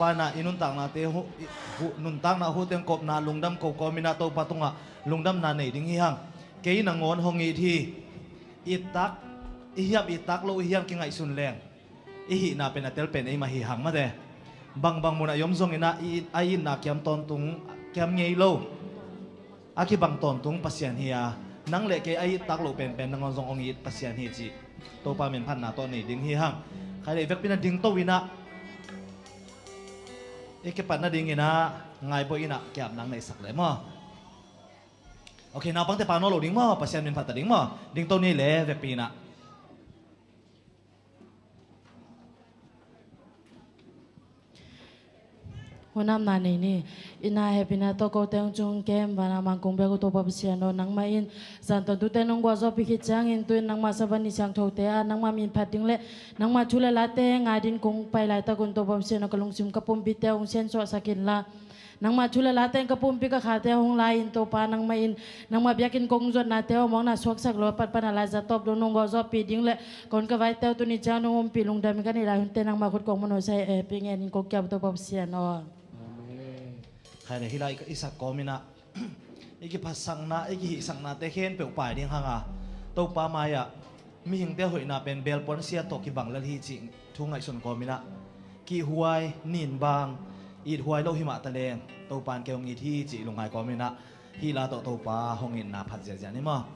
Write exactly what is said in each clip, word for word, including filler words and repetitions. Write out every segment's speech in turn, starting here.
Pa in ah i nuntaknate hu, i, hu, nuntakna hu teng kopna lungdam ko kawm in ah Topa tungah lungdamna nei ding hi hang. Kei nangawn hong it hi. Ittak i hiam, ittak lo i hiam kingaihsun leng i hihna pen a tel pen eimah hi hang mate. Bangbang munah i om zongin ah i, a itna kiam tawntung, kiam ngei lo. A kibang tawntung Pasian hi a, nang le kei a ittak lo penpen nangawn zong hong it Pasian hi cih Topa minphatna tawh nei ding hi hang. Khai le vekpi in ah dingto in ah i kipatna dingin ah ngaibawi in ah kiapna neihsak le maw. Ok, naupangte pa nawn lo ding maw, Pasian minphat ta ding maw. Dingto ni le vekpi in ah. Hunamna nei ni. Ina hepina tawh kote hong cung kem, vana mangkung bek uh Topa Pasian aw, nangmah in zan tawntungte nong gualzawhpih khit ciangin tu-in nangmah saban ni siangthote ah nangmah minphat ding le nangmah thu le late ngai dingin kong pai laitak un Topa Pasian aw, ka lungsim ka pumpite hong siansuahsak inla, nangmah thu le late in ka pumpi ka khate hong lai in Topa, nangmah in nangmah biakinn kong zuatnate aw, mawkna suaksak lo a pat pan a laizat tawp dong nong gualzawhpih ding le kon ka vaite aw, tuni ciang nong ompih lungdam in ka neih lai hunte nangmah khut kong manawh sa hi. Hehpih ngenin kong kiap uh Topa Pasian aw. Amen. Khai le hih lai i sak kawm in ah i kiphatsakna, i kihihsaknate khempeuh pai ding hang a, Topa mai-ah mihingte hoihna pen belpuan sia tawh kibang lel hi cih thu ngaihsun kawm in ah, kihhuai, ninbang, ithuai lo hi mah taleng Topa in kei hong it hi cih lungngai kawm in ah, hih la tawh Topa hong itna phat ziahziah ni maw.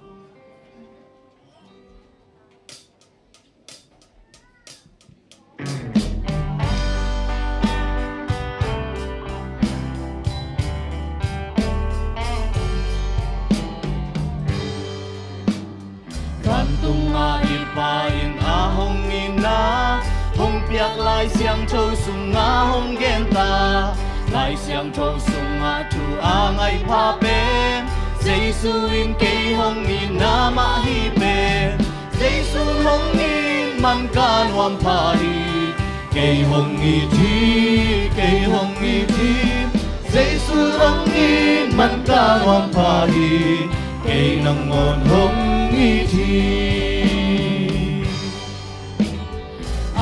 Vantungah i Pa in a hong itna hong piak Lai Siangtho sungah hong genta. Lai Siangtho sungah thu a ngaih pha pen Jesu in kei hong itna mah hi pen. Jesu hong it man ka nuam pha hi. Kei hong it hi, kei hong it hi. Jesu hong it man ka nuam pha hi. Kei nangawn hong it hi.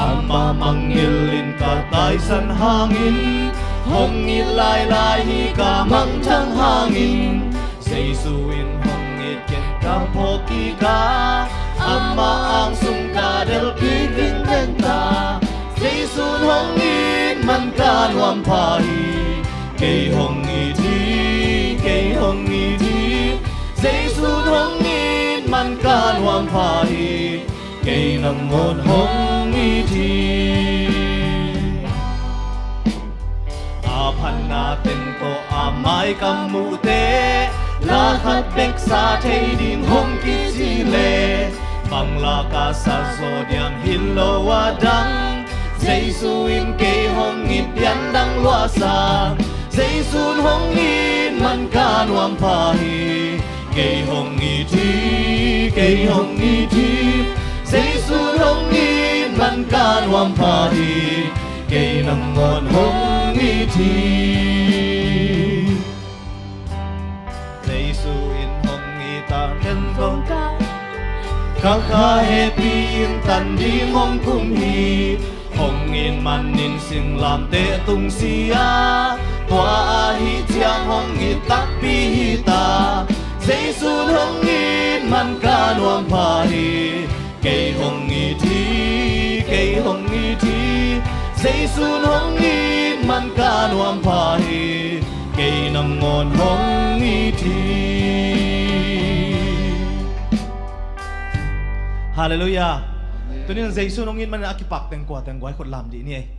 Amah mangngilh in ka taisan hangin, hong it lailai hi ka mangthang hangin, Jesu in hong it ken ka phawk kik a, amah ang sung ka delh kik vingveng ta. Jesu hong it man ka nuam pha hi. Kei hong it hi, kei hong it hi. Jesu hong it man ka nuam pha hi. Kei nangawn hong it hi. A phatna teng tawh a mai ka muhte, la khat bek sa thei ding hong kici le, bang la ka sa zaw diam hi lo a dang. Jesu in kei hong it pian dang luahsa. Jesu hong it man ka nuam pha hi. Kei hong it hi, kei hong it hi. Jesu hong it man ka nuam pha hi. Kei nangawn hong it hi. Jesu in hong it a ken zong ka, ka kha hehpih in tan ding hong kum hi. Hong it manin singlamteh tung si a, tua ahih ciang hong it takpi hi ta. Jesu hong it man ka nuam pha hi. Kei hong it hi, kei hong it hi. Jesu hong it man ka nuam pha hi. Kei nangawn hong it hi. Halleluiah. Tunin Jesu hong it manin a kipak teng kua teng guai khut lam dih ni ei.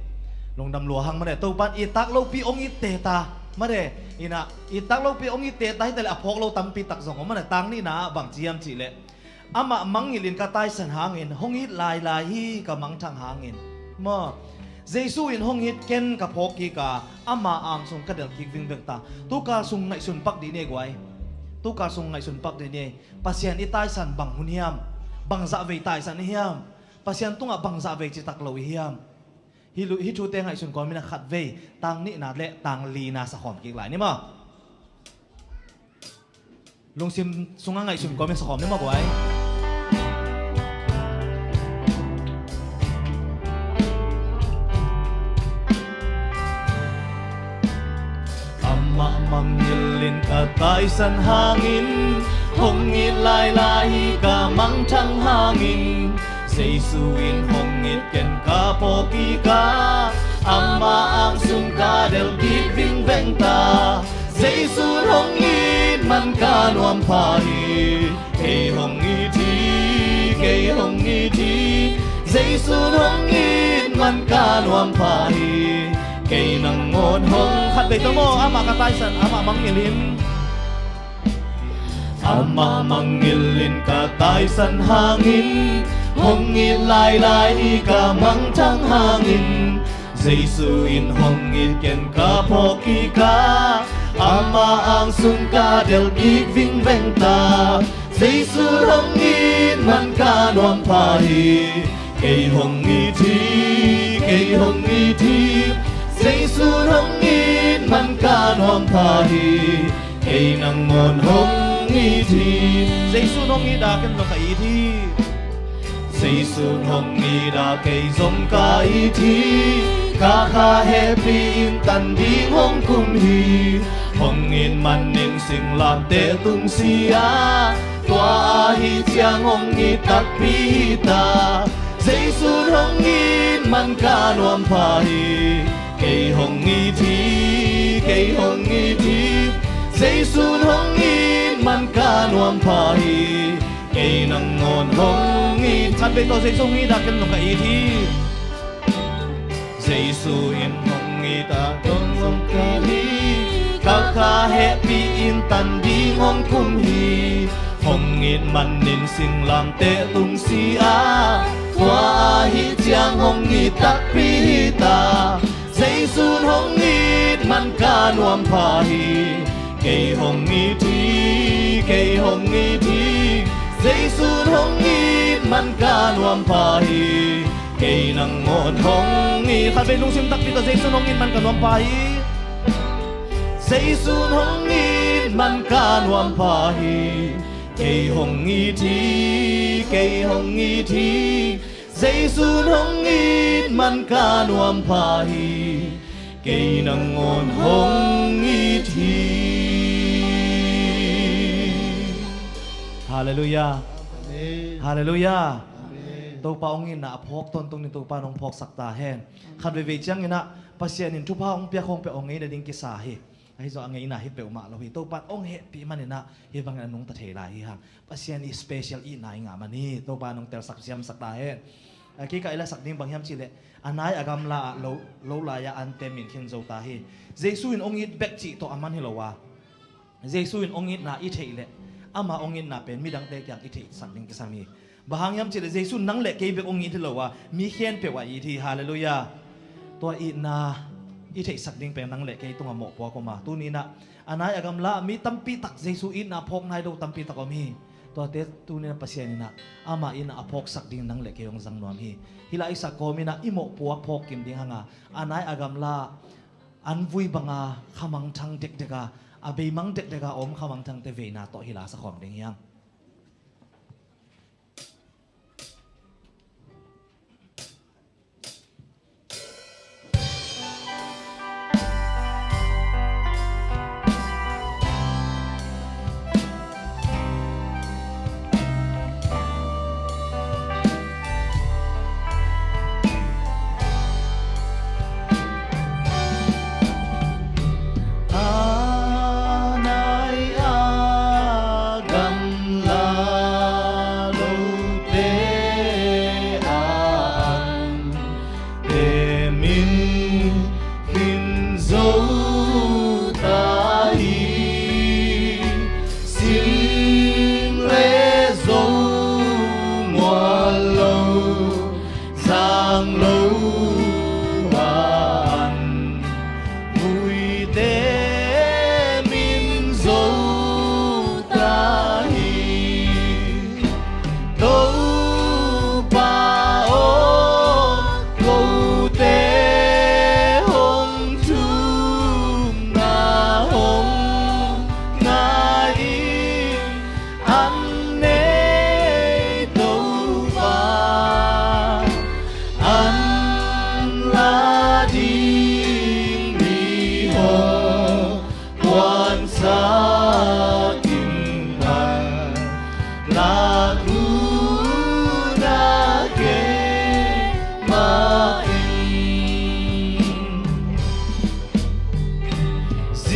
Lungdam lua hang mare. Topan i tak lopi hong it teta mare. Ina i tak lopi hong it teta hi tale a phawk lo tampi tak zong om mare. Tang nihna bang ci hiam cih leh, amah mangngilh in ka taisan hangin, hong it lailai hi ka mangthang hangin. Maw, Jesu in hong it ken ka phawk kik a, ama angsung ka delh kik vingveng ta. Tukal sung ngaihsun pak dih ni ei guai. Tukal sung ngaihsun pak dih ni ei. Pasian i taisan bang hun hiam? Bang zahvei taisan i hiam? Pasian tungah bang zahvei citak lo i hiam? Hih lu, hih thute ngaihsun kawmin a khatvei tang nihna le tang lina sakhawm kik lai ni maw. Lungsim sungah ngaihsun kawmin sakhawm ni maw guai. Amah mangngilh in ka taisan hangin, hong it lailai hi ka mangthang hangin, Jesu in hong it ken ka phawk kik a, amah ang sung ka delh kik vingveng ta. Jesu in hong it man ka nuam pha hi. Kei hong it hi, kei hong it hi, Jesu in hong it man ka nuam pha hi. Kei nangawn hong... Khat vei tawh maw, amah ka taisan, amah mangngilh in. Amah mangngilh in ka taisan hangin, hong it lailai hi ka mangthang hangin, Jesu in hong it ken ka phawk kik a, amah ang sung ka delh kik vingveng ta. Jesu in hong it man ka nuam pha hi. Kei hong it hi, kei hong it hi, Jesu in hong it man ka nuam pha hi. Kei nangawn hong it hi. Jesu in hong it a, ken zong ka it hi. Jesu in hong it a, kei zong ka it hi. Ka kha hehpih in tan ding hong kum hi. Hong it manin singlamteh tung si a, tua ahih ciang hong it takpi hi ta. Jesu in hong it man ka nuam pha hi. Kei hong it hi, kei hong it hi, Jesu in hong it man ka nuam pha hi. Kei nangawn hong it. Khat vei tawh, Jesu in hong it a, ken zong ka it hi. Jesu in hong it a, ken zong ka it hi. Ka kha hehpih in tan ding hong kum hi. Hong it manin singlamteh tung si a, tua ahih ciang hong it takpi hi ta. Jesu in hong it man ka nuam pha hi. Kei hong it hi, kei hong it hi, Jesu in hong it man ka nuam pha hi. Kei nangawn hong it. Khat vei lungsim takpi tawh, Jesu in hong it man ka nuam pha hi. Jesu in hong it man ka nuam pha hi. Kei hong it hi, kei hong it hi, Jesu in hong it man ka nuam pha hi. Kei nangawn hong it hi. Halleluiah. Amen. Halleluiah. Amen. Topa hong itna a phawk tawntung ni, Topa in hong phawksak ta hen. Khat veivei ciangin ah Pasian in thupha hong piak hong pia, hong ngeina ding kisa hi. Ahi zong a ngeina hi peuhmah lo hi. Topa in hong hehpih manin ah hih bangin a nungta thei lai hi hang. Pasian i special itna i ngah man hi. Topa in hong telsak siamsak ta hen. A kikah i lasak ding bang hiam cihleh, a nai a gamla ah lo, lo lai-ah an tem in khin zo ta hi. Jesu in hong it bek cih tawh a man hi lo a, Jesu in hong itna i theih leh, ama hong itna pen midangte kiang i theihsak ding kisam hi. Bang hang hiam cihleh, Jesu in nang le kei bek hong it hi lo a, mi khempeuh a it hi. Halleluiah. Tua itna i theihsak ding pen nang le kei tungah mawhpuak om a, tuni-in ah a nai a gamla ah mi tampi tak, Jesu itna phawk nai lo tampi tak om hi. Tuate tuni-in ah Pasian in ah ama itna a phawksak ding nang le kei hong zang nuam hi. Hih lai i sak kawmin ah i mawhpuak phawk kim ding hang a, a nai a gamla ah an vui banga kha mangthang dekdek a, a beimang dekdek a om kha mangthangte veina tawh hih lai sa khawm ding hi hang. A nai a gam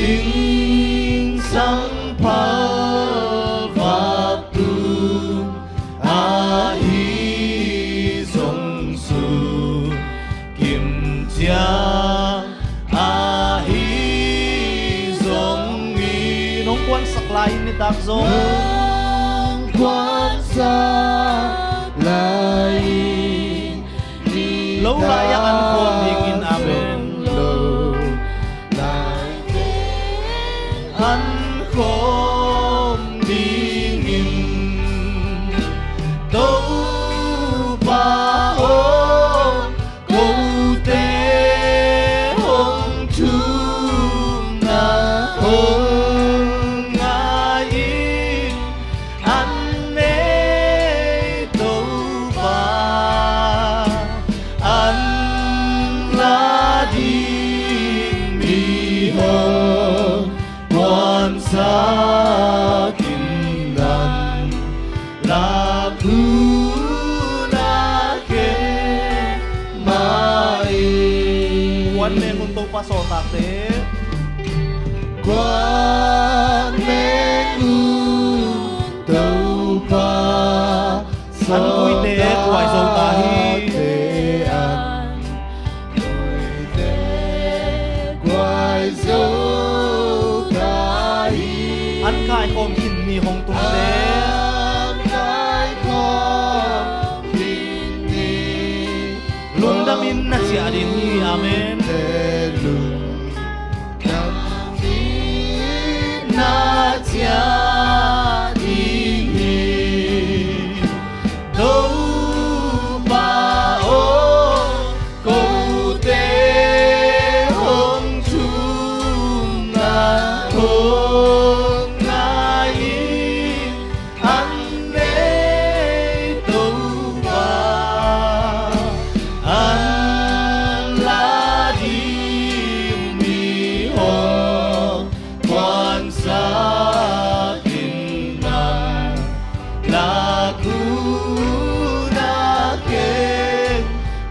Insang phalvak tung ahi zong sun kimciang ahi zong in hong kuansak lai in nitak zong hong kuansak lai in lo lai-ah an khawm dingin, amen. Lo lai an khawm dingin Topa aw, kote hong thumna hong ngai in. An nei Topa an la ding mi hong kuansak in nan, lak hun a khen mah in. Kuan meng un Topa sawltakte. Kuan meng un Topa. An vuite kuai zo ta hi. An vuite kuai zo ta hi. An kaikhawm khin ni hong tungte. An kaikhawm khin ni. Lungdamin na ciah ding hi. Amen. Lungdamin na ciah ding hi. Topa aw, kote hong thumna hong ngai in. An nei Topa an la ding mi hong kuansak in nan, lak hun a khen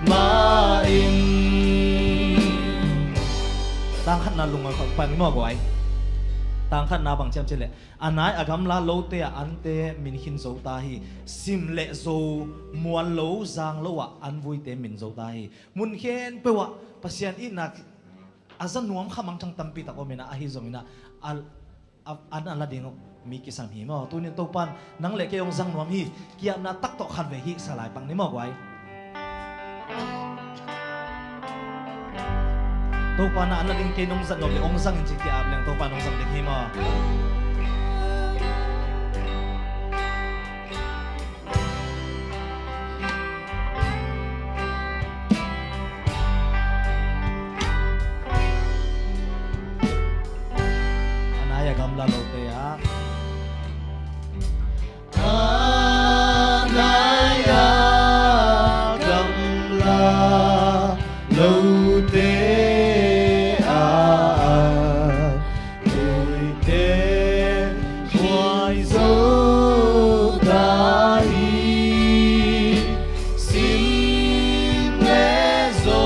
mah in. Tang khatna lung a khawng pan maw guai. Tang khatna bang ciam cileh, a nai a gamla lote ah ante min khin zo ta hi. Sim le zo, mual lo, zang lo ah an vuite min zo ta hi. Mun khempeuh ah Pasian itna a za nuam kha mangthang tampi tak om in ah, ahi zongin ah, a, a, an a la ding mi kisam hi maw. Tunin Topan nang le kei hong zang nuam hi. Ki-apna tak tawh khatvei hih sa lai pak ni maw guai. Topa na an a ding kei nong zat nuam le hong zang in ci ki-ap leng Topa nong zang ding hi maw. A nai a gamla lote ah. A nai a gamla lote ah an vuite kuai zo ta hi. Sim le zo,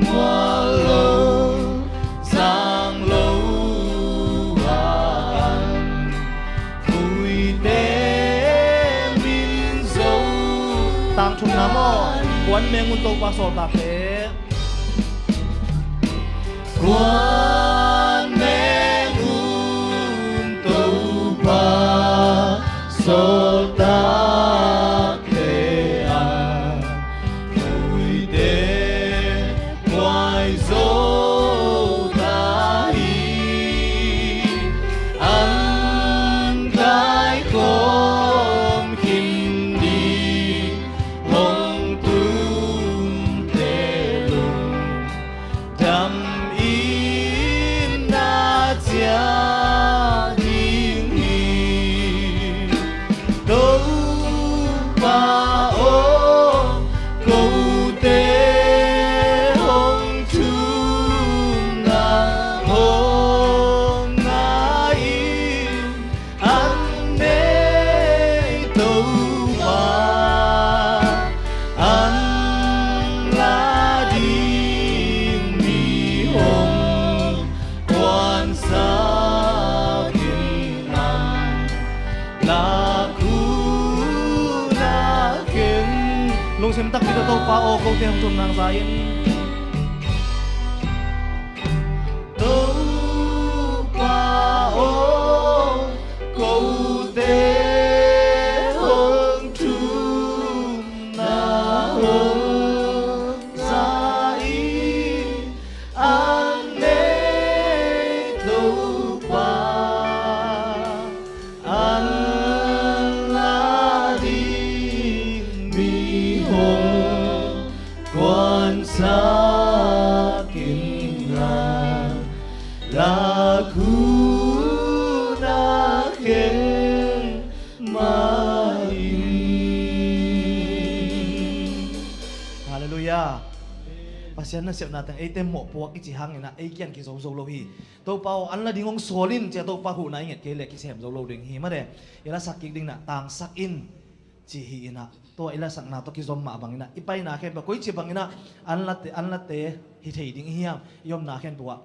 mual lo, zang lo ah an vuite min zo. Tang thumna maw. Kuan meng un Topa sawltakte. Kuan meng un Topa sawltakte ah vuite kuai zo ta hi. An kaikhawm khin ding hong tungte lungdam i Takpi tawh Topa aw, kote hong thum nang za in. Topa aw, kote hong thum nang za in. An nei Topa, an la ding mi hong kuansak in la, lak hun a kheng mah in. Halleluiah. Pasian nasepna teng eite mawhpuak i cih hangin ah ei kiang kizo zo lo hi. Topa aw, an la ding hong sawl in ci-a Topa huhna i nget kei leh kisem zo lo ding hi. Mate, i lasak kik ding in ah tangsak in ci hi in ah, tua i lasakna tawh kizom mah bangin ah i paina khempeuh ah koici bangin ah an late, an late hi thei ding i hi hang. I omna khempeuh ah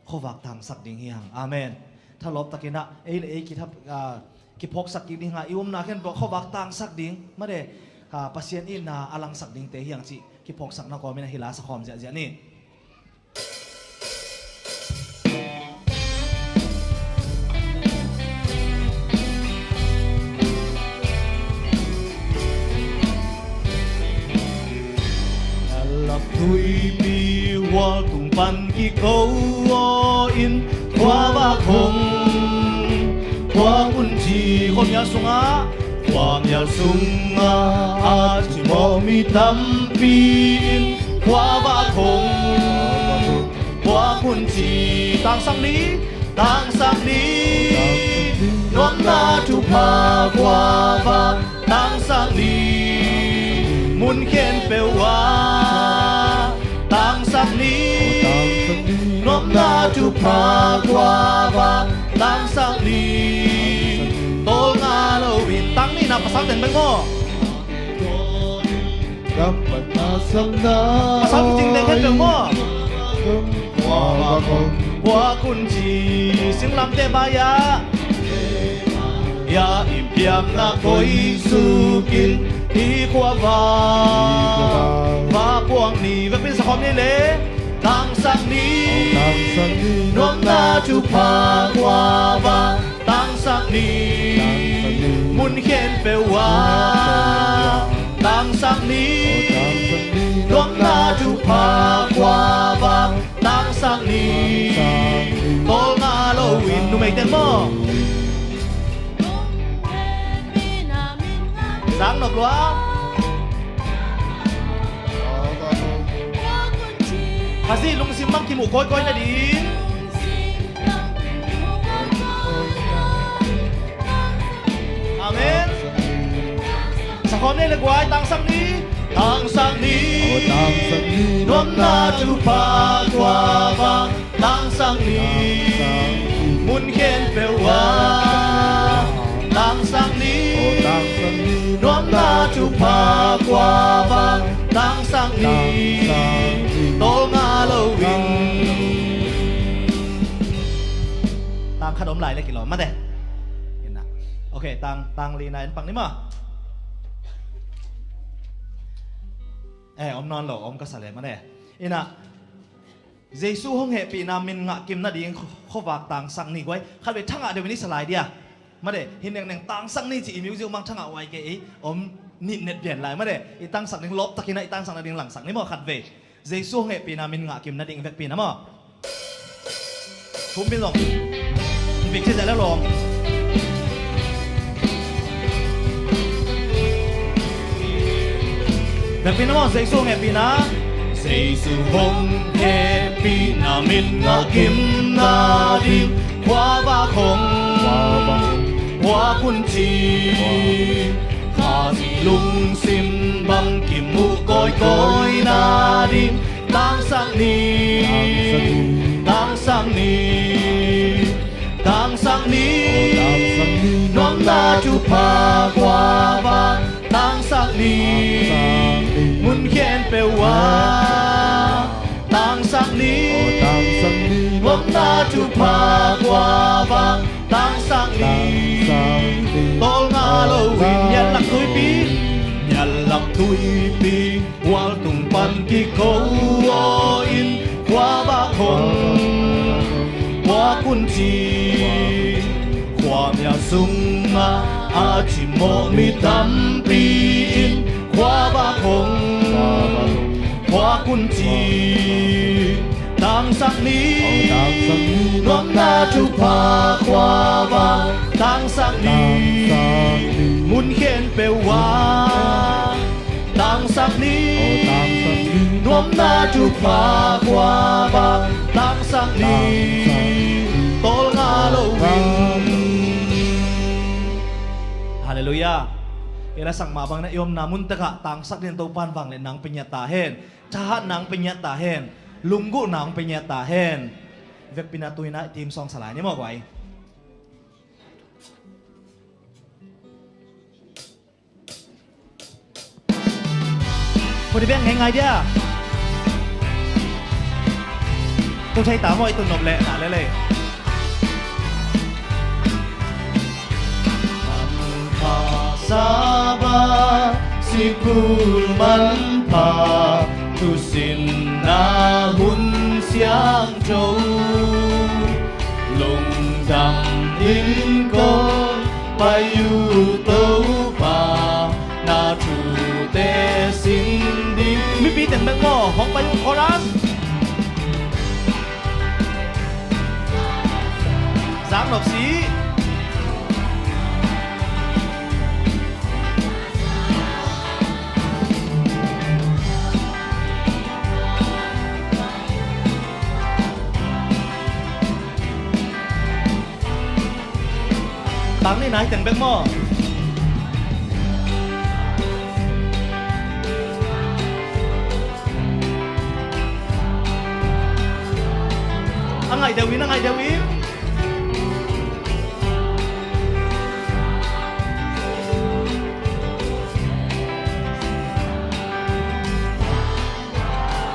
khuavak tangsak ding hi hang. Amen. Thalawp takin ah ei le ei kitha, ah, kiphawksak kik ding a, i omna khempeuh ah khuavak tangsak ding, mate, ah, Pasian itna a langsak dingte hi hang cih kiphawksakna kawmin ah hih la sakhawm ziahziah ni. Lak tuipi hual tung pan kiko aw in, khuavak hong puak un ci. Khuamial sungah, khuamial sungah a cimawh mi tampi in, khuavak hong puak un ci. Tangsak ni, tangsak ni, nuamna thupha khuavak tangsak ni. Mun khempeuh ah tangsak ni, nuamna thupha khuavak tangsak ni. Tawlnga loin tang ni, na pasal teng bek maw? Pasal kicing teng khempeuh maw? Khuavak hong puak un ci. Singlamteh bai-ah, ya in piakna koi sukin i khuavak va puak ni. Vekpi in sakhawm ni le. Tangsak ni, nuamna thupha khuavak tangsak ni. Mun khempeuh ah tangsak ni, nuamna thupha khuavak tangsak ni. Tawlnga loin, numei teng maw? Sang nop lua. Khazih lungsim bang kimuh kawikawi nading. Amen. Sakhawm ni le guai, tangsak ni. Tangsak ni, nuamna thupha khuavak tangsak ni. Mun khempeuh ah tangsak ni, nuamna thupha khuavak tangsak ni. Tawlnga loin. Tang khat om lai le kilawm mate. Ina. Ok, tang, tang lina en pak ni maw. Eh, om nawn lo, om ka sa le mate. Ina. Jesu hong hehpihna min ngah kim nading khuavak tangsak ni guai. Khatvei thangah deuh in i sa lai dia. Mate, hi nengneng tangsak ni ci i music mang thangah uai kei ei. Om nitnet pian lai mate. I tangsak ding lawp takin ah i tangsak nading langsak ni maw khatvei. Jesu hong hehpihna min ngah kim nading vekpi na maw. Thum pin zong. Bik ci zia le lawm. Vekpi na maw, Jesu hong hehpihna. Jesu hong hehpihna min ngah kim nading khuavak hong puak un ci. Khazih lungsim bang kimuh kawikawi nading tangsak ni. Tangsak ni. Tangsak ni. Nuamna thupha khuavak tangsak ni. Mun khempeuh ah tangsak ni. Nuamna thupha khuavak tangsak ni. Tawlnga loin, mial lak tuipi, mial lak Tuipi gualtung pan kiko aw in khuavak hong puak un ci. Khuamial sungah a cimawh mi tampi in khuavak hong puak un ci. Tangsak ni, nuamna thupha khuavak. Tangsak ni, mun khempeuh ah. Tangsak ni, nuamna thupha khuavak. Tangsak ni, tawlnga loin. Halleluiah. Kei la sak mah bangin i omna mun takah tangsak dingin Topa'n vangliatna hong pia ngiat ta hen. Thahatna hong pia ngiat ta hen. Lunggulhna hong pia ngiat ta hen. Vekpi-in ah tu-in ah i theme song sa lai ni maw guai. Ko di beng ngei ngai dia. Ko thei ta maw, i tun nop leh na lele. Manpha Sabbath sikul manpha, thusinna hun siangtho. Lungdam in kong pai uh Topa, na thute sin ding. Mipi teng bek maw, hong pai uh, chorus. Zak nop si. Tang ni nai teng bek maw? A ngaih deuh in, a ngaih deuh in.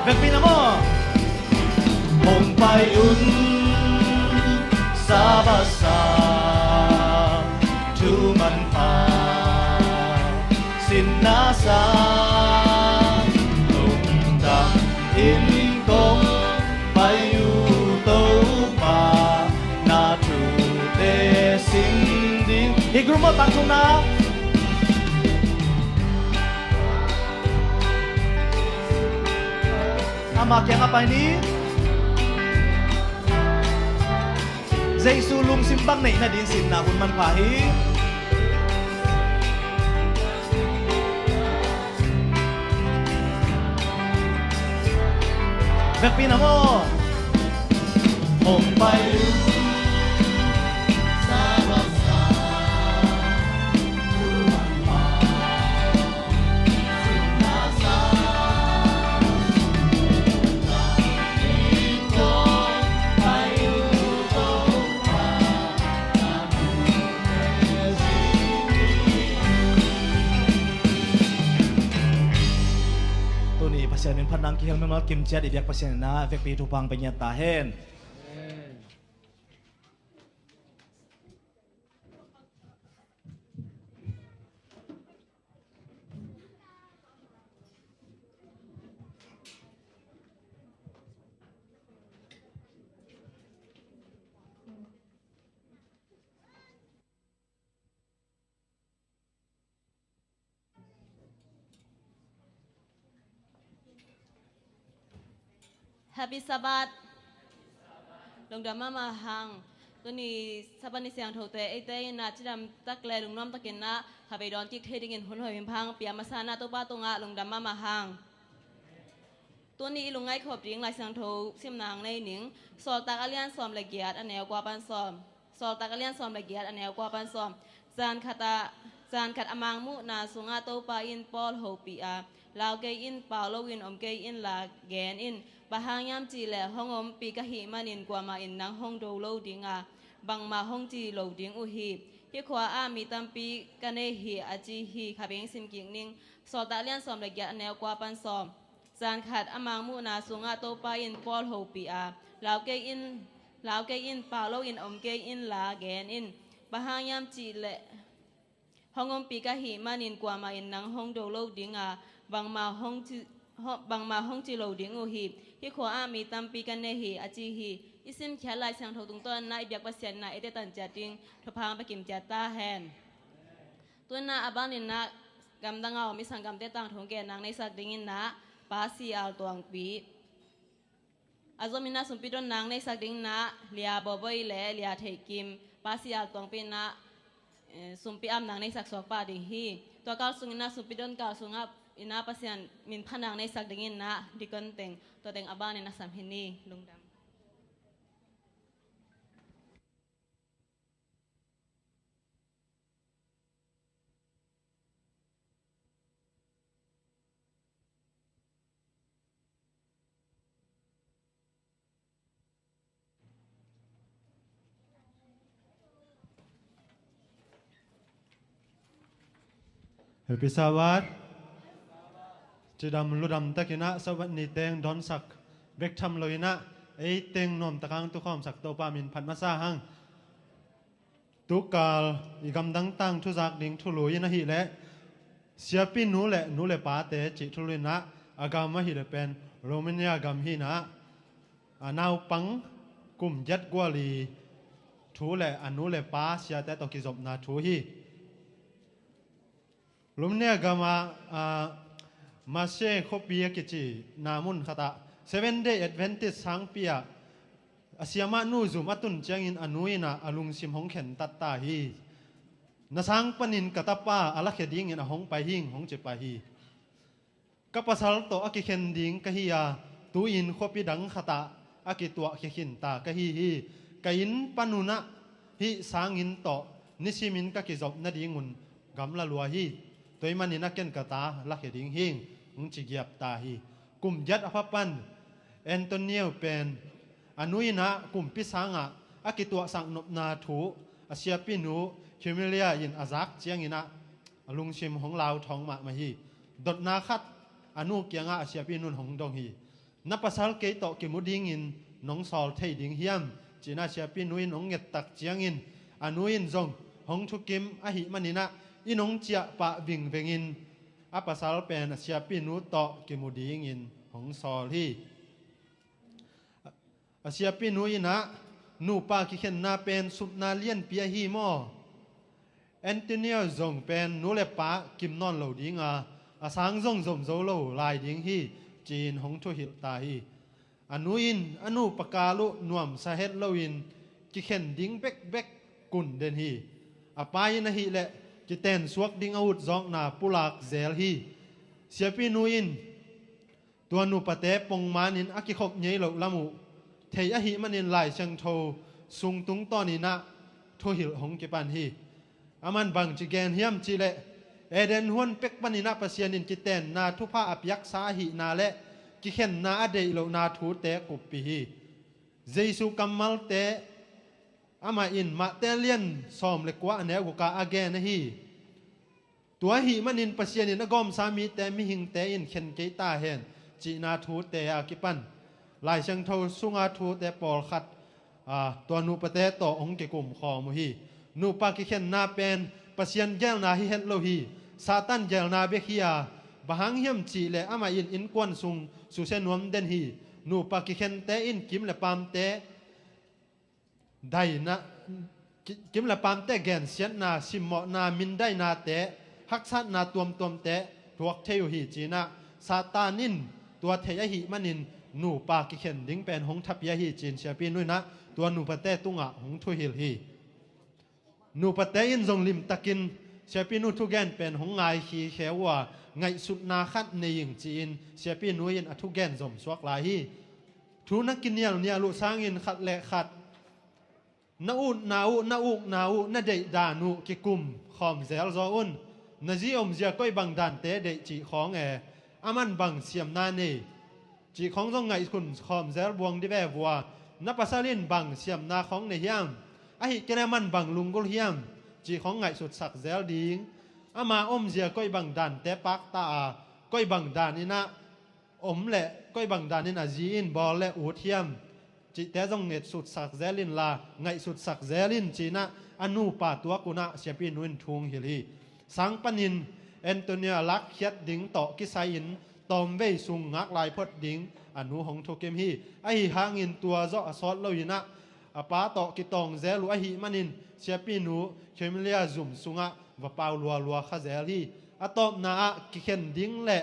Vekpi-in ah maw. Hong pai un Sabbath sang, thu manpha sinna sang, lungdam in kong pai uh Topa, na thute sin ding. Hih group maw, tangthu na. Ama kiangah pai ni. Jesu lungsim bang neih nadingin sinna hun manpha hi. Vekpi-in ah maw. Hong pai uh Sabbath sang, thu manpha. Tuni Pasian min phatna hong kihel mimal kim ciat i biak Pasian in ah vekpi thupha hong pia ngiat ta hen. Happy Sabbath. Lungdam mahmah hang. Tuni Sabbath ni siangthote eite in ah cidam tak le lungnuam takin ah khatvei dawn kik thei dingin hun hoih hun pha hong pia masa in ah Topa tungah lungdam mahmah hang. Tuni i lungngaih khop ding Lai Siangtho simna hong nei ning. Sawltak a lian sawm le giat, a neu kua pan sawm. Sawltak a lian sawm le giat, a neu kua pan sawm. Zan khat a, zan khat a mangmuhna sungah Topa in Paul hopih a, "Lau kei in, pau loin om kei inla, gen in. Bang hang hiam cih leh hong ompi ka hih manin kuamah in nang hong do lo ding a, bangmah hong ci lo ding uh hi. Hih khua ah mi tampi ka nei hi," a ci hi. Kha beng sim kik ning. Sawltak a lian sawm le giat, a neu kua pan sawm. Zan khat a mangmuhna sungah Topa in Paul hopih a, "Lau kei in, lau kei in, pau loin om kei inla, gen in. Bang hang hiam cih leh Hong ompih ka hih manin kuamah in nang hong do lo ding a, bangmah hong ci, ho- bangmah hong ci lo ding uh hi. Hih khua ah mi tampi ka nei hi, a ci hi. I simkhiat Lai Siangtho tungtawn in ah i biak Pasian in ah eite tan ciat ding thupha hong pia kim ciat ta hen. Tu in ah a ban in ah gamdang a om i sanggamte tangthu hong gen nang neisak ding in ah Pa Si Al Tuangpi. A zom in ah sumpi don nang neisak ding in ah Lia Bawbawi le Lia Thei Kim, Pa Si Al Tuangpi in ah, eh, sumpi am nang neisak suak pah ding hi. Tua kal sung in ah sumpi don kal sung ah in ah Pasian min pha nang neisak ding in ah dikon teng, tua teng a ban in ah sam hi ni. Lungdam. Happy Sabbath. Cidam ludam takin ah Sabbath ni teng dawnsak bek tham lo in ah, ei teng nuam tak hong tukhawmsak Topa min phat masa hang. Tukal i gamdang tangthu zak ding thulu in ahih leh, siapi nu le nu le pate cih thulu in ah, a gam ahih leh pen Romania gam hi in ah, a naupang kum giat gual i thu le a nu le pa siate tawh kizopna thu hi. Romania gam ah, ah, Marseille khuapi a kici na mun khat ah Seven Day Adventist sangpi ah a siamah nu zum a tun ciangin a nu in ah a lungsim hong khentat ta hi. Na sang panin ka tapa a lakhia dingin a hong pai hing, hong ci pah hi. Ka pasal tawh a kikhen ding ka hi a, tu-in khuapi dang khat ah a kituahkhia khin ta ka hi hi. Ka inn pan un ah hih sanginn tawh nisimin ka kizop nadingun gamla lua hi. Tua ahih manin ah ken ka ta lakhia ding hing, hong ci giap ta hi. Kum giat a pha pan Antonio pen a nu in ah kumpi sangah a kituahsak nopna thu a siapi nu Camelia in a zak ciangin ah a lungsim hong lauthawng mahmah hi. Dotna khat a nu kiangah a siapi nu in hong dong hi. Na pasal kei tawh kimu dingin nong sawl thei ding hiam? Ci-in ah siapi nu in hong ngettak ciangin a nu in zong hong thukim ahih manin ah inn hong ciah pah vingvengin a pasal pen a siapi nu tawh kimu dingin hong sawl hi. A siapi nu in ah, nupa kikhenna pen supna lianpi ahi maw? Antonio zong pen nu le pa kim nawn lo ding a, a sang zong zom zo lo lai ding hi, ci-in hong thuhilh ta hi. A nu in a nupa kal uh nuamsa het loin kikhen ding bekbek kun den hi. A pa in ahih leh kitensuak ding a utzawkna pulak zel hi. Siapi nu in tua nupate pongmanin a kikhop ngei loh lam uh thei ahih manin Lai Siangtho sung tungtawnin ah thuhilh hong kipan hi. Aman bangci gen hiam cih leh, Eden huan pek panin ah Pasian in kitenna thupha a piaksa ahihna le kikhenna a deih lohna thute kuppih hi. Jesu kammalte amah in Mate lian sawm le kua a neu guk ah a gen ahi. Tua ahih manin Pasian in a gawmsa mite mihingte in khen kei ta hen, cihna thute a kipan Lai Siangtho sunga thute pawlkhat, aa, tua nupate tawh hong kikum khawm uh hi. Nupa kikhenna pen Pasian geelna hi het lo hi. Satan geelna bek hi a, bang hang hiam cih leh amah in innkuan sung susia nuam den hi. Nupa kikhente in kim le paamte daina, ki-, kim le paamte gensiatna, simmawhna, mindainate, haksatna tuamtuamte thuak thei uh hi, ci-in ah Satan in tua thei ahih manin nupa kikhen ding pen hong thapia hi, ci-in siapi nu in ah tua nupate tungah hong thuhilh hi. Nupate in zong limtakin siapi nu thugen pen hong ngaikhiakhiak uh a, ngaihsutna khat nei ing, ci-in siapi nu in a thugen zomsuak lai hi. Thu na kinialnial uh sangin khat le khat na utna uh, na ukna uh, na deihdan uh kikum khawm zel zaw un. Na zi omzia koi bang dante deih cih khawng e, aman bang siamna nei cih khawng zong ngaihsun khawm zel buang dih ve vua. Na pasal in bang siamna khawng nei hiam, ahih kei leh aman bang lunggulh hiam cih khawng ngaihsutsak zel ding. Ama omzia koi bang dante pakta a, koi bang dan in ah om le koi bang danin a zi in bawl le ut hiam cihte zong ngaihsutsak zel inla, ngaihsutsak zel in, ci-in ah a nupa tuak un ah siapi nu in thu hong hilh hi. Sang panin Antonia lakkhiat ding tawh kisai-in tawmvei sung ngak lai phot ding a nu hong thukim hi. Ahi hangin tua zawh a sawt loin ah a pa tawh kitawng zel uh ahih manin siapi nu Camelia zum sungah va pau lualua kha zel hi. A tawpna ah kikhen ding le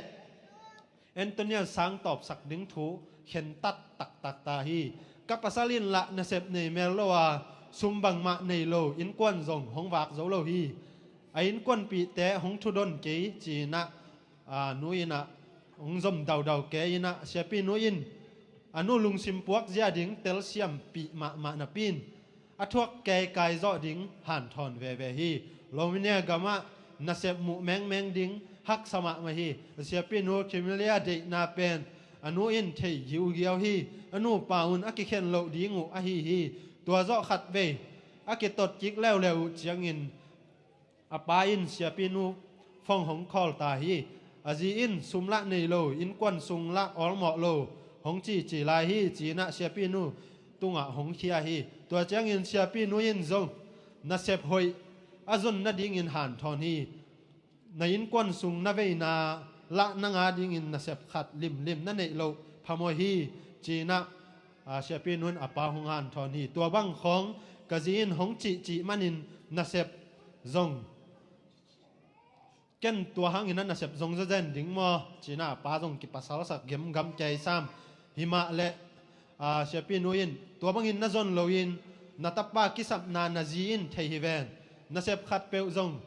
Antonia sang tawpsak ding thu khentat taktak ta hi. Ka pasal in lah nasep nei mel lo a, sum bangmah nei lo, innkuan zong hong vak zo lo hi. A innkuanpihte hong thudon kei ci-in ah, a, nu in ah hong zom daudau kei in ah siapi nu in a nu lungsim puak zia ding telsiampih mahmah napi in a thuak keikai zawh ding hanthawn veve hi. Romania gamah nasep muh mengmeng ding haksa mahmah hi. A siapi nu Camelia deihna pen a nu in thei giugiau hi. A nupa un a kikhen loh ding uh ahi hi. Tua zawh khat vei a kitot kik leuleu uh ciangin a pa in siapi nu phone hong call ta hi. A zi in sum lah nei lo, innkuan sung lah awlmawh lo hong cici lai hi ci-in ah siapi nu tungah hong khia hi. Tua ciangin siapi nu in zong nasep hoih a zon nadingin hanthawn hi. Na innkuan sung na veina lah nang a dingin nasep khat limlim na neih loh phamawh hi ci-in ah, a, siapi nu in a pa hong hanthawn hi. Tua bang khawng ka zi in hong cihcih manin nasep zong ken tua hangin a nasep zong zazen ding maw ci-in ah a pa zong kipasalsak gemgam kei sam. Himah le, a, siapi nu in tua bangin na zon loin na tapa kisapna na zi in thei hi ven. Nasep khat peuh zong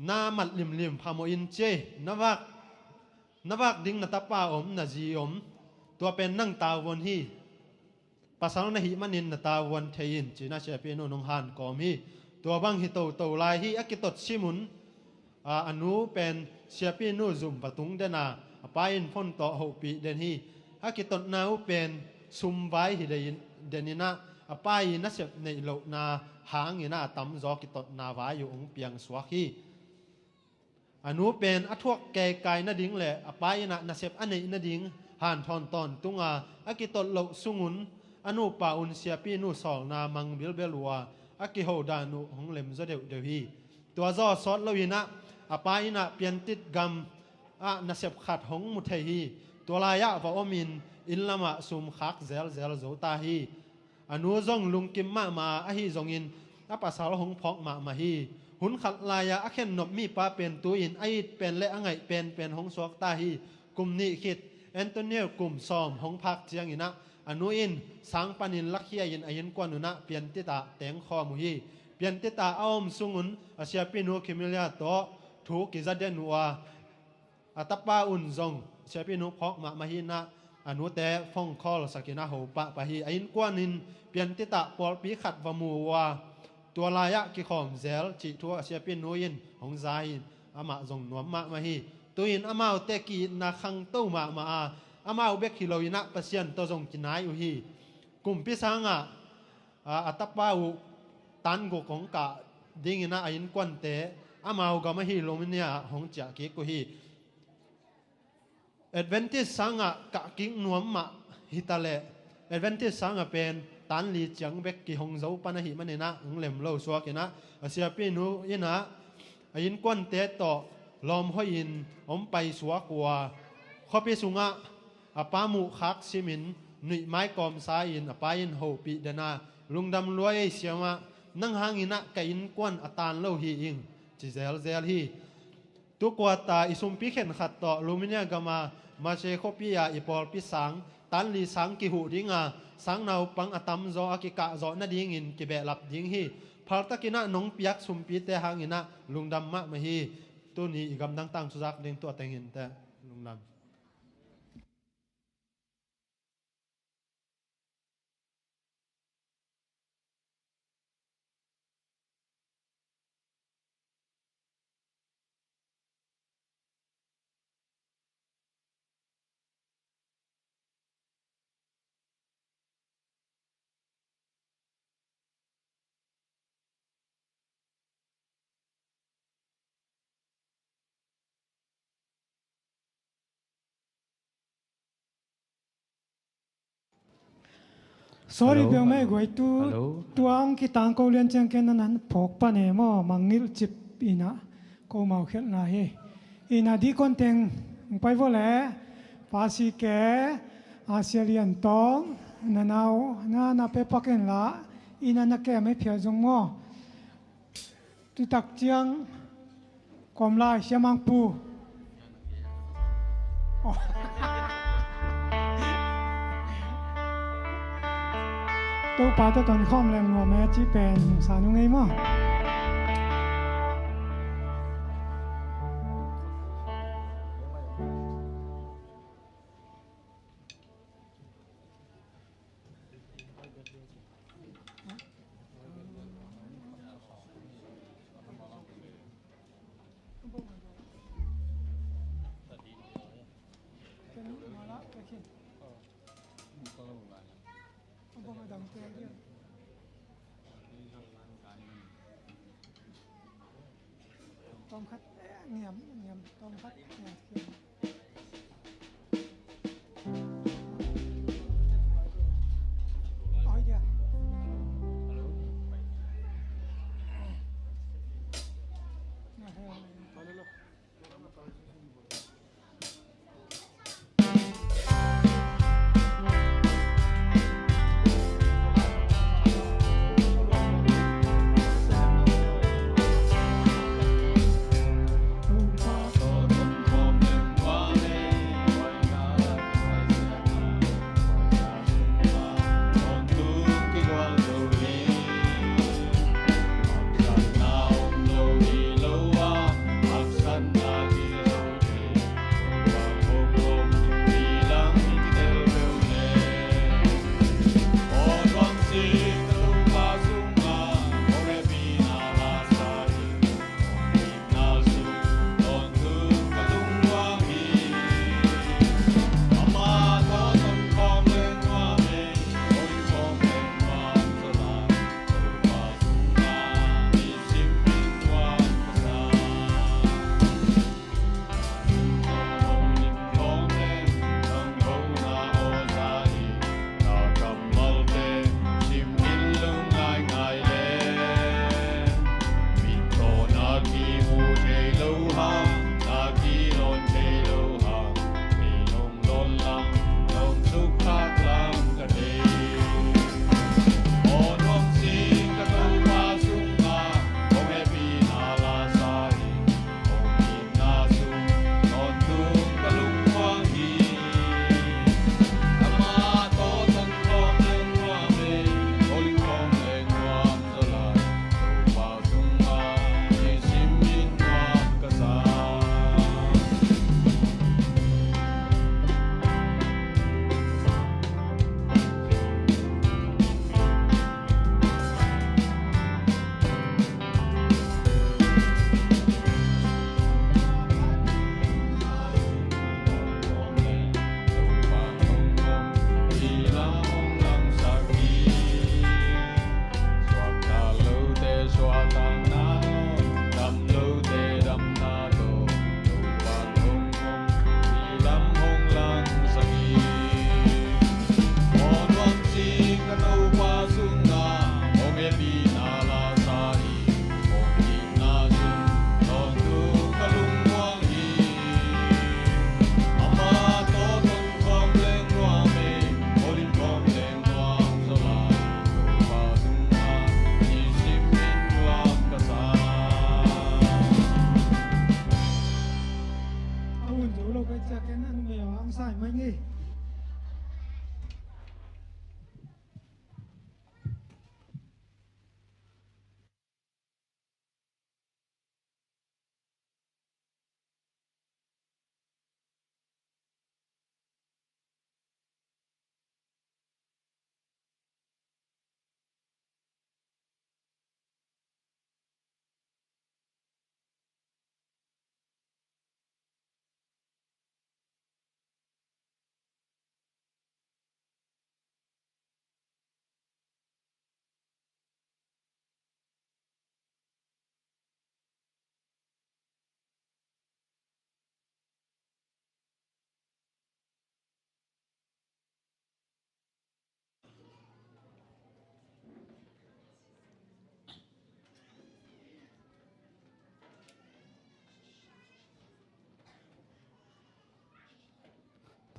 na mat limlim phamawh in ci ei. Na vak, na vak ding na tapa om, na zi om. Tua pen nang tavuan hi. Pasal na hih manin na tavuan thei in ci-in ah siapi nu in hong hankawm hi. Tua bang hi toto lai hi. A kitot sim un, a, a nu pen siapi nu zum va tung den a, a pa in phone tawh hopih den hi. A kitotna uh pen sum vai hi den in ah a pa i nasep neih lohna hangin ah a tamzaw kitotna vai uh hong piangsuak hi. A nu pen a thuak keikai nading le a pa in ah nasep a neih nading hanthawn tawntung a, a kitot loh sungun a nupa un siapi nu sawlna mang bilbel uh a, a kiho dan uh hong lemzaw deuhdeuh hi. Tua zaw sawt loin ah a pa in ah Piantit gam ah nasep khat hong mu thei hi. Tua lai-ah va omin inn lamah sum khak zelzel zo ta hi. A nu zong lungkim mahmah a, ahi zongin a pasal hong phawk mahmah hi. Hun khat lai-ah a khennop mipa pen tu-in a it pen le a ngaih penpen hong suak ta hi. Kum nih khit Antonio kum sawm hong phak ciangin ah a nu in sang panin lakhia-in a innkuan un ah Piantit ah tengkhawm uh hi. Piantit ah a om sungun a siapi nu Camelia tawh thu kiza den uh a, a tapa un zong siapi nu phawk mahmah hi in ah a nute phone call sakin a ho pahpah hi. A innkuan in Piantit ah pawlpi khat va mu uh a, tua lai-ah kikhawm zel cih thu a siapi nu in hong za hi. Amah zong nuam mahmah hi. Tu-in amaute ki-itna khangto mahmah a, amau bek hi loin ah Pasian tawh zong kinai uh hi. Kumpi sangah, a, a tapa uh tan guk hong kah dingin ah a innkuante amau gam ahi Romania ah hong ciah kik uh hi. Adventist sangah kah kik nuam mah hi ta leh, Adventist sangah pen tan li ciang bek kihong zo pan ahih manin ah hong lem lo suak in ah a siapi nu in ah a innkuante tawh lawm hoih in hong paisuak uh a, khuapi sungah a pa muhkhak simin nuih mai kawmsa in a pa in hopih den a, lungdam lua ei siamah, nang hangin ah ka innkuan a tan lo hi ing, ci zelzel hi. Tu kuata i sumpi khenkhat tawh Romania gama Mace khuapi ah i pawlpi sang tan li sang kihuh ding a, sang naupang a tamzaw a kikah zawh nadingin kibehlap ding hi. Phaltakin ah nong piak sumpite hangin ah lungdam mahmah hi. Tuni i gamdang tangthu zak ding tua teng inteh. Lungdam. Sorry, hello, biang mai hello. Guai tu, hello. Tua ang kitang ko lian ciang ken nan phawk pan e maw, mangngilh cip in ah. ko mau khialhna hi. Ina dikon teng hong pai vo le, Pa C K, a Sia Lian Tawng, na nau na na pe pak in la, ina na kem ei phial zong maw. Tutak ciang kawm lai Sia Mang Pu. Topa tawh ton khawm leng nuam e ci pen hong sa nung ei maw. Tawm khat, eh, niam, niam, tawm khat, eh, kiam. Oi, dia. Na, hei.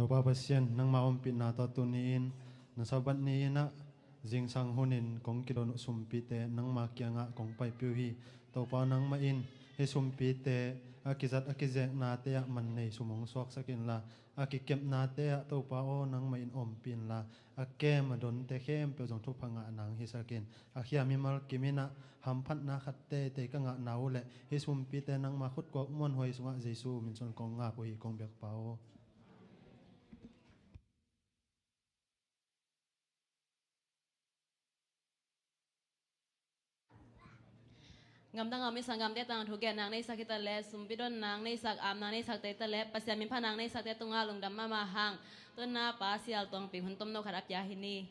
Topa Pasian, nangma ompihna tawh tuni-in na Sabbath ni-in ah zingsang hunin kong kidon uh sumpite nangma kiangah kong paipih uh hi. Topa, nangmah in hih sumpite a kizat a kizeknate ah man nei sum hong suaksak inla, a kikepnate ah Topa aw, nangmah in ompih inla, a kem a donte khempeuh zong thupha ngah nang hisak in. A khia mimal kim in ah hamphatna khat teitei ka ngahna uh leh hih sumpite nangma khutkuak muanhuai sungah Jesu min suang kong ngak uh hi, kong biakpa aw. Gamdang a om i sanggamte tungah thugen nang neisak hi ta leh, sumpi don nang neisak, am nang neisak te ta leh, Pasian min pha nang neisakte tungah lungdam mahmah hang. Tuna Pa Sial Tuangpi hun tomno khat a pia hi ni.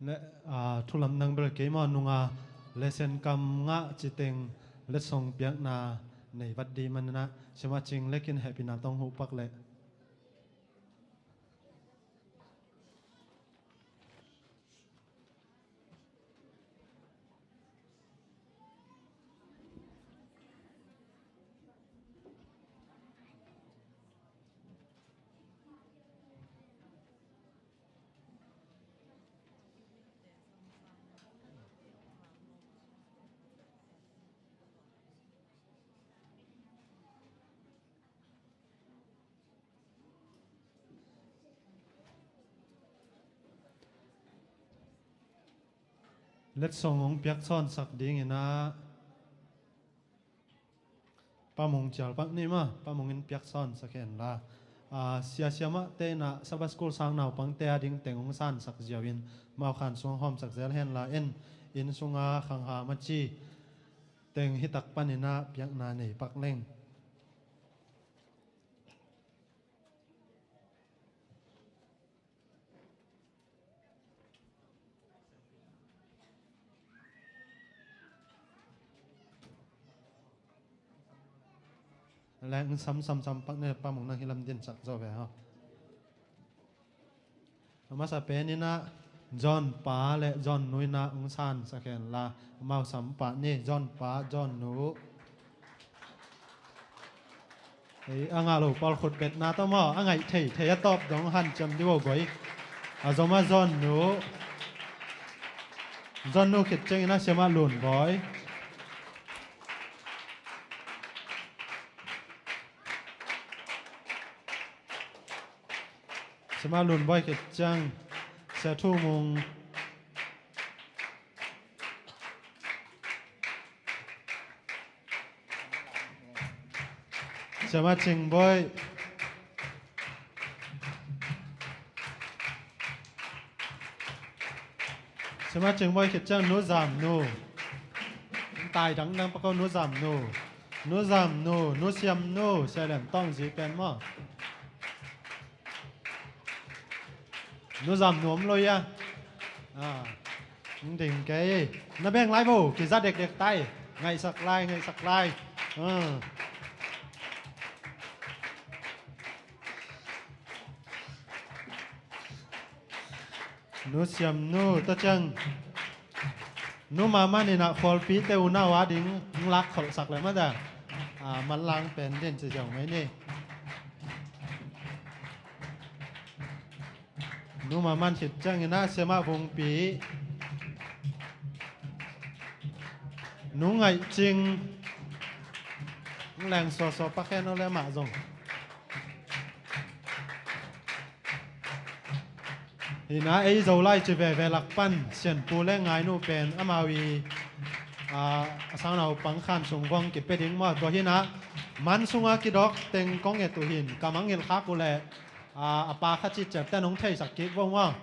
Le, aa, thu lamdang bel kei maw, nunga lesson kam ngah citeng letsong piakna nei vat dih manin ah, Siamah Cing Lek in hehpihna tawh hong huh pak leh. Letsong hong piak sawnsak dingin ah Pa Mung cial pak ni maw, Pa Mung in piak sawnsak hen la. Aa, sia siamahte in ah Sabbath School sang naupangte a ding teng hong sansak ziau in, mau khan sung hawmsak zel hen la, en inn sunga khangha maci teng hi tak panin ah piakna nei pak leng. Leng sam sam sam pak ne, Pa Mung nang hi lam din sak zo ve ha. A masa pen in ah John pa le John nu in ah hong sansak hen la, amau sam pah ni, John pa, John nu. Ei, a ngah lo pawl khut betna tawh maw, a ngaih thei thei a tawp dong hanciam dih vo goi. A zom a John nu, John nu khit ciangin ah Siamah Lun Bawi. Siamah Lun Bawi khit ciang Sia Thu Mung. Siamah Cing Bawi. Siamah Cing Bawi khit ciang Nu Zam Nu. Tai dangdang pak o, Nu Zam Nu. Nu Zam Nu, Nu Siam Nu, Sia Lian Tawng zi pen maw. Nu Zam Nu om lo ia. Ah, ding kei. Na beng lai bo, kiza dekdek tai. Ngaihsak lai, ngaihsak lai. Ah. Nu Siam Nu, tua ciang Nu Maman in ah khualpite unau a ding hong lak kholhsak le mah dah. Ah, manlang pen din ci ziau mai ni. Nu Maman khit ciangin ah Siamah Vungpi. Nu Ngaih Cing. Leng suasua pak hen o le mah zong. Hi na, ei Zolai ci veve lak pan Sianpu le Ngainu pen amau i, a, a sang naupang khan sung vong kipia ding maw. Tua hi na, man sunga kidok teng kong et uh hin, ka mangngilh khak uh leh, a, a pa kha ciciat ten hong theisak kik vo maw.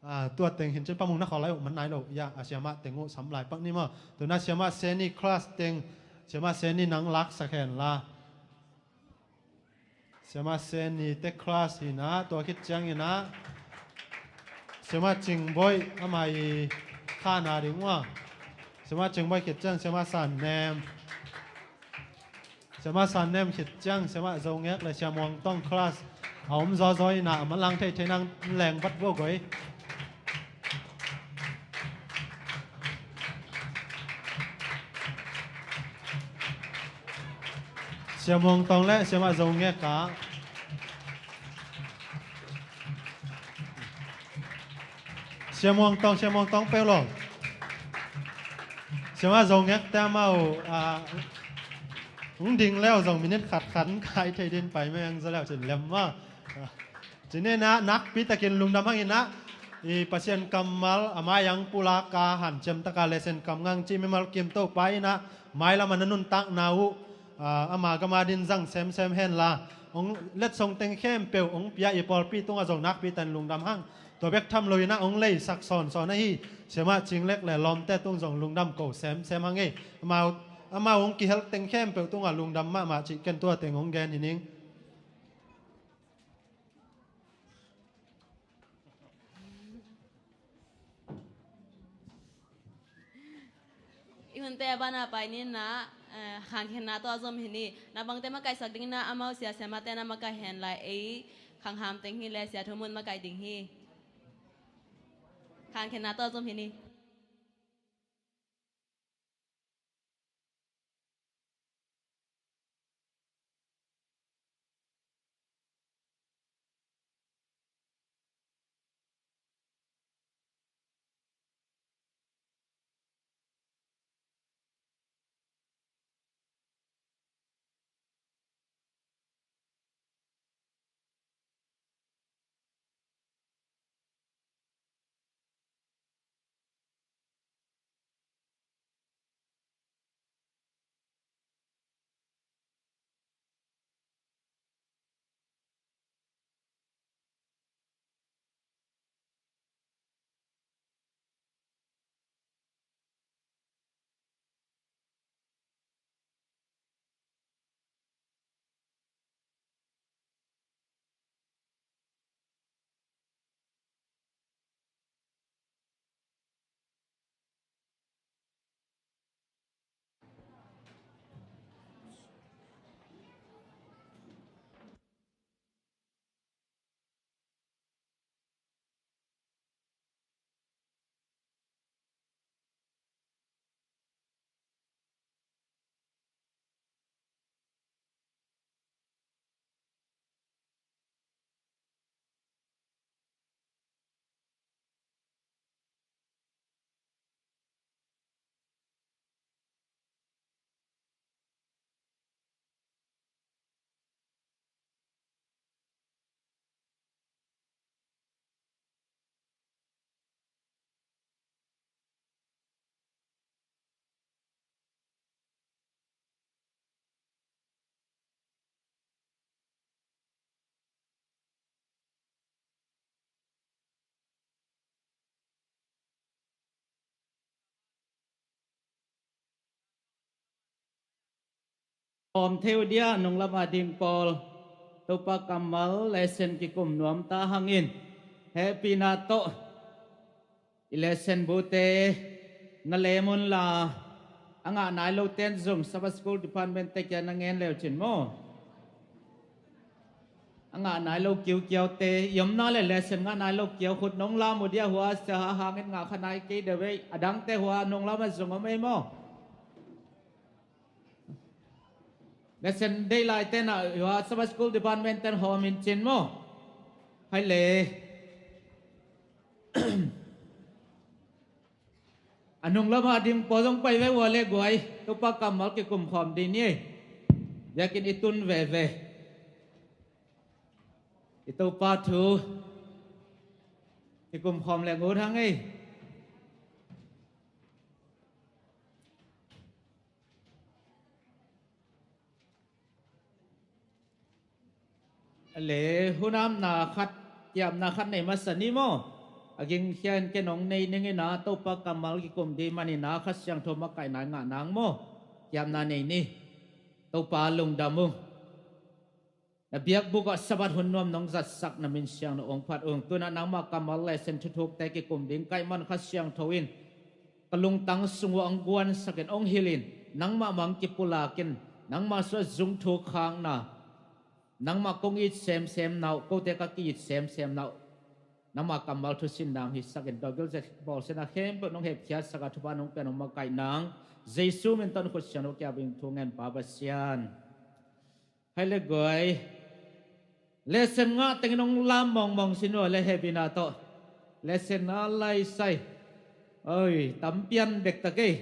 Ah, tua teng hin cin Pa Mung na khawl lai uh man nai lo. Ia, a siamah teng uh sam lai pak ni maw. Tuna siamah Seni class teng, siamah Seni nang laksak hen la. Siamah Seni te class hi na, tua khit ciangin ah siamah Cing Bawi, amah i khana ding uh a. Siamah Cing Bawi khit ciang siamah San Nem. Siamah San Nem khit ciang siamah Zo Ngek le Sia Muang Tong class a om zawzaw in ah, a manlang theithei nang leng vat buak goi. Siam Huang Tong le Siamah Zo Ngek ah. Siam Huang Tong, Siam Huang Tong peuh lo. Siamah Zo Ngek te amau, ah, hong ding leu zong minit khat khat kai thei din pai meng za leu cin lem ma. Cin inah nakpi takin lungdam hang inah, i Pasian kammal a mai ang pulak a hanciam taka lesen kam ngang ci mimal kim Topa inah mailam a na nuntakna uh, ah, ama gam adin zang semsem henla, hong letsong teng khempeuh hong pia i pawlpi tungah zong nakpi takin lungdam hang. Tua bek tham lo inah hong leisak sawnsawn ahi Siamah Cing Lek le lawmte tung zong lungdam ko semsem hang ei. Amau, amau hong kihelh teng khempeuh tungah lungdam mahmah cih ken tua teng hong gen hi ning. I hunte a banah pai ni inah, eh, khangkhiatna tawh a zom hi ni. Na bangte makaihsak ding inah amau sia siamahte na makaih hen lai ei, khangham teng hi le Sia Thu Mun makaih ding hi. Khangkhiatna tawh a zom hi ni. Hawm thei uh dia, nunglam a ding pawl, Topa kammal lesen kikum nuam ta hangin, hehpihna tawh i lesen bute na lem unla, a ngah nai lote in zong Sabbath School Department te kia na ngen leu cin maw? A ngah nai lo kiukiaute, i omna le lesen ngah nai lo kiau khut nong lam uh dia, hua sia ha hangin ngah kha nai kei deuh ei, a dangte hua nong lam a zong om ei maw? Lesen deih laite na hua Sabbath School Department ten hawm in cin maw? Hai le. A nunglam a ding pawl zong pai ve ua le guai, Topa kammal kikum khawm ding ni ei. Biakinn i tun veve. I Topa thu kikum khawm le ngut hang ei. Le hunamna khat, kiapna khat nei masa ni maw? A gingkhia in ken hong nei ning ina, Topa kammal kikum ding manina Kha Siangtho makaihna ngah nang maw? Kiapna nei ni. Topa lungdam ung. Na biakbuk ah Sabbath hun nuam nong zatsak na min siang na ong phat ung. Tuna nangmah kammal lesen thuthukte kikum ding kaih man Kha Siangtho in ka lungtang sung uh hong guansak in hong hilh in, nangmah mang kipulak in, nangmah suah zung thuk khakna, nangmah kong it semsem na uh, kote ka ki-it semsem na uh, nangmah kammal thusin nang hisak in, dawgil zet bawlsiatna khempeuh nong hepkhiatsak a thupha nong pia nong makaih nang, Jesu min tawh khut sian uh kiabing thu ngen Pa Pasian. Hai le guai. Lesson ngah tengin hong lam mawngmawng sin uh a le hehpihna tawh. Lesson a laisai. Oi, tampian dektak ei.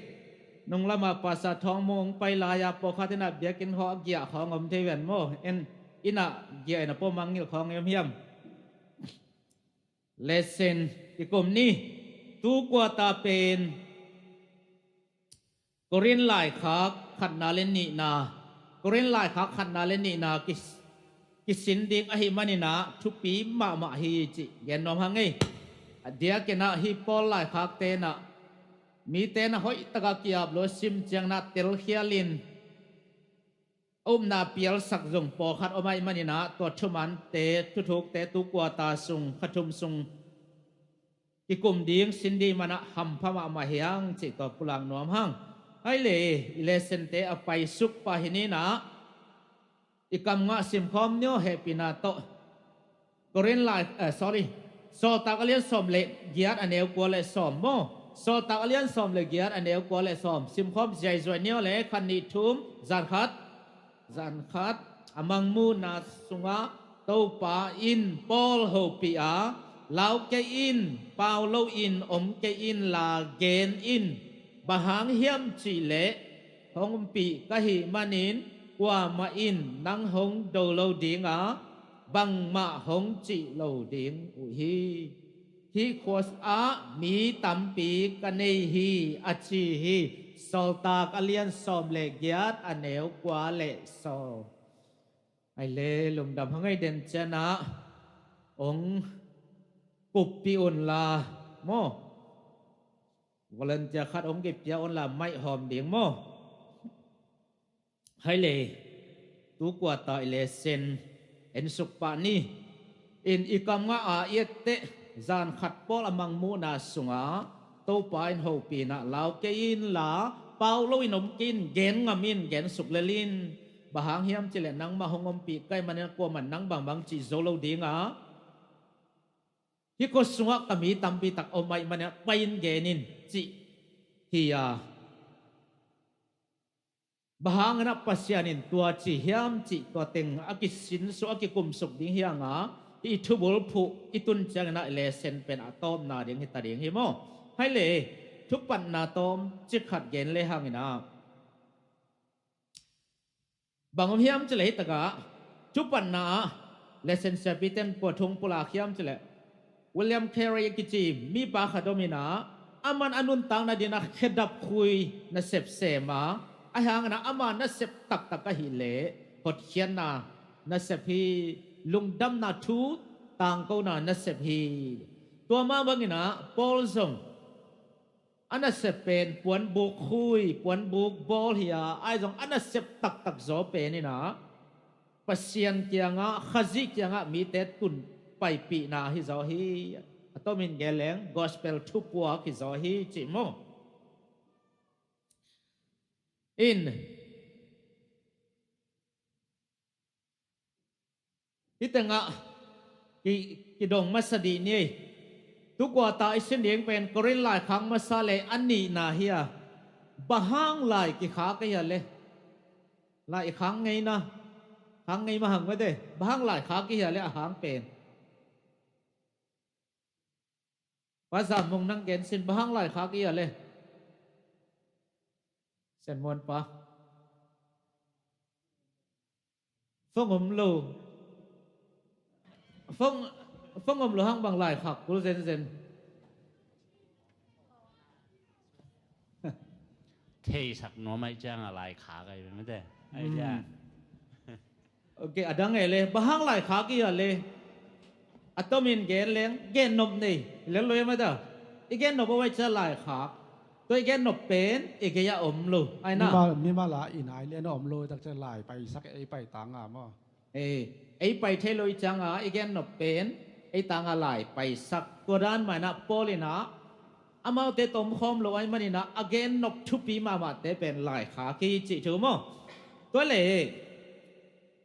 Nung lamah pasa thawng mung hong pai lai-a pawlkhat in ah biakinn khawng a giah khawng om thei ven maw. En, inn ah giah in a pawh mangngilh khawng om hiam. Lesson i kum ni. Tu kuata pen Korin laikhak khatna le nihna, Korin laikhak khatna le nihna kis-, kisin ding ahih manin ah thupi mahmah hi cih gen nuam hang ei. A diakin ah hih Paul laikhak tenah mite na hoih takah ki-ap lo sim ciangin ah telkhialin a upna pialsak zong pawlkhat om ahih manin ah tua thumante, thuthukte tu kuata sung, kha thum sung kikum ding, sin ding man ah hampha mahmah hi hang cih tua pulak nuam hang. Hai le, i lessonte a paisuk pah hi ni in ah, i kam ngah simkhawm ni aw hehpihna tawh. Korin lai, eh, sorry. Sawltak a lian sawm le giat a neu kua le sawm maw. Sawltak a lian sawm le giat a neu kua le sawm. Simkhawm ziaizuai ni aw le khat nih thum, zan khat. Zan khat, a mangmuhna sungah Topa in Paul hopih a, lau kei in, pau loin om kei in la gen in, bang hang hiam cihleh hong ompih ka hih manin kuamah in nang hong do lo ding a, bangmah hong cih lo ding uh hi. Hih khuas ah mi tampi ka nei hi a ci hi. Sawltak a lian sawm le giat a neu kua le sawm. Ai le lungdam hang ei, den cianah hong kuppih unla maw. Volunteer khat hong kipia unla maihawm ding maw. Hai le, tu kuata i lesson en suk pah ni. In i kam ngah a i etteh, zan khat Paul a mangmuhna sungah Topa in hopih in ah lau kei in la, pau loin om kei in, gen ngam in, gen suk lel in. Bang hang hiam cihleh nangmah hong ompih ka hih manin kuamah in nang bangbang cih zo lo ding a, hih khua sungah ka mi tampi tak om ahih manin pai in gen in cih hi a. Bang hangin ah Pasian in tua ci hiam cih tua teng a kisinsuah, a kikumsuk ding hi hang a, i thubulphuh i tun ciangin ah i lesson pen a tawpna ding hi ta ding hi maw. Hai le, thupatna tawmcik khat gen le hangin ah, bang om hiam cihleh hih takah thupatna ah lesson siapite in kua thu pulak hiam cihleh William Carey a kici mipa khat om in ah, aman a nuntakna dingin ah khedap khui nasep sem a, ahi hangin ah ama nasep taktak ahih leh hotkhiatna nasep hi, lungdamna thu tangkona nasep hi. Tua mah bangin ah Paul zong a nasep pen puanbuk khui, puanbuk bawl hi a, ahi zong a nasep taktak zaw pen in ah Pasian kiangah, Khazih kiangah mite tun paipihna hi zaw hi. A tomin gen leng gospel thupuak hi zaw hi cih maw. In hih tengah ki, kidong masa dih ni ei. Tu kuata i sin ding pen Korin laikhak masa le a nihna hi a. Bang hang lai kikhak ka hia le. Lai i khak ngeina. Khak ngei mah hang mate. Bang hang lai khak i hia le a hang pen. Pa Zam Mung, nang gen sin, bang hang lai khak i hia le. Sen Muan pa. Phone om lo. Phone, phone om lo hang bang lai khak kul zenzen. Theisak nuam ahih ciangah lai khak ahi ve mate. Ahi ciang. Ok, a dang e le, bang hang lai khak i hia le. A tomin gen leng, gen nop nei. Lel lo e mate. I gen nop a wai cia lai khak. Tua i gen nop pen i gei a om lo. Ai na. Mimal, mimal a i nai lian a om lo tak cia lai paisak ei pai tanga maw. Ei, ei pai thei lo i cianga i gen nop pen ei tanga lai paisak. Tua dan mah in ah Paul in ah amaute tomkhawm lo ahih manin ah a gen nop thupi mahmahte pen lai khak hi cih thu maw. Tua le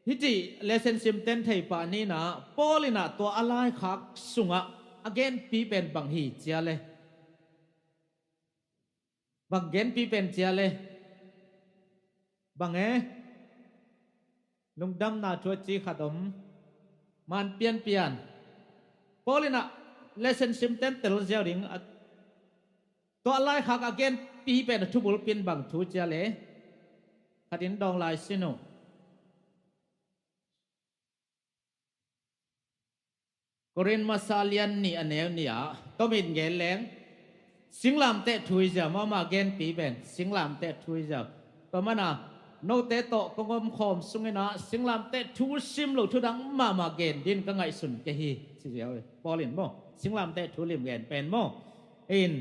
hih cih lesson sim ten thei pah ni in ah Paul in ah tua a lai khak sungah a genpi pen bang hi cia le. Bang genpi pen cia le. Bang e. Lungdamna thu a ci khat om. Man pianpian. Paul in ah lesson sim tentel ziau ding a, tua laikhak a genpi pen a thubulpin bang thu cia le khatin dawng lai sin uh. Korin masa lian nih a neu nih ah tomin gen leng singlamteh thu hi ziau, mahmah genpi pen singlamteh thu hi ziau. Tua mana note tawh kong omkhawm sunginah singlamteh thu sim lo thudang mahmah gen din ka ngaihsun kei hi ci ziau. Paul in maw singlamteh thu lim gen pen maw in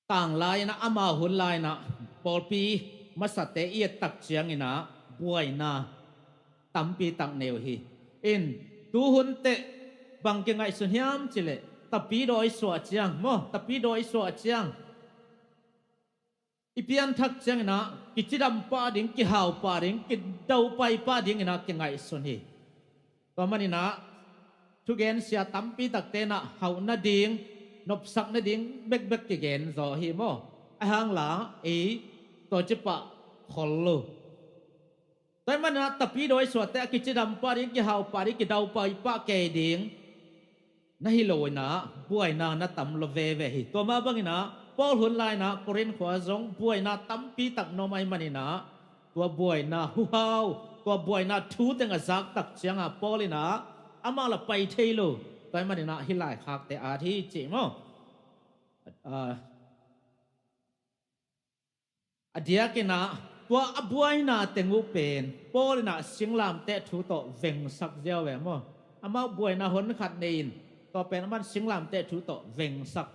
tang lai-inah amau hun lai-inah pawlpi masate i et tak cianginah buaina tampi tak nei uh hi. In tuhun teh bang kingaihsun hiam cileh tapidaw i suah ciang maw, tapidaw i suah ciang i pianthak cianginah kicidam pah ding, kihau pah ding, kidau pai pah dinginah kingaihsun hi. Tua maninah thugensia tampi takte inah hauh nading, nopsak nading bekbek kigen zaw hi maw? Ahang la ei tua cipah khol lo. Tua hi maninah tapidaw i suahte a kicidam pah ding, kihau pah ding, kidau pai pah kei ding na hi lo inah buaina na tam lo veve hi. Tua mah banginah Paul hun lai-inah Korin khua zong buaina tampi tak na om ahih maninah tua buaina huhau, tua buaina thu teng a zak tak ciangah Paul inah amah la pai thei lo. Tua ahih maninah hih laikhakte at hi cih maw? A, a diakinah tua a buaina teng uh pen Paul inah singlamteh thu tawh vengsak ziau ve maw? Amau buaina hon khat nei-in tua pen aman singlamteh thu tawh vengsak.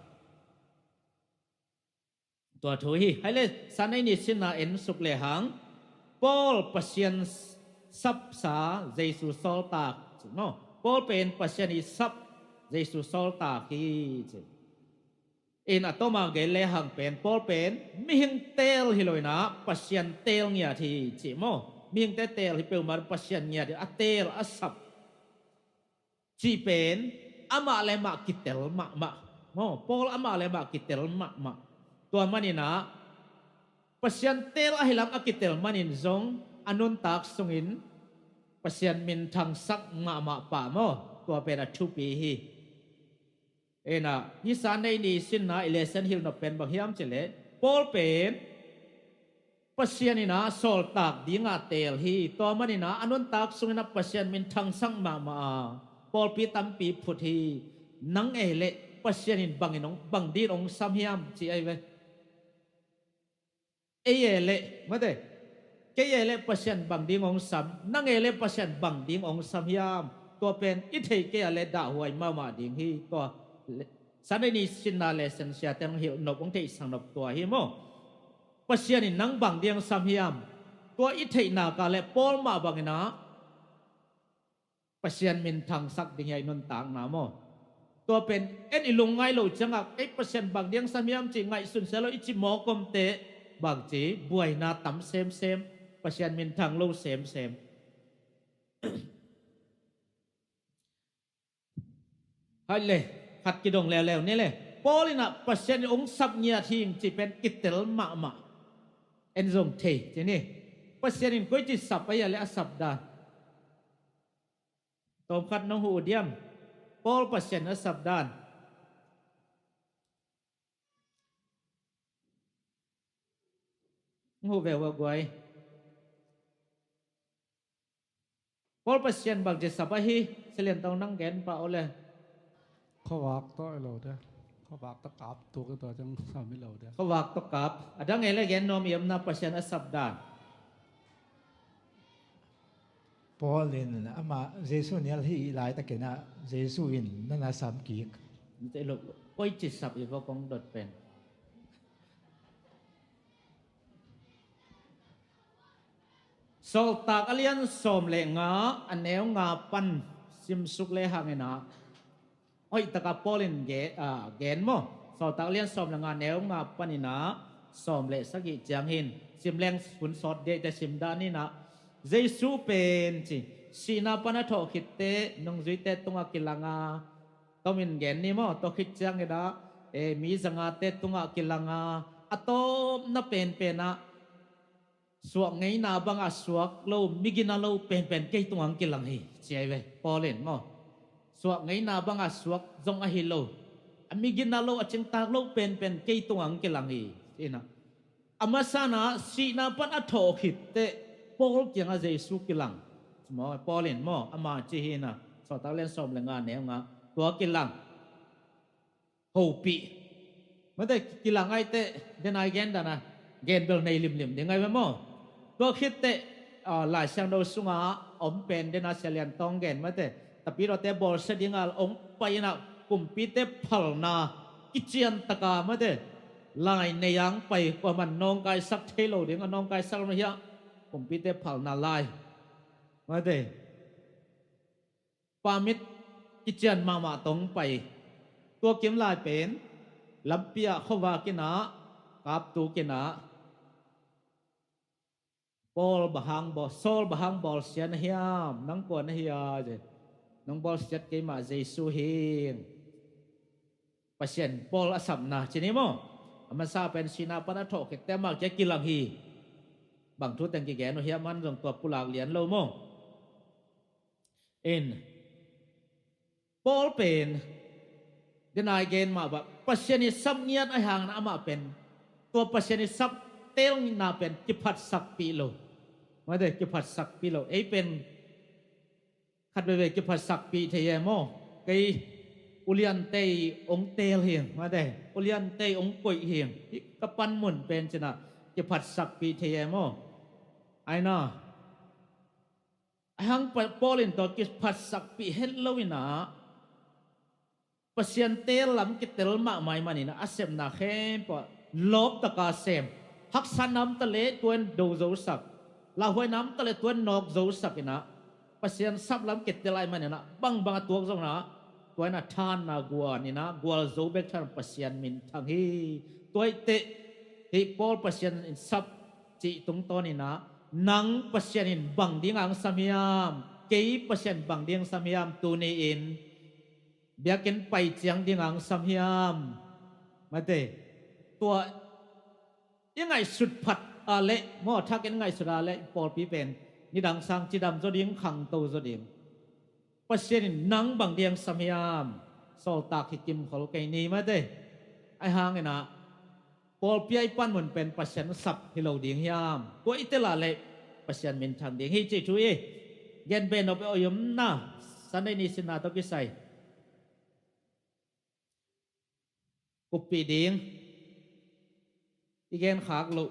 Tua thu hi. Hai le, Sunday ni sinna en suk lehang Paul Pasian sapsa Jesu sawltak ci maw? Paul pen Pasian i sap Jesu sawltak hi ci. In a tawma gen lehang pen Paul pen mihing teel hi lo inah Pasian teel ngiat hi ci maw? Mihingte teel hi peuhmah Pasian ngiat hi, a teel a sap cih pen amah le mah kitel mahmah maw? Paul amah le mah kitel mahmah. Tua maninah Pasian teel ahi lam a kitel manin zong a nuntak sungin Pasian minthangsak mahmah pah maw? Tua pen a thupi hi. Inah hih Sunday ni sinna i lesson hilh nop pen bang hiam cileh Paul pen Pasian inah sawltak dingah teel hi. Tua maninah a nuntak sunginah Pasian minthangsak mahmah a pawlpi tampi phut hi. Nang ei leh Pasian in bangin hong, bang din hong sam hiam ci ahi ve. Ei e leh mate, kei e leh Pasian bang ding hong sam, nang e leh Pasian bang ding hong sam hiam? Tua pen i theih kei a leh dahhuai mahmah ding hi. Tua le, Sunday ni sinna lesson siate hong hilh nop, hong theihsak nop tua hi maw? Pasian in nang bang ding hong sam hiam? Tua i theih nak a leh Paul mah banginah Pasian minthangsak ding hi a i nuntakna maw? Tua pen en i lungngai lo ciangah kei Pasian bang ding sam hiam cih ngaihsun sia lo i ci mawk omte bangci buaina tam semsem, Pasian minthang lo semsem. Hai le, khat kidong leuleu ni le. Paul inah Pasian in hong sap ngiat hing cih pen kitel mahmah. En zong thei ci ni. Pasian in koici sap a hia le a sap dan. Tawmkhat nong huh uh diam? Paul Pasian a sap dan. Nong huh ve uh a guai. Paul Pasian bangci sap ahi, Silian Tong nang gen pah aw le. Khuavak tawh hi lo de. Khuavak tawh kap tuk hi tawh ciang sam hi lo de. Khuavak tawh kap. A dang ei le gen nuam i omna Pasian a sap dan. Paul in amah Jesu nial hi laitakinah Jesu in nana sam kik. Nite lo, koici sap i va kong dot pen. Sawltak a lian sawm le nga a neu nga pan simsuk le hanginah hoihtaka Paul in ge-, a, gen maw? Sawltak lian sawm le nga neu nga paninah sawm le sagih ciang hin sim leng hun sawt deihte sim dan inah Jesu pen ci sihna pan a thawh khitte nungzuite tungah kilanga, tomin gen ni maw? Tua khit cianginah e, mi zangate tungah kilanga, a tawpna penpen ah suak ngeina bangah suak lo, migina lo penpen kei tungah hong kilang hi, ci ahi ve Paul in maw. Suak ngeina bangah suak zong ahi lo, a migina lo, a cingtak lo penpen kei tungah hong kilang hi, ci-in ah. A masa in ah sihna pan a thawh khit teh Paul kiangah Jesu kilang. Maw, Paul in maw, ama ci hi-in ah, Sawltak lian sawm le nga neu nga, tua kilang. Hopih. Mate, kilang ai teh, den ai gen dan a, gen bel nei limlim ding ai ve maw. Tua khit teh, ah, Lai Siangtho sungah om pen den a Sia Lian Tawng gen mate, Tapidawte bawlsia dingah hong pai-in ah kumpite phalna kician taka mate, lai nei-a hong pai, kuaman nawngkaisak thei lo ding, a nawngkaisak lo hiah kumpite phalna lai mate, pamit kician mahmah tawh hong pai. Tua kim lai pen lampi ah khuavak in ah, kaptuk in ah, Paul, bang hang bawl, Saul, bang hang bawlsia na hiam? Nang kua na hi a? Nong bawlsiat keimah Jesu hi. Pasian Paul a sapna ci ni maw. A masa pen sihna pan a thawh khit teh amah kiang kilang hi. Bang thu teng kigen uh hiam, man zong tua pulak lian lo maw. In, Paul pen, den ai gen mah bang, Pasian i sap ngiat ahih hangin amah pen, tua Pasian i sap telna pen kiphatsakpih lo. Mate, kiphatsakpih lo. Ei pen khat veve kiphatsakpih thei e maw. Kei uliante i hong tel hi, mate, uliante i hong koih hi. Hih ka panmun pen ci-in ah kiphatsakpih thei e maw. Ai na. Ahih hang Pa-, Paul in tua kiphatsakpih het lo-in ah, Pasian teel lam kitel mahmah ahih manin ah, a sepna khempeuh lawptaka sem. Haksatna om ta leh tua in do zosak, lauhuaina om ta leh tua in nawk zosak in ah, Pasian sap lam kitel ahih manin ah, bangbang a tuak zongin ah, tua in ah thanna guan in ah, gualzo bek than Pasian minthang hi. Tua ahih teh, hih Paul Pasian in sap cih tungtawnin ah, nang Pasian in bang dingin hong sam hiam? Kei Pasian bang dingin hong sam hiam? Tuni-in biakinn pai ciang dingin hong sam hiam? Mate, tua i ngaihsut phat a leh, maw, thak in ngaihsut a leh, pawlpi pen nidang sang cidam zaw ding, khangto zaw ding. Pasian in nang bang dingin hong sam hiam? Sawltak hi kimkhol kei ni, mate. Ahih hangin ah, pawlpi ah i panmun pen Pasian sap hi lo ding hiam? Tua i tel a leh Pasian minthang ding hi cih thu hi. Gen be nop e, oi om na, Sunday ni sinna tawh kisai. Kuppih ding. I gen khak loh.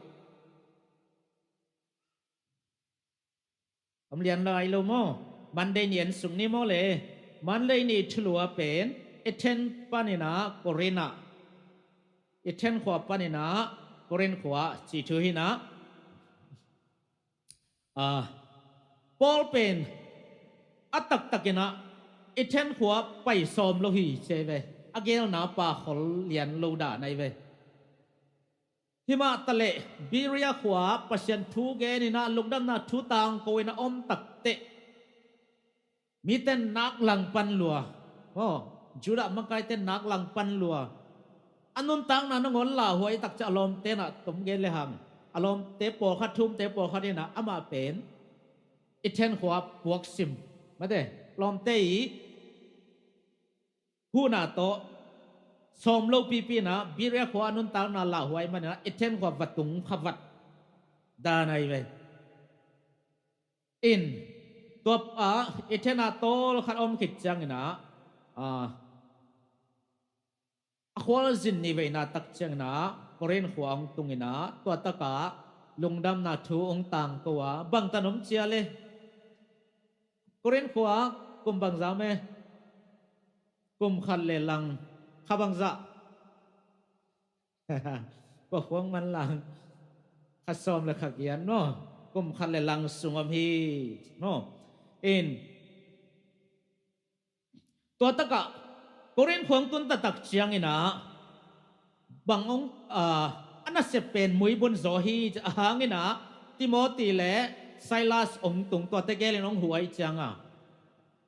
Om lian lai lo maw? Monday ni en sung ni maw le? Monday ni thulu ah pen, Athens panin ah Corinth ah, Athens khua panin ah Corinth khua cih thu hi-in ah. Ah, Paul pen a taktakin ah Athens khua pai sawm lo hi ci ahi ve. A gelna pa khol lian lo dan ahi ve. Himah taleh Berea khua Pasian thu genin ah lungdamna thu tangko in a om takteh, mite nak langpan lua. Aw, Judah makaite nak langpan lua. A nuntakna nangawn lauhuai takciang a lawmte in ah tom gen le hang, a lawmte pawlkhat, thumte pawlkhat in ah amah pen Athens khua puaksim. Mate, lawmte i huhna tawh sawm lopipi in ah Berea khua a nuntakna lauhuai manin ah Athens khua va tung kha vat dan ahi ve. In, tua ah Athens ah tawlkhat a om khit ciangin ah, ah, a khualzin ni veina tak ciangin ah Corinth khua hong tungin ah, tua takah lungdamna thu hong tangko a, bangtan om cia le. Corinth khua kum bangzah om e? Kum khat le lang kha bangzah? Kua khuang man lang kha sawm le kha giat maw? Kum khat le lang sung om hi maw? In, tua takah Corinth khua hong tun taktak ciangin ah, bang hong, ah, a nasep pen muibun zaw hi, ahih hangin ah Timothy le Silas hong tung, tuate gelin hong huh ahih ciangin ah,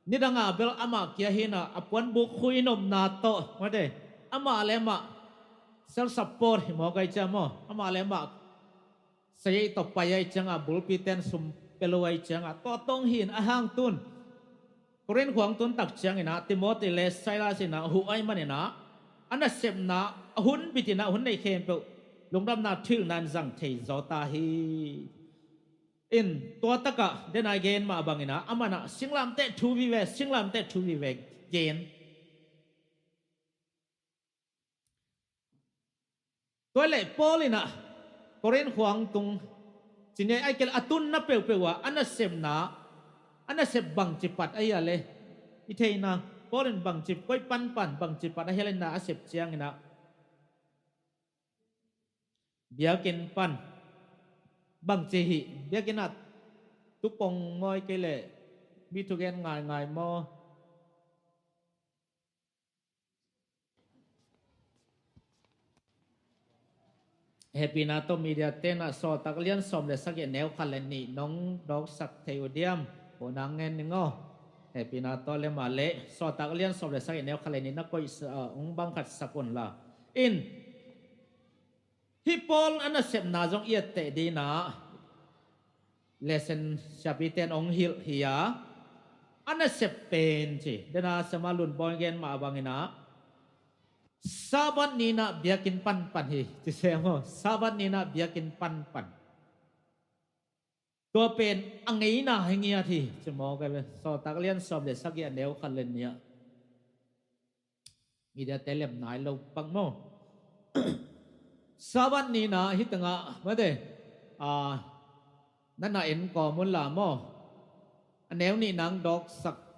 nidang a bel amah kia hi-in ah, a puanbuk khui nopna tawh, mate, amah le amah self support hi mawk ai ciang maw, amah le amah sayi tawh pai ai ciangah, bulpi ten sum pia lo ai ciangah, tua tawng hi in a hang tun Korin khua hong tun tak cianginah Timothy le Silas inah huh ai maninah a nasepna a hun bitinah hun neih khempeuh lungdamna thuhilhna in zang thei zaw ta hi. In tua takah denai gen mah banginah amanah singlamteh thu vive, singlamteh thu vive gen. Tua leh Paul inah Korin khua hong tung cini ai kel a tunna peuhpeuh ah a nasepna a nasep bangci pat ahi a le i theihna Paul in bangci koi panpan bangci pat ahi a le na a sep cianginah biakinn pan bangci hih biakinn ah tupong mawi kei leh mi thugen ngaingai maw? Hehpihna tawh media tenah Sawltak lian sawm le sagih neu khat le nih nong dawksak thei uh diam? Hona ngen ning aw. Hehpihna tawh le mah le Sawltak lian sawm le sagih neu khat le nih na koih sa, uh, hong bang khat sak un la. In hih Paul a nasepna zong i etteh dinah lesson siapite in hong hilh hi a, a nasep pen ci dena sema lunbawi gen mah banginah Sabbath ninah biakinn panpan hi ci se maw? Sabbath ninah biakinn panpan. Tua pen a ngeina hi ngiat hi ci maw? Sawltak lian sawm le sagih a neu khat le nih ah. Media te lem nai lo pak maw? Sabbath ninah hih tengah mate, a, na na en kawm un la maw? A neu nih nang dawksak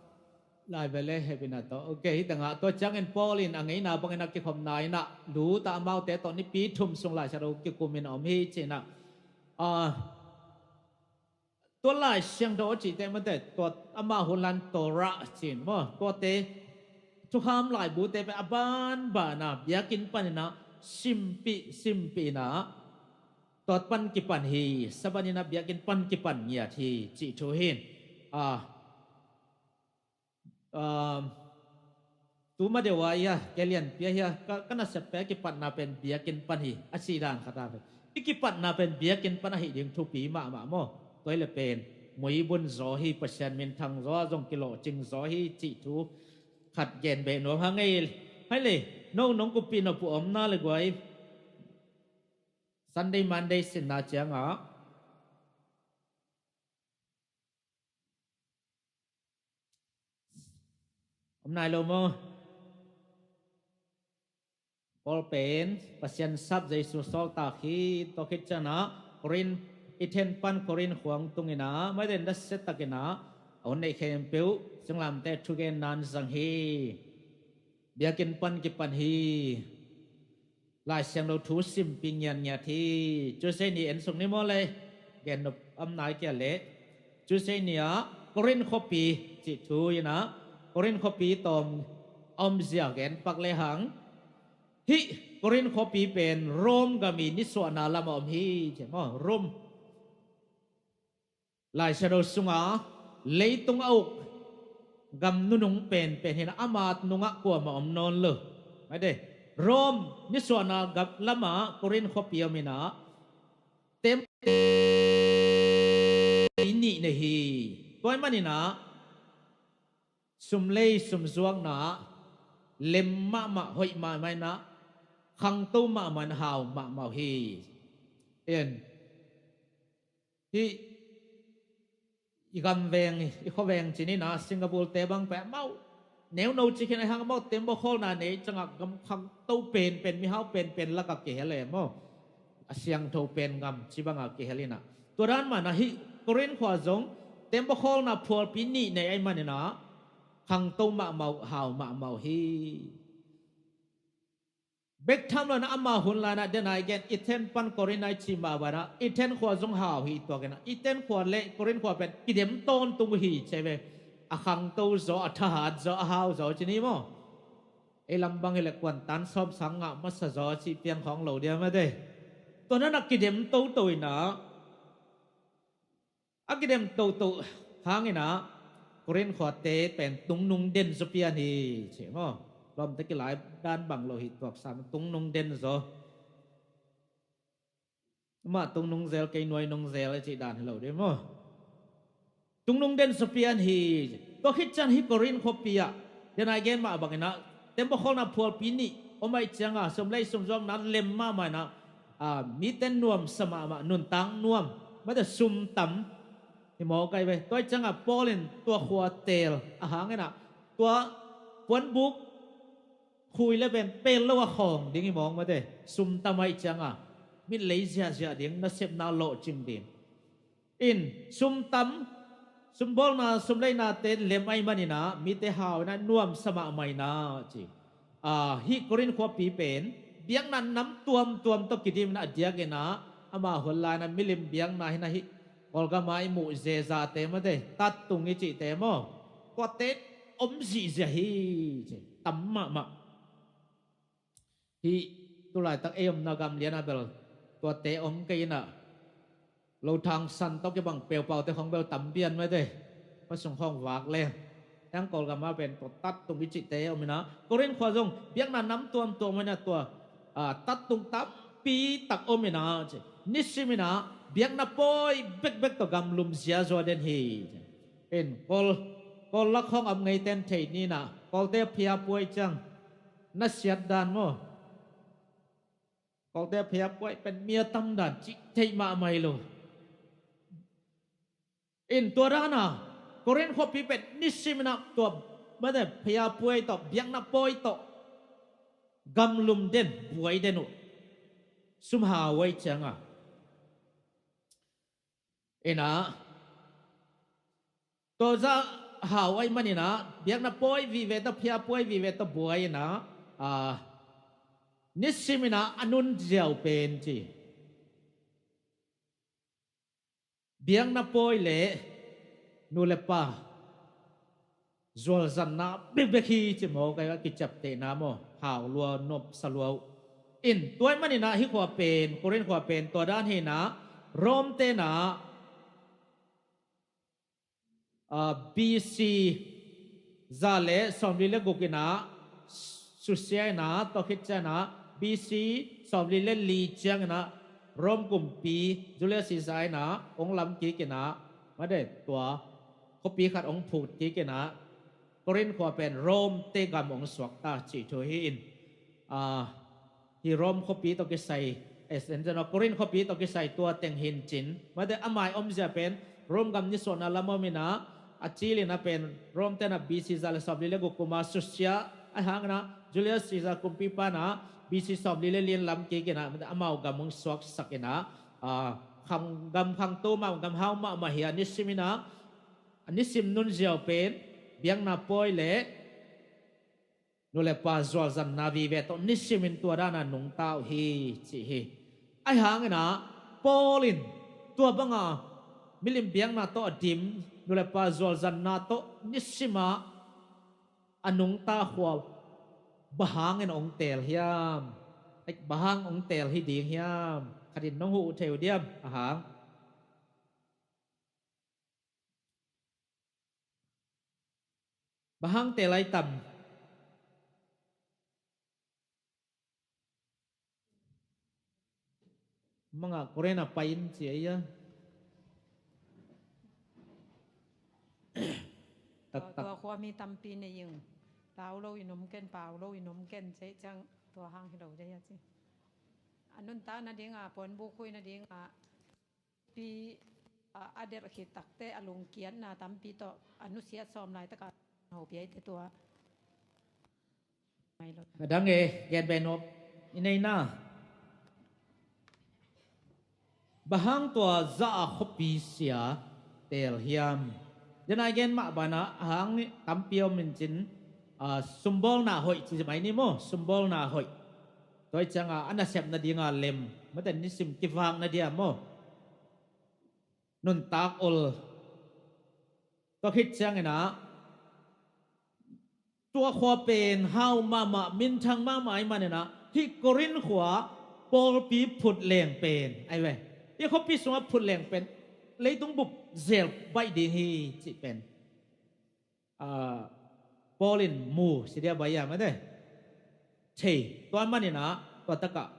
lai vele hehpihna tawh. Ok, hih tengah tua ciangin Paul in a ngeina bangin a kikhopna inah lut a amaute tawh nipi thum sung Lai Siangtho kikumin a om hi cinah. A, tua Lai Siangtho a cihte mate, tua ama hunlan Torah cin maw? Tuate thukham laibute pen a banbana biakinn paninah simpih simpih inah tuat pan kipan hi. Sabbath ninah biakinn pan kipan ngiat hi cih thu hin. A, Aa, tu ma deuh ah ia, kei lianpi ah hia, ka, ka nasep pen a kipatna pen biakinn pan hi, a cih dan khat ah pen. I kipatna pen biakinn pan ahih ding thupi mahmah maw? Tua hi leh pen muibun zaw hi, Pasian minthang zaw ah zong kilawhcing zaw hi cih thu khat gen beh nuam hang ei. Hai leh, no nong kuppih nop uh om na leh guai, Sunday, Monday sinna ciangah om nai lo maw? Paul pen Pasian sap Jesu sawltak hi. Tua khit ciangah Korin, Athens pan Korin khua hong tung inah, maiden dasia tak inah a hun neih khempeuh singlamteh thugenna in zang hi. Biakinn pan kipan hi. Lai Siangtho thu simpih ngiatngiat hi. Tuesday ni en suk ni maw leh? Gen nop om nai kia leh. Tuesday ni ah Korin khuapi cih thu inah, Korin khuapi tawm a omzia gen pak lehang, hih Korin khuapi pen Rome gam i nisuahna lamah om hi ci maw? Rome. Lai Siangtho sunga leitung a uk gam nunung penpen hi inah, ama nungah kuamah om nawn lo. Maite, Rome nisuahna gam lamah Korin khuapi om inah, temple nih nei hi. Tua ahih man inah sum lei sum zuakna lem mahmah, hoih mahmah inah, khangto mahmah inah, hau mahmah uh hi. En. Hih i gamveng, i khuaveng ci ni inah, Singapore te bang pen amau neuno ci khin ahih hang amau tembaw khawlna nei ciangah gam khangto penpen, mihau penpen lakah kihel e maw? A siangtho pen gam ci bangah kihel inah. Tua dan mah inah hih Korin khua zong tembaw khawlna phualpi nih nei ahih man inah khangto mahmah uh, hau mahmah uh hi. Bek tham lo inah ama hun lai inah, den a i gen Athens pan Korin a i cih mah bang inah Athens khua zong hau hi tuak inah, Athens khua le Korin khua pen kidem tawntung uh hi ci ve. A khangto zaw, a thahat zaw, a hau zaw ci ni maw? Ei lam bang hi leh kuantan sawm sang ngah masa zaw cih pian khawng lo dia maite. Tua inah kidem toto inah, a kidem toto hang inah Korin khuate pen tungnung den zaw pian hi ci maw? Lawmte kilai dan bang lo hi tuak sam, tungnung den zaw. Mah tungnung zel, kei nuai nung zel a cih dan hi lo ding maw? Tungnung den sapian hi. Tua khit ciang hih Korin khuapi ah, den a i gen mah bangin ah, tembaw kholna phualpi nih om ahih ciangin, sum lei sum zuakna lem mahmah in ah, mite nuamsa mahmah, nuntak nuam, mate sum tam hi mawk ahi ve. Tua ahih ciangin Paul in tua khua teel a hangin ah, tua puanbuk khui le pen pel lo a khawng ding hi mawk, mate sum tam ahih ciangin, mit lei ziahziah ding, nasepna lawhcing ding. In sum tam, sum bawlna, sum leinate lem ahih manin ah, mite hau in ah nuamsa mahmah in ah ci. Hih Korin khuapi pen biakna nam tuamtuam tawh kidim in ah, a diakin ah, amah hun lai in ah milim biakna hi in ah, hih Kawlgam ah i muh zezate, mate tattung i cihte maw, tuate om zihziah hi ci, tam mahmah. Hih tulaitak ei omna gam lian ah bel tuate om kei in ah, Lothang San tawh kibang peupaute khawng bel tam pian, mate, khua sung khawng vak leng. Hih Kawlgam ah pen tua tattung i cihte om in ah, Korin khua zong biakna nam tuamtuam om in ah, tua tattung tampi tak om in ah ci, nisim in ah biakna pawi bekbek tawh gamlum ziazua den hi. In Kawl, Kawl lak khawng om ngeiten thei ni in ah, Kawlte phiapuai ciang na siat dan maw, Kawlte phiapuai pen mi a tam dan cih theih mahmah hi lo. In tua dan a, Korin khuapi pen nisim in ah tua, mate phiapuai tawh, biakna pawi tawh gamlum den, buai den uh. Sum hau ahih ciangin. In ah, tua zah hau ahih manin ah, biakna pawi vive tawh, phiapuai vive tawh buai in ah, nisim in ah a nunziau pen ci, biakna pawi le nu le pa zualzanna bekbek hi ci mawk ahi ve, a kiciaptehna maw, hau lua, nuamsa lua uh. In tua ahih manin ah hih khua pen, Korin khua pen tua dan hi in ah, Rom te in ah, B C za le sawmli le guk in ah susia in ah, tua khit ciang in ah B C sawmli le li ciangin ah Rom kumpi Julius Caesar in ah hong lam kik in ah, mate tua khuapi khat hong phut kik in ah, Korin khua pen Rom te gam hong suakta cih thu hi in, hih Rom khuapi tawh kisai, Korin khuapi tawh kisai tua teng hi in cin, mate a mai omzia pen Rom gam nisuahna lam om in ah, a cil in ah pen Rom te in ah B C za le sawmli le guk kum a susia ahih hangin ah, Julius Caesar kumpipa in ah B C sawmli le li in lam kik in ah, mate amau gam hong suaksak in ah, khang, gam khangto mahmah, gam hau mahmah hi a, nisim in ah, a nisim nunziau pen biakna pawi le nu le pa zualzanna vive tawh nisim in tua dan a nungta uh hi cih hi. Ahih hangin ah Paul in tua bang a milim biakna tawh a dim, nu le pa zualzanna tawh nisim a a nungta khua bang hangin hong teel hiam? Bang hang hong teel hi ding hiam? Khat in nong huh thei uh diam? A hang, bang hang teel lai tam? Manga Korin a pai in ci a ia. Taktak. Tua khua mi tampi nei ing. Lau lo in om ken, pau lo in om ken, cih ciang tua hang hi lo dei a ci. A nuntak nading a, puanbuk khui nading a, pi a, a delh khit takte a lungkiatna tampi tawh a nusiat sawm laitak a, hopih ahi te tua. A dang e, gen be nop i nei na. Bang hang tua zah a khuapi sia teel hiam? Dena i gen mah bana a hang tampi om in cin, a, sumbawlna hoih ci mai ni maw, sumbawlna hoih. Tua i cianga a nasep nadinga lem, mate nisim kivak nadia maw, nuntak ol. Tua khit ciangin ah, tua khua pen hau mahmah, minthang mahmah ahih manin ah, hih Korin khua pawlpi phut leng pen, ahi ve, hih khuapi sungah phut leng pen leitung bup zel baih ding hi cih pen, ah, Paul in mu, sidia baih a mate, thei, tua manin ah, tua takah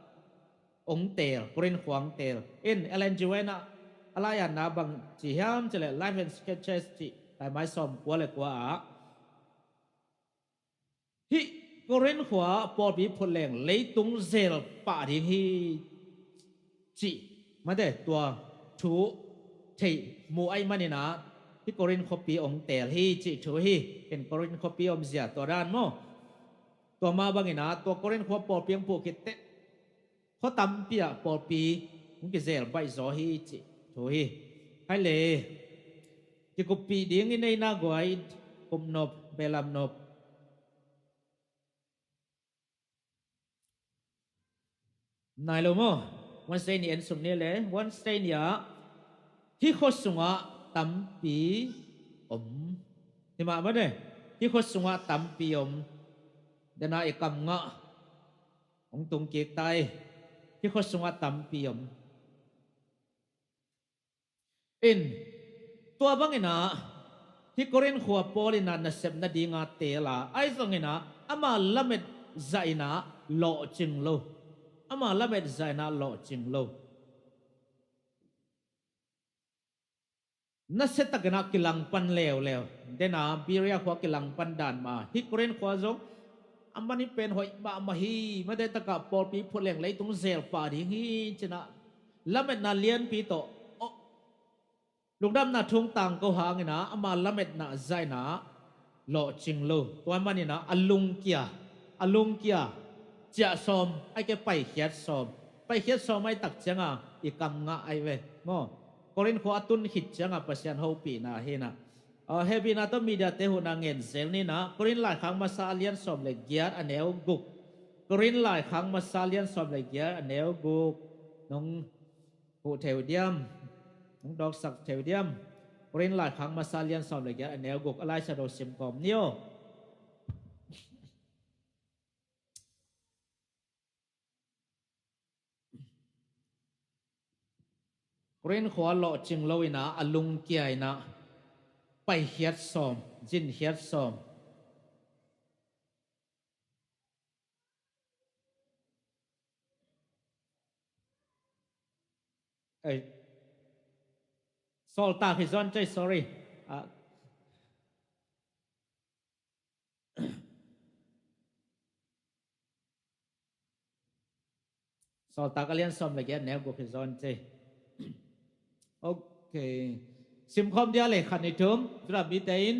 ong teel, Korin khua ong teel. In Ellen G. White in ah a laiatna bang ci hiam cih leh Life and Sketches cih, laimai sawmkua le kua ah, hih Korin khua pawlpi phut leng leitung zel pah ding hi cih, mate, tua thu theih mu ahih manin ah hih Korin khuapi ong teel hi cih thu hi. In Korin khuapi omzia tua dan maw? Tua mah bangin ah tua Korin khua pawlpi ong phuh khit teh khua tampi ah pawlpi hong kizel baih zaw hi cih thu hi. Hai le, kikuppih ding i neihna guai, kup nop, behlap nop. Nai lo maw? Wednesday ni en suk ni le, Wednesday ni ah hih khua sungah tampi om. Hi mah mah ne, hih khua sungah tampi om. Dena i kam ngah hong tung kik ta hi. Hih khua sungah tampi om. In, tua bangin ah hih Korin khua Paul in ah nasep nading a teel a, ahi zongin ah ama lamet zah in ah lawhcing lo. Ama lamet zah in ah lawhcing lo. Nasia takin ah kilangpan leuleu. Dena Berea khua kilangpan dan mah, hih Korin khua zong a man hih pen hoih mahmah hi, mate, takah pawlpi phut leng leitung zel pah ding hi ci-in ah lametna lianpi tawh, oh, lungdamna thu hong tangko hangin ah ama lametna zah in ah lawhcing lo. Tua manin ah a lungkia, a lungkia, ciah sawm, ahih kei leh paikhiat sawm. Paikhiat sawm ahih tak ciangin i kam ngah ahi ve maw? Korin khua a tun khit ciangin Pasian hopihna hi-in ah, ah, hehpihna tawh mediate huhna ngen zel ni-in ah, Korin laikhak masa a lian sawm le giat a neu guk. Korin laikhak masa a lian sawm le giat a neu guk. Nong huh thei uh diam? Nong dawksak thei uh diam? Korin laikhak masa a lian sawm le giat a neu guk, a Lai Siangtho sim kawm ni aw. Korin khua lawhcing lo-in ah, a lungkia in ah, paikhiat sawm, zinkhiat sawm. Ei. Sawltak hi zaw in cei, sorry. Ah. Sawltak a lian sawm le giat neu guk hi zaw in cei. Ok. Simkhawm dia le khat, nih, thum. Judah mite in,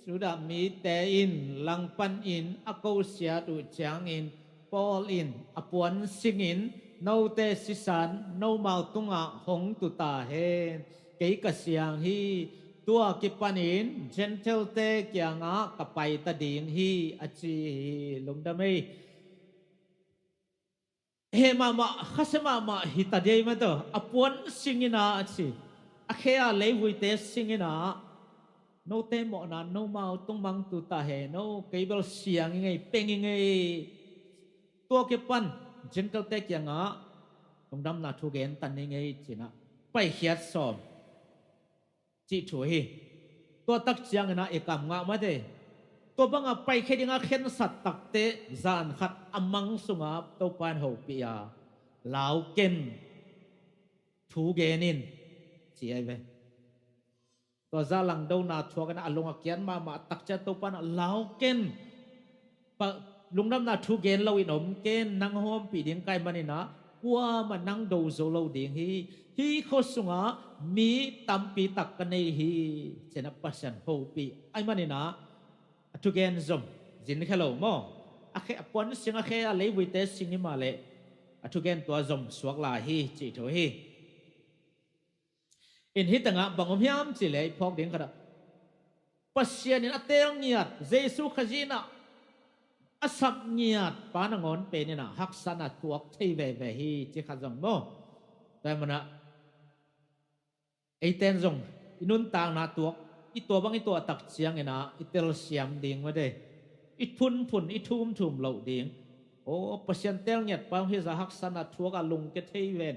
Judah mite in langpanin a kosiat uh ciangin, Paul in a puan singin, note sisan nomau tungah hong tu ta hen. Kei ka siang hi. Tua kipanin Gentile-te kiangah ka paita ding hi, a ci hi. Lungdam ei. Heh mahmah, khasia mahmah hi ta dei mah tawh, a puan singin ah a ci. A khe a leivuite singin ah, note mawhna nomau tung mah hong tu ta hen aw, kei bel siang ing ei, peng ing ei. Tua kipan Gentile-te kiangah lungdamna thu gen ta ning ei ci-in ah, paikhiat sawm cih thu hi. Tua tak ciangin ah i kam ngah mah teh. Tua bangah paikhia dingah khensat tak teh, zan khat a mang sungah Topa in hopih a, lau ken, thu gen in, ci ahi ve. Tua zah langdona thuak in ah a lung a kiat mahmah tak ciang Topa in ah, lau ken, pa, lungdamna thu gen loin om ken, nang hong ompih ding ka hih manin ah, kuamah nang do zo lo ding hi. Hih khua sungah mi tampi tak ka nei hi, ci-in ah Pasian hopih ahih manin ah, a thugen zom zin khia lo maw? A khe, a puan sing, a khe a leivuite sing hi mah leh, a thugen tua zom suak lai hi, cih thu hi. In hih tengah bang om hiam cih leh, i phawk ding khat ah, Pasian in a teel ngiat, Jesu Khazih in ah a sap ngiat pa nangawn pen in ah haksatna tuak thei veve hi, cih khat zong maw? Tua ahih manin ah, eite in zong i nuntakna tuak, i tua bang i tuah tak ciangin ah i telsiam ding mah teh, i phunphun, i thumthum loh ding. Aw, Pasian teel ngiat pa hong hi zah haksatna thuak a lungkia thei ven.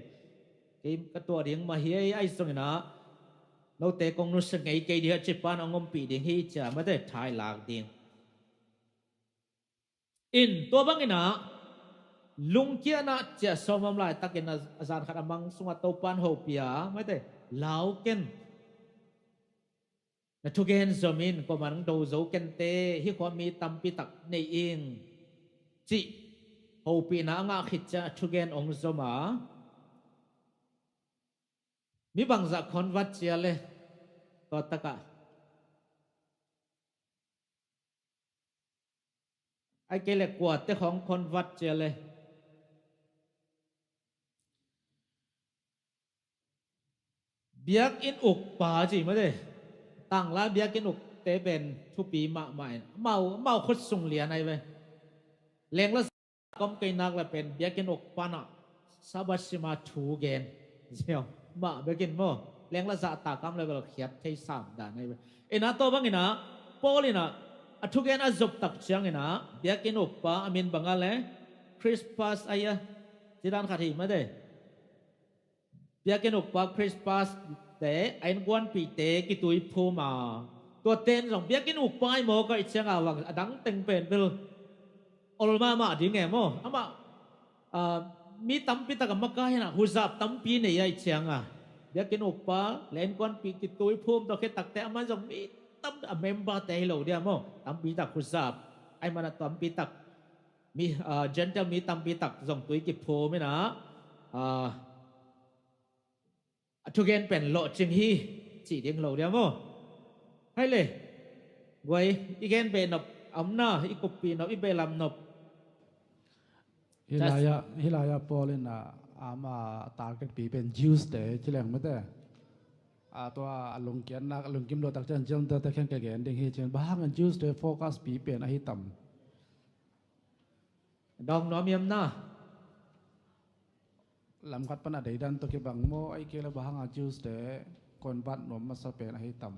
Kei ka tuah ding mah hi ei, ahi zongin ah note kong nusia ngei kei ding hi, a ci pa in hong ompih ding hi, ci-a mah teh tha i lak ding. In tua bangin ah, lungkiatna ciah sawm om laitakin a zan khat a mang sungah Topan hopih a, maite, lau ken. Na thugen zom in, kuaman do zo kente, hih khua mi tampi tak nei ing, cih hopihna a ngah khit ciang a thugen hong zom a, mi bangzah convert cia le, tua takah. Ai kei le kuate khawng convert cia le. Biakinn ukpa ci mate. Tanglai biakinn ukte pen thupi mahmah in. Amau, amau khut sung lian ai ve. Lengla kom kei nak le pen biakinn ukpa na Sabbath sima thu gen. Ziau, mah bekin maw. Lengla zahtak kam le bel khiat thei sam dan ai ve. Ina tua bang ina, Paul ina, a thugen a zop tak ciang ina, biakinn ukpa a min bang a le, Crispas ai a, ci dan khat hi mate. Biakinn ukpa Crispas te, a innkuanpihte kitui phum a. Tua ten zong biakinn ukpa ai maw ka i ciang a vang, a dang teng pen bel. Ol mahmah ding e maw. Amah, ah, mi tampi tak a makai hina, huzap tampi nei ai ciang a. Biakinn ukpa, le innkuanpih kitui phum tua khit takte amah zong mi tam a member te hi lo dia maw. Tampi tak huzap. Ai mana tampi tak. Mi, ah, Gentile mi tampi tak zong tui kiphum ina. Ah, a thugen pen lawhcing hi, cih ding lo dia maw. Hai le, guai, i gen beh nop, a om na, i kuppih nop, i beh lam nop. Hih lai-ah, hih lai-ah Paul in a, ama target pi pen Jews te, ci leng mate. A tua a lungkiatna, a lungkim lo tak ciang Gentile te kheng ka gen ding hi cin. Bang hang Jews te focus pi pen ahi tam. Dong nuam hiam na. Lamkhat pan a deidan tawh kibang maw, ai kei le bang hanga Jews te convert nuam masa pen ahi tam.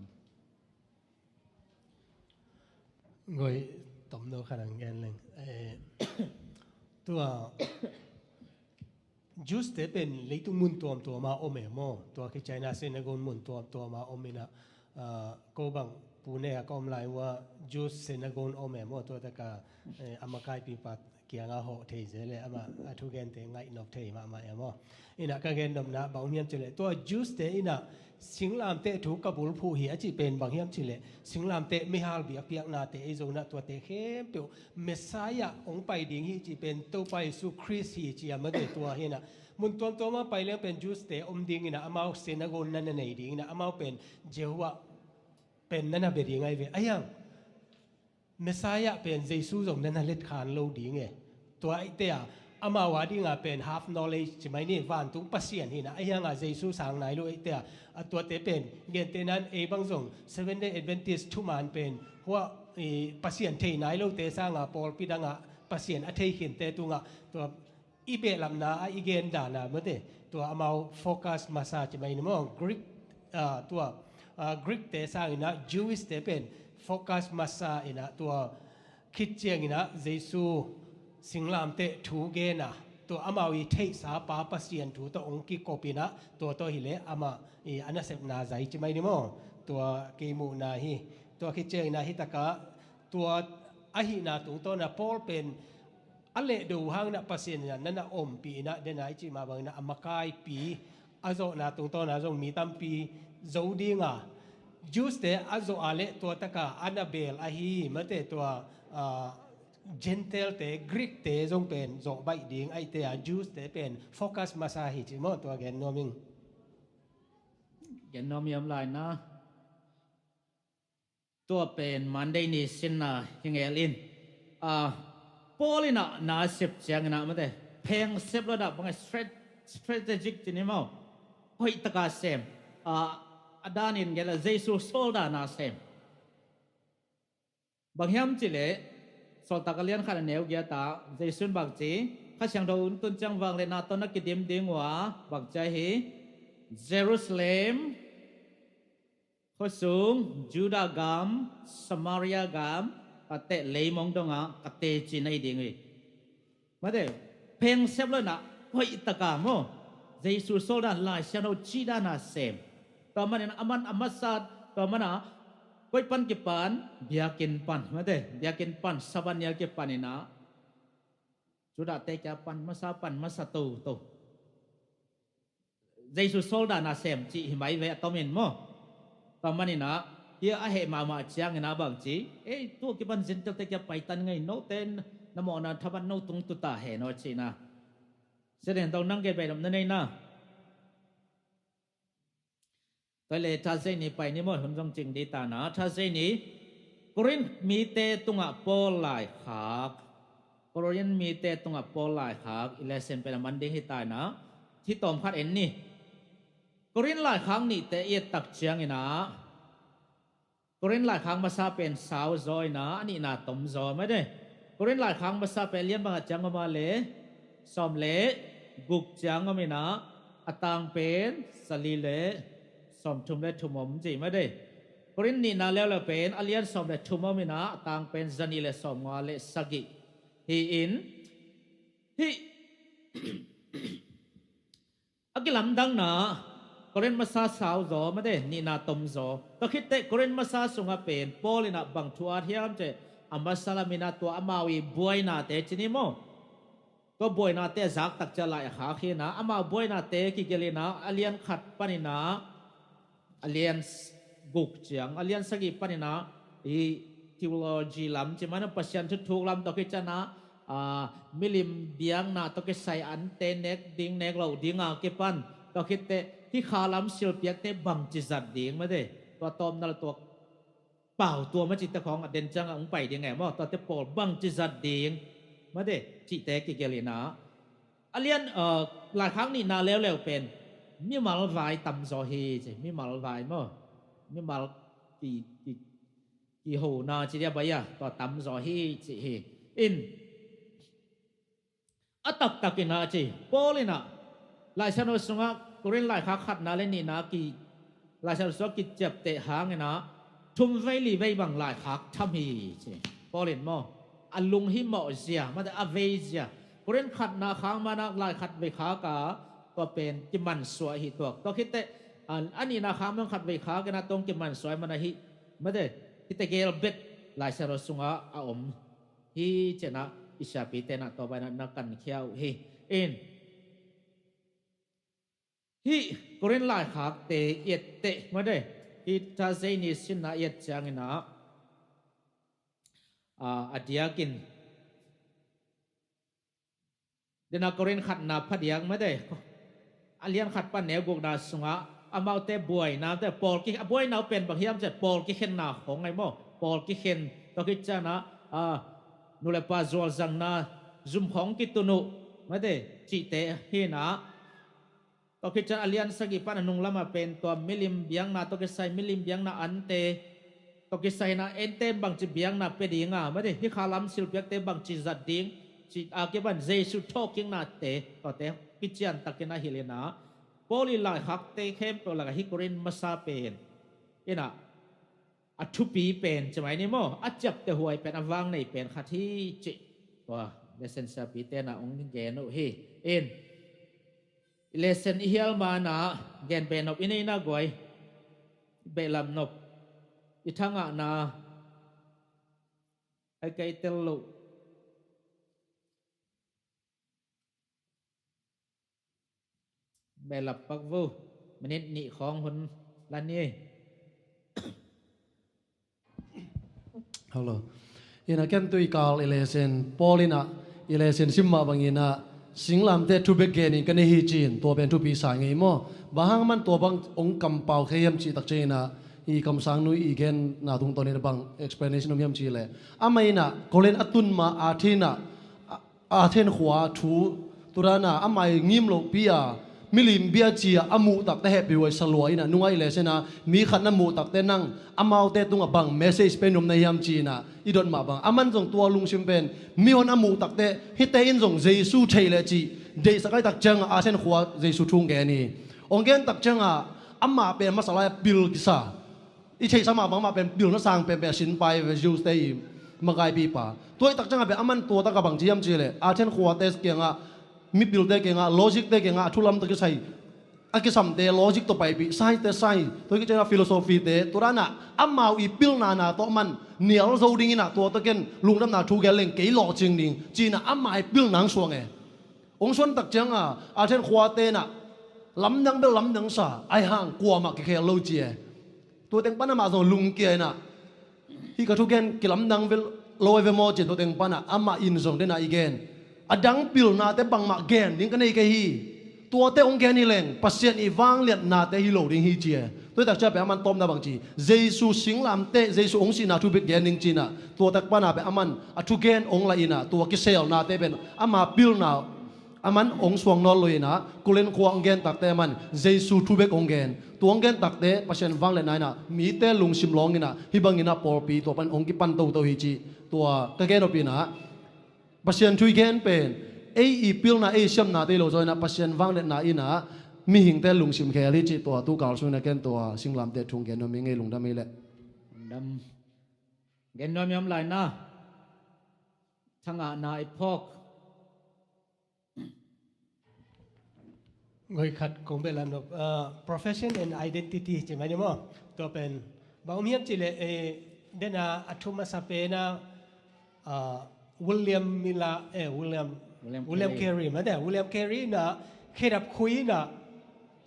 Ngoi tomno khat ang gen leng. Eh, tua Jews te pen leitung mun tuamtuam a om e maw. Tua khit ciangin a synagogue mun tuamtuam a om ina, ah, ko bang Pune a ka om lai ua Jews synagogue om e maw. Tua taka, eh, a makaipi pa kianga hawh thei ze le ama a thugente ngaih nop thei mahmah e maw. Ina ka gen nopna bang hiam cih le tua Jews te ina singlamteh thu ka bulphuh hi a cih pen bang hiam cih le singlamteh meihal biakpiaknate ei zona tuate khempeuh Messiah hong pai ding hi cih pen Topa Jesu Khrist hi ci a mate tua hi ina. Mun tuamtuam a pai leng pen Jews te om ding ina amau synagogue na na nei ding ina amau pen Jehovah pen na na bia ding ai ve. Ai hang Messiah pen Jesu zong na na let khan lo ding e. Tua aite a amau a dinga pen half knowledge ci mai ni vantung Pasian hi ina. Ai hanga Jesu sang nai lo aite a, a tuate pen gente nan ei bang zong Seventh Day Adventist thuman pen hua, i, Pasian thei nai lote sanga pawlpi danga Pasian a thei khinte tunga tua i behlapna a i gen dana mate tua amau focus masa ci mai ni maw. Greek, ah, tua, ah, Greek te sang ina Jewish te pen focus masa ina tua khit ciang ina Jesu singlamteh thu gena tua amau i theihsa pa Pasian thu tawh hong kikop ina tua tawh hi le ama i a nasepna zai ci mai ni maw. Tua kei muhna hi. Tua khit ciang ina hi taka tua ahihna tungtawna Paul pen a lehdo hangna Pasian ina nana ompih ina dena i cih mah bangina a makaipi a zawhna tungtawna zong mi tampi zo dinga Jews te a zawh a le tua taka a na bel ahi mate tua, ah, Gentile te Greek te zong pen zawh baih ding aite a Jews te pen focus masa hi ci maw tua gen nuam ing. Gen nuam hiam lai na. Tua pen Monday ni sinna hi ngel in. Ah, Paul ina na sep ciang ina mate pheng sep lo dah bang strat-, strategic ci ni maw. Hoih taka sem. Ah, a dan in gela Jesu sawl dana sem. Bang hiam cih le Sawltak a lian khat a neu giat ah Jesu in bang ci Kha Siangtho un tun ciang vang le na tawh na kidim ding uh a bang ci ahi Jerusalem khuasung, Judah gam, Samaria gam, ka teh leimong dongah ka teci na hi ding hi. Mate, pheng sep lo na, hoih taka maw. Jesu sawl dan Lai Siangtho cih dana sem. Tua manin aman a masa, tua mana, koi pan kipan, biakinn pan. Mate, biakinn pan, Sabbath ni a kipan ina. Judahte kia pan masa, pan masa to to. Jesu soldat na sem cih hi mai ve a tomin maw. Tua maninah hia a heh mahmah cianginah bang ci, ei, tua kipan Gentilte kia paitan ngei, note na mawhna thaman no tung tuta he naw cihna. Siden tong nang gen bai dom na neina. Tua le Thursday ni pai ni maw, hun zong cing di tana. Thursday ni Korin mite tungah Paul laikhak. Korin mite tungah Paul laikhak i lesson pen a man ding hi tana. Thi tawm khat en ni. Korin laikhak nihte i et tak cianginah Korin laikhak masa pen sau zaw inah a nihna tom zaw made. Korin laikhak masa pen lian bangah ciang om a le sawm le guk ciang om inah a tang pen zali le sawm thum le thum om ci made. Korin nihna leuleu pen a lian sawm le thum om inah a tang pen zani le sawm nga le sagih hi in hih a kilamdangna Korin masa sau zaw made, nihna tom zaw. Tua khitteh Korin masa sungah pen Paul inah bang thu at hiam cih a masa laminah tua amau i buainate cini maw. Tua buainate a zaktak cia lai a khak hinah amau buainate kigelinah a lian khat paninah a lian guk ciang a lian sagih paninah i theology lam ci mana Pasian thuthuk lam tua khit cianah milim biakna tawh kisai ante nek ding nek lo dinga kipan tua khitteh hih kha lam silpiakte bangci zat ding made. Tua tawmna le tua pau tua macite khawng a den ciangah hong pai ding e maw, tuate pawl bangci zat ding made cihte kigelinah a lian laikhak nihna leuleu pen mimal vai tam zaw hi ci, mimal vai maw, mimal ki, ki, kihona ci dia bai a tua tam zaw hi ci hi. In a taktakinah ci Paul inah Laisiangtho sungah Korin laikhak khatna le nihna ki Laisiangtho sungah kiciapteh hanginah thum vei li vei bang laikhak tham hi ci. Paul in maw a lunghimawh zia mate a vei zia Korin khatna khak manah laikhat vei khak a tua pen kimansuah hi tuak. Tua khitteh a nihna khak man khat vei khak inah tong kimansuah hi manah hih mate hihte gel bek Laisiangtho sungah a om hi cinah i siapi tenah tua banah na kankhia uh hi. In hih Korin laikhakte i etteh made hih Thursday ni sinna i et cianginah a diakin dena Korin khatna phadiak made a lian khat pan neu gukna sungah amaute buaina te pawl ki a buaina uh pen bang hiam ciah pawl kikhenna khawng ngai maw, pawl kikhen tua khit cianah a nulepa zualzangna zum khawng kitun uh mate cihte hinah tua khit cian a lian sagih pan a nung lamah pen tua milim biakna tua kisai milim biakna ante tua kisai inah ente bangci biakna pia dinga mate hih kha lam silpiakte bangci zat ding cih a kipan Jesu thawhkiknate tuate kiciantakin a hilhinah Paul i laikhakte khempeuh lakah hih Korin masa pen inah a thupi pen ci mai ni maw a ciapteh huai pen a vang nei pen khat hi cih tua lesson siapi tenah hong gen uh hi. In i lesson i hial manah gen behnop i neina guai, i behlap nop, i thangahna ai kei tel loh. Behlap pak vo. Minit nih khawng hun la ni. Hello. Ina ken tui kal i lesson Paul ina i lesson sim mah bangina singlamte thu bek genin ka nei hi cin tua pen thupi sa ngei maw? Bang hang man tua bang ong kampau khe hiam cih tak ciangina i kamsang nui i genna tungtawn ina bang explanation om hiam cih leh amah ina Korin a tun ma a thina Athen khua thu tudana amah i ngim lohpi a milim bia cia a muh takte hehpih huai salua ina nungai lesson a mi khat na muh takte nang amaute tungah bang message pen om na hiam cina i dot mah bang aman zong tua lungsim pen mihon a muh takte hite in zong Jesu thei leh cih deihsak ai tak cianga Athen khua Jesu thu gen hi. Ong gen tak cianga amah pen masa lai a pil kisa i theihsa mah bangmah pen pilna sang penpen a sin pai ve Jews te i makaipipa. Tua i tak ciangah pen aman tua taka bang ci hiam cih leh Athen khuate kiangah mipilte kiangah logic te kiangah a thulam tak kisai a kisamte logic tawh paipih, science te science, tua kici a philosophy te, tua dan a amau i pilna na tawh man nial zo ding in a, tua tawh ken lungdamna thu gen leng kei lawhcing ding ci-in a ama i pilna hong suang e. Hong suan tak ciang a, Athens khuate in a lamdang bel lamdang sa, ahih hang kuamah kikhel lo ci e. Tua teng pan amah zong lungkia in a, hih ka thugen kilamdang vel lo e ve maw ci-in tua teng pan a amah in zong den a i gen, a dang pilnate bangmah gen ding ka nei kei hi. Tuate hong gen hi leng Pasian i vangliatnate hi lo ding hi ci e. Tua tak ciang pen aman tawpna bang ci, Jesu singlamteh, Jesu hong sihna thu bek gen ding ci-in a, tua tak pan a pen aman a thugen hong la in a, tua kiselnate pen ama pilna aman hong suang nawn lo in a, Korin khua hong gen takte aman Jesu thu bek hong gen. Tua hong gen takte Pasian vangliatna in a, mite lungsim lawng in a, hih bang in a pawlpi tua pan hong kipan toto hi ci. Tua ka gen nop in a, Pasian thu i gen pen ei i pilna, ei siamnate hi lo zaw in a, Pasian vangliatna in a mihingte lungsim khel hi ci. Tua tu kal sung in a ken tua singlamteh thu hong gen nuam ing ei, lungdam ei leh. Lungdam. Gen nuam i om lai na, thangahna i phawk. Ngoi khat kong bel lam nop, ah, profession and identity ci mai ni maw? Tua pen bang om hiam cih leh, eh, den a a thu masa pen a, ah, William Miller, eh, William, William William Carey. Carey, mate, William Carey in a khedap khui in a,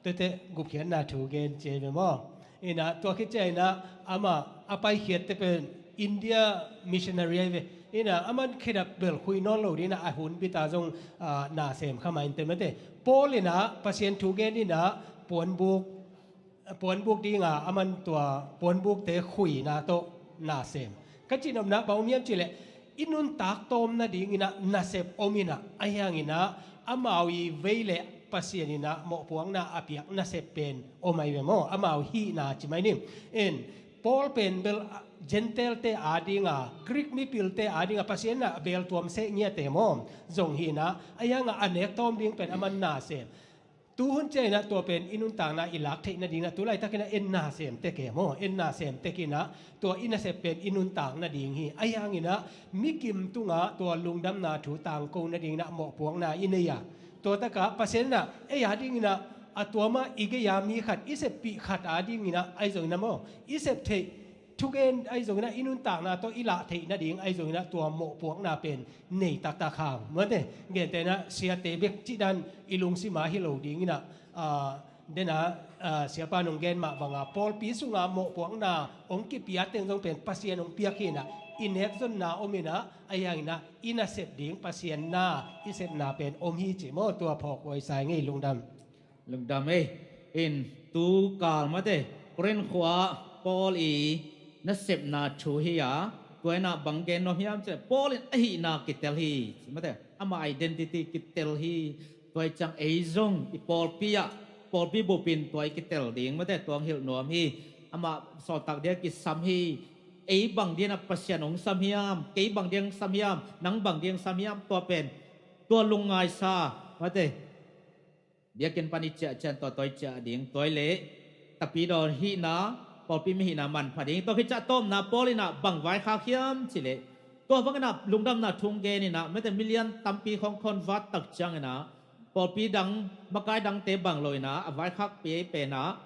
tuate gupkhiatna thu gen ci ve maw? In a tua khit ciang in a amah a paikhiatte pen India missionary ahi ve. In a aman khedap bel khui nawn lo ding in a, a hun bit a zong, ah, na sem kha mah in te mate. Paul in a Pasian thu gen in a puanbuk, puanbuk ding a aman tua puanbukte khuina tawh na sem. Ka cihnopna bang om hiam cih leh i nuntak tawm nading in a nasep om in a, ahih hang in a amau i vei leh Pasian in a mawhpuakna a piak nasep pen om ahi ve maw? Amau hihna ci mai ni. In, Paul pen bel, ah, Gentile-te a ding a, Greek mipilte a ding a Pasian in a beltuam seh ngiate maw? Zong hi in a, ahih hang a a nek tawm ding pen aman na sem. Tu hun ciang in a tua pen i nuntakna i lak theih nading in a, tu laitak in a en na sem tek e maw? En na sem tek in a, tua i nasep pen i nuntak nading hi. Ahih hang in a mi kim tung a tua lungdamna thu tangko nading in a mawhpuakna i nei a, tua tak a Pasian in a ei a ding in a, a tua mah i gei a mi khat, i seppih khat a ding in a, ahi zong in a maw, i sep theih thugen ahi zong in a, i nuntakna tawh i lah theih nading ahi zong in a, tua mawhpuakna pen nei taktak hang. Mate, gentehna siate bek cih dan i lungsim a hi lo ding in a, ah, den a, ah, siapa nong gen mah bang a pawlpi sung a mawhpuakna hong kipia teng zong pen Pasian hong piak hi in a, i nekzonna om in a, ahih hang in a i nasep ding Pasian na i sepna pen om hi ci maw? Tua phawk huai sa ing ei, lungdam. Lungdam ei. In, tu kal mate, Korin khua Paul i nasepna thu hi a, tua in a bang gen nuam hiam cih leh Paul in a hihna kitel hi ci mate, ama identity kitel hi. Tua hi ciang ei zong i pawlpi ah, pawlpi bup in tua i kitel ding mate, tua hong hilh nuam hi. Amah sawltak dia kisam hi. Ei bang dia in a Pasian hong sam hiam, kei bang dia hong sam hiam, nang bang dia hong sam hiam, tua pen, tua lungngaisa mate, biakinn pan i ciah ciang tua, tua i ciah ding, tua i leh tapidaw hihna, pawlpi mi hihna manpha ding. Tua khit ciang tawpna Paul in a bang vaikhak hiam cih leh, tua bang in a lungdamna thu hong gen in a, mate, milian tampi khawng convert tak ciang in a, pawlpi dang, makai dangte bang lo in a, a vaikhakpi pen a,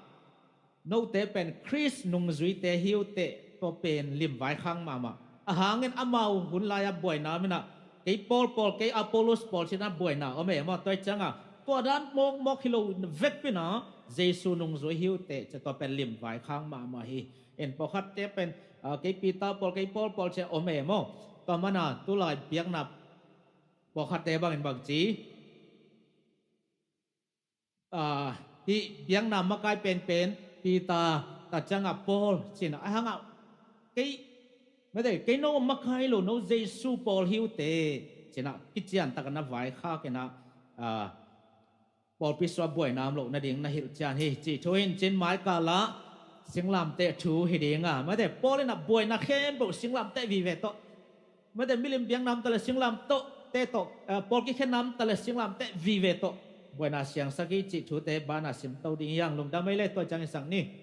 note pen Khrist nungzuite hi uh teh, tua pen lim vaikhak mahmah. Ahang in amau hun lai a buaina om in a, kei Paul pawl, kei Apollos pawl ci-in a buaina om e maw? Tua hi ciang a, tua dan mawkmawk hi lo vekpi in a, Jesu nungzui hi uh teh ci-a tua pen lim vaikhak mahmah hi. In, pawlkhatte pen, ah, kei Peter pawl, kei Paul pawl ci-a om e maw? Tua man a, tu lai biakna pawlkhatte bang in bang ci, ah, hih biakna makai penpen Peter, tak ciang a Paul ci-in a, ahih hang a kei, mate, kei no makai lo, no Jesu pawl hi uh teh ci-in a kician tak a na vaikhak in a, ah, pawlpi sung a buaina om loh nading na hilh cian hi. Cih thu hi in, cin mai kal ah singlamteh thu hi ding a, mate, Paul in a buaina khempeuh singlamteh vive tawh, mate, milim biakna om ta leh singlamteh tawh, te tawh, eh, pawl kikhenna om ta leh singlamteh vive tawh buaina siangsak hi cih thute banah simto ding hi hang. Lungdam ei leh, tua ciang i sak ni.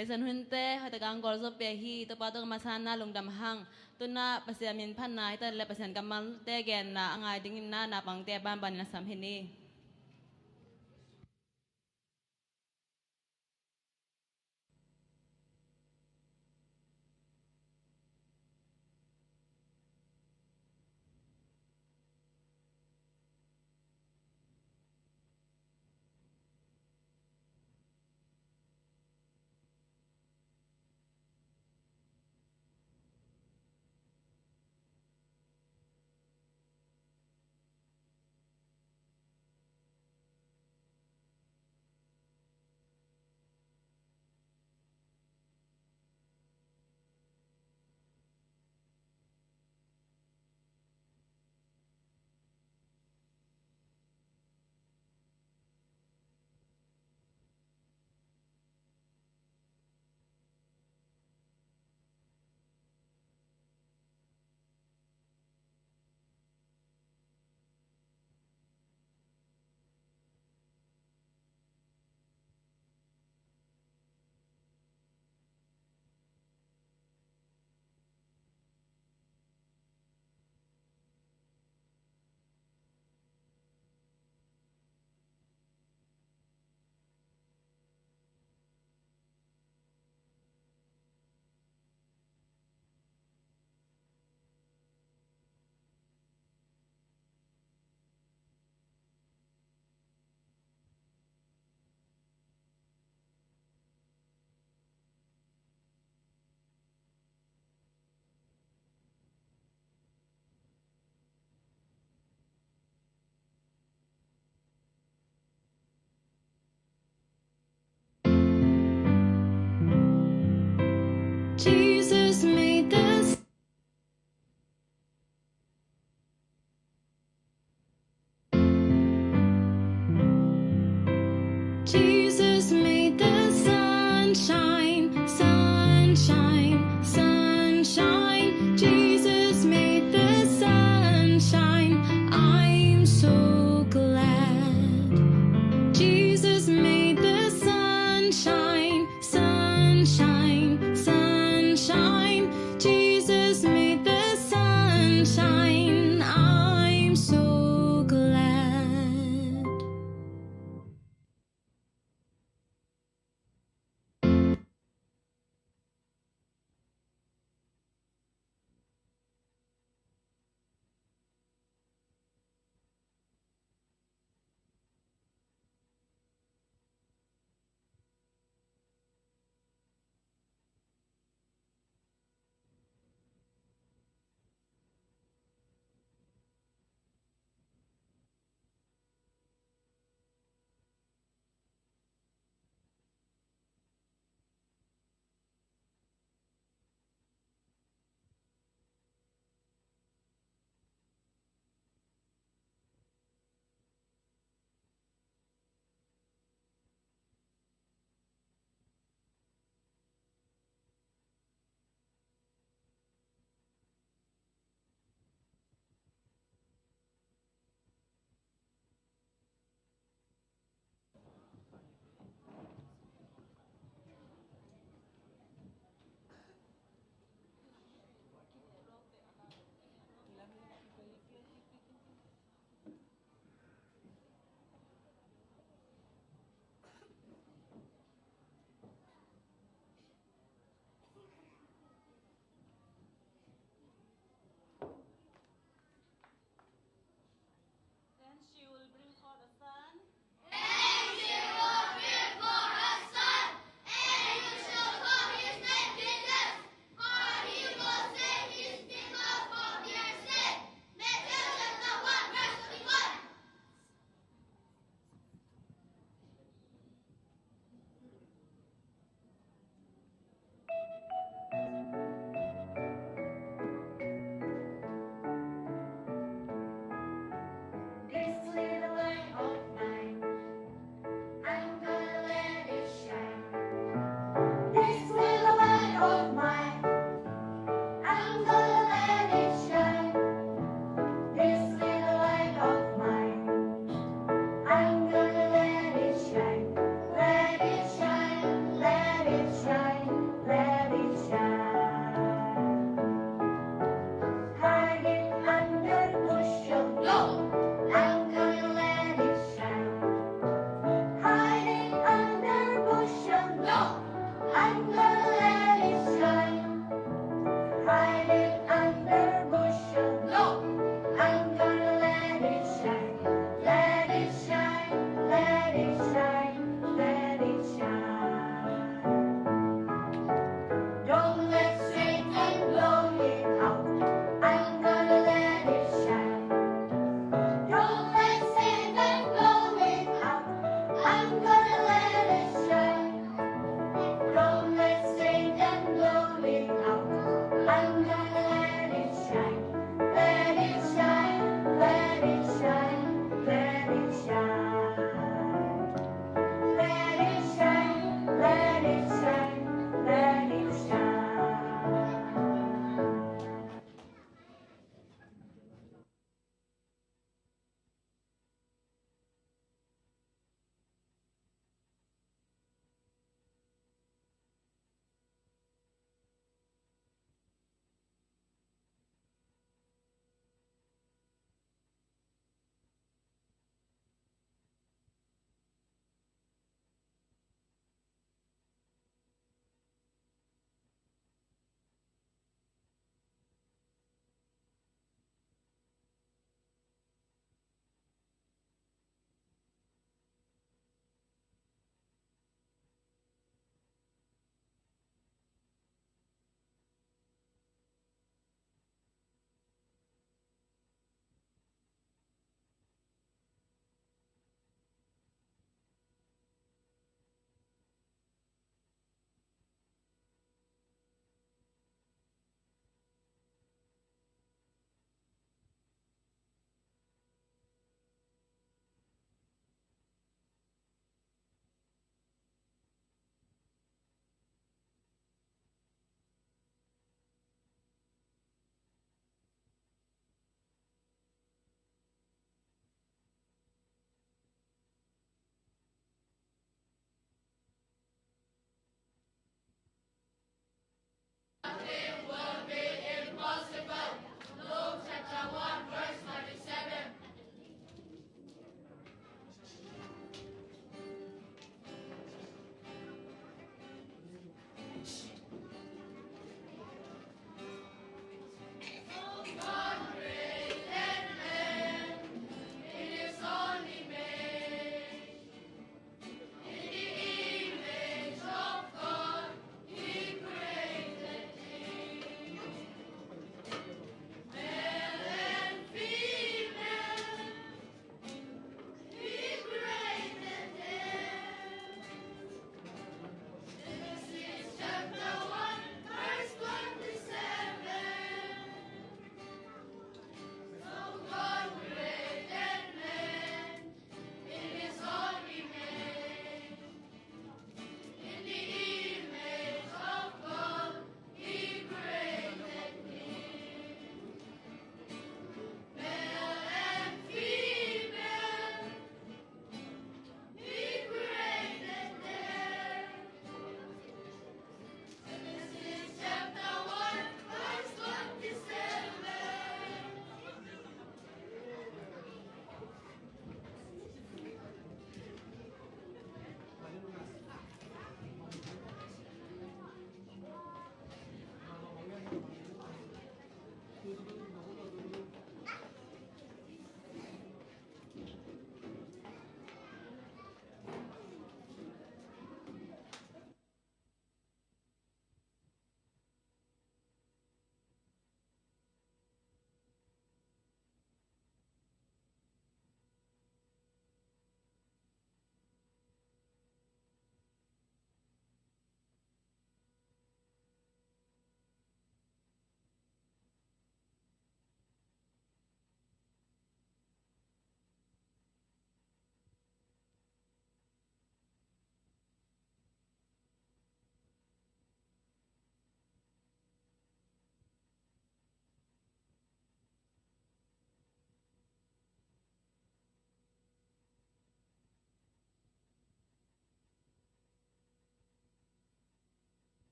Lesson hunte hoih takin hong gualzawpih ahi Topa tungah masa-in lungdam hang. Tu-in Pasian min phatna, hih tak leh Pasian kammalte genna a ngai dingin naupangte banbanin a sam hi ni. Jesus made the Jesus made the sunshine, sunshine, sunshine. Jesus made the sunshine. I'm so glad. Jesus made the sunshine, sunshine, sunshine. Jesus made the sunshine. I'm so glad.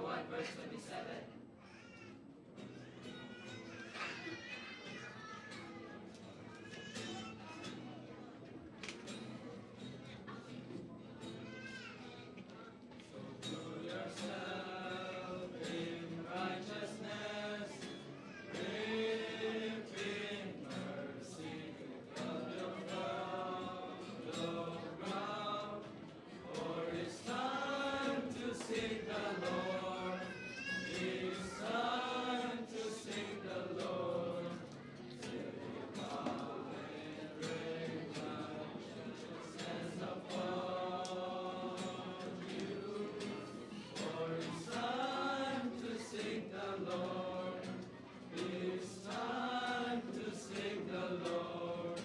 one, verse twenty-seven. So clothe yourself in righteousness, live in mercy, love your fellow, love your ground. For it's time to seek the Lord. It's time to seek the Lord. Till he come and bring righteousness upon you. For it's time to seek the Lord. It's time to seek the Lord.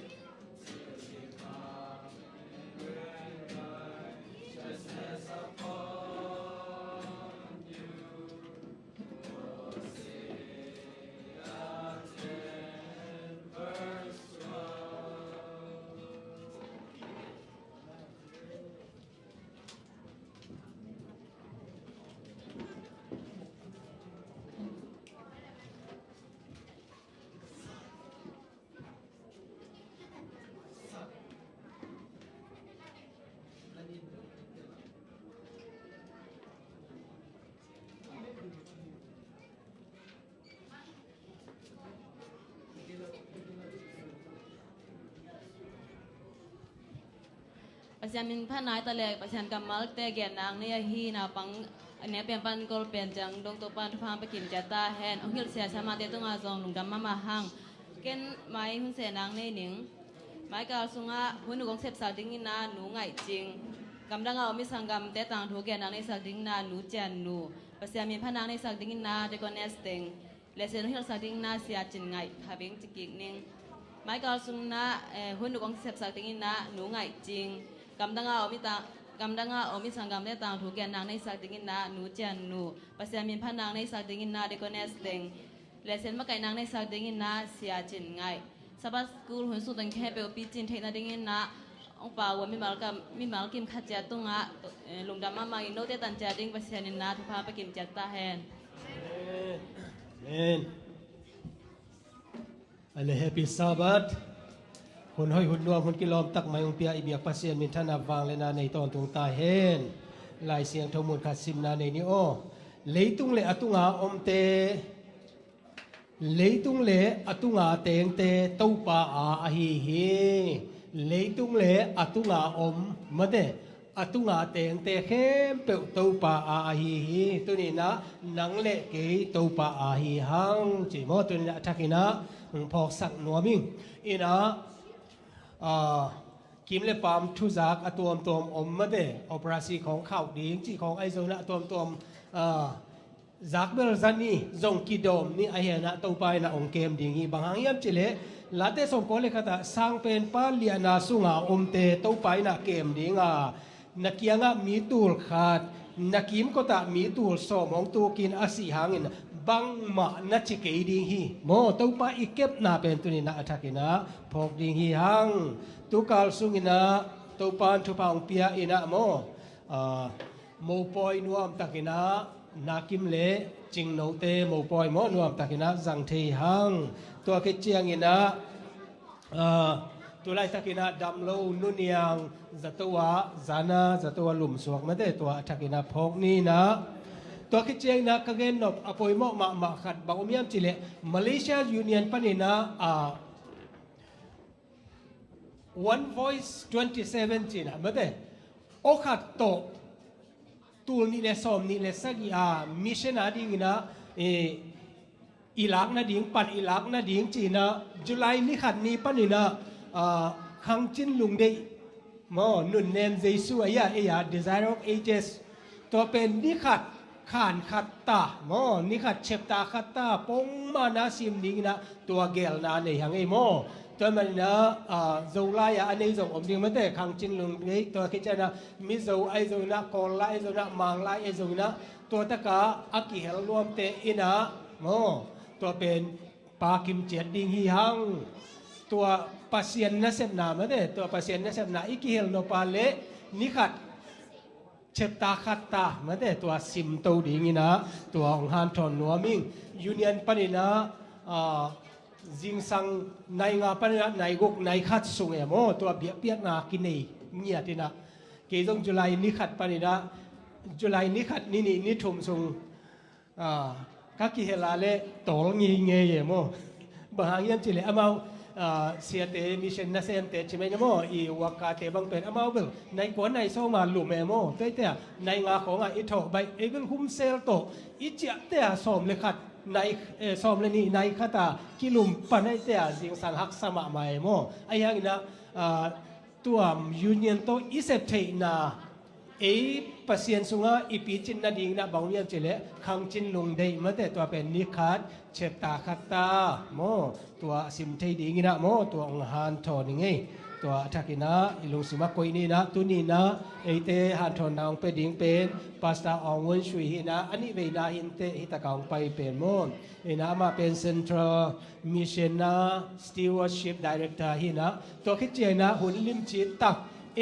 Till he come and bring righteousness upon you. Hosea ten, verse twelve. Pasian min phat nai ta leh, Pasian kammalte gen nang nei ahi naupang, a neu pen pan gol pen ciang dong Topa'n thupha hong pia kim ciat ta hen. Hong hilh sia siamahte tungah zong lungdam mahmah hang. Ken mai hun seh nang nei ning. Mai kal sungah hun uh kong sepsak dingin ah Nu Ngaih Cing. Gamdang a om i sanggamte tangthu gen nang neihsak dingin ah Nu Cian Nu. Pasian min phat nang neihsak dingin ah Deaconess Teng. Lehsen hong hilhsak dingin ah Sia Cin Ngaih, kha beng ci kik ning. Mai kal sungin ah, eh, hun uh kong sepsak dingin ah Nu Ngaih Cing. Gamdang a om i ta, gamdang a om i sanggamte tangthu gen nang neihsak dingin ah Nu Cian Nu. Pasian min phat nang neihsak dingin ah Deaconess Teng. Lehsen makaih nang neihsak dingin ah Sia Cin Ngaih. Sabbath school hun sung teng khempeuh picin theih nadingin ah hong pau a mimal kam, mimal kim khat ciat tungah, eh, lungdam mahmah ing. Note tan ciat ding Pasian in ah thupha pia kim ciat ta hen. Amen. Ale, happy Sabbath. Hun hoih, hun nuam, hun kilawm tak mai hong pia i biak Pasian minthanna vangliatna nei tawntung ta hen. Lai Siangtho mun khat simna nei ni aw. Leitung le a tunga omte, leitung le a tunga tengte Topa a ahi hi. Leitung le a tunga om, mate, a tunga tengte khempeuh Topa a ahi hi. Tuni-in ah nang le kei Topa a hi hang ci maw. Tuni-in ah a thakin ah phawksak nuam ing. In ah, ah, kim le paam thuzak a tuamtuam om, mate, operasi khawng khauh ding cih khawng, ahi zongin ah a tuamtuam, ah, zak bel za ni, zong kidawm ni, ahi hangin ah Topa in ah hong kem ding hi. Bang hang hiam cih leh Late sawmkua le khat ah, Sangpenpa liahna sunga omte Topa in ah kem ding a, na kiangah mi tul khat, na kimkotah mi tul sawm hong tukin a sih hangin bangmah na ci kei ding hi maw. Topa i kepna pen tuni-in ah a thakin ah phawk ding hi hang. Tukal sungin ah Topa'n thupha hong pia in ah maw, ah, mopawi nuamtakin ah, Nakim le Cingnote mopawi maw, nuamtakin ah zang thei hang. Tua khit ciangin ah, ah, tu laitakin ah damlo Nu Niang zato ah, zana zato ah lumsuak, mate, tua a thakin ah phawk ni in ah. Tua khit ciangin ah ka gen nop a poimawh mahmah khat bang om hiam cih leh, Malaysia Union panin ah, ah, One Voice twenty seven ci-in ah, mate, aw khat tawh tul nih le sawm nih le sagih a mission a dingin ah, eh, i lak nading, pan i lak nading ci-in ah, July ni khat ni panin ah, ah, Khang Cin Lungdeih maw, Nunnem Jesu, ahi a, ahi a, Desire of Ages, tua pen ni khat, khan khat ta maw, ni khat chapter khat ta, pongmawhna sim dingin ah tua gelna nei hang ei maw. Tua manin ah, ah, Zolai ah a nei zong om ding, mate, Khang Cin Lungdeih, tua khit ciangin ah Mizo ahi zongin ah, Kawl lai ahi zongin ah, Mang lai ahi zongin ah, tua takah a kihel nuamte in ah maw, tua pen pakim ciat ding hi hang. Tua Pasian nasepna, mate, tua Pasian nasepna i kihel nop a leh ni khat chapter khat ta mate, tua simto dingin ah tua hong hanthawn nuam ing. Union panin ah, ah, zingsang nai nga panin ah nai guk nai khat sung e maw, tua biakpiakna kinei ngiat in ah, kei zong July ni khat panin ah, July ni khat, ni nih, ni thum sung, ah, ka kihel a leh tawl ngeingei e maw. Bang hang hiam cih leh amau, ah, siate, mission nasemte ci mai na maw, i worker-te bang pen amau bel nai kua nai sawm a lum e maw. Tua ahih teh nai nga khawng a i thawh baih, ei bel hum sel tawh i ciahte a sawm le khat nai, eh, sawm le nih nai khat a kilum pan ahih teh zingsang haksa mahmah e maw. Ahi hangin ah, ah, tua Union tawh i sep theihna, ei Pasian sungah i picin nadingin ah bang hiam cih leh khangcin lungdeih mate, tua pen ni khat chapter khat ta maw, tua sim thei dingin ah maw, tua hong hanthawn ing ei. Tua a thakin ah i lungsim ah koih ni in ah, tuni in ah eite hanthawnna hong pia ding pen Pastor Aung Wun Sui hi in ah, a nih veina hi inteh, hi tak a hong pai pen maw. Hi in ah amah pen Central Mission ah Stewardship Director hi in ah, tua khit ciangin ah hun limci tak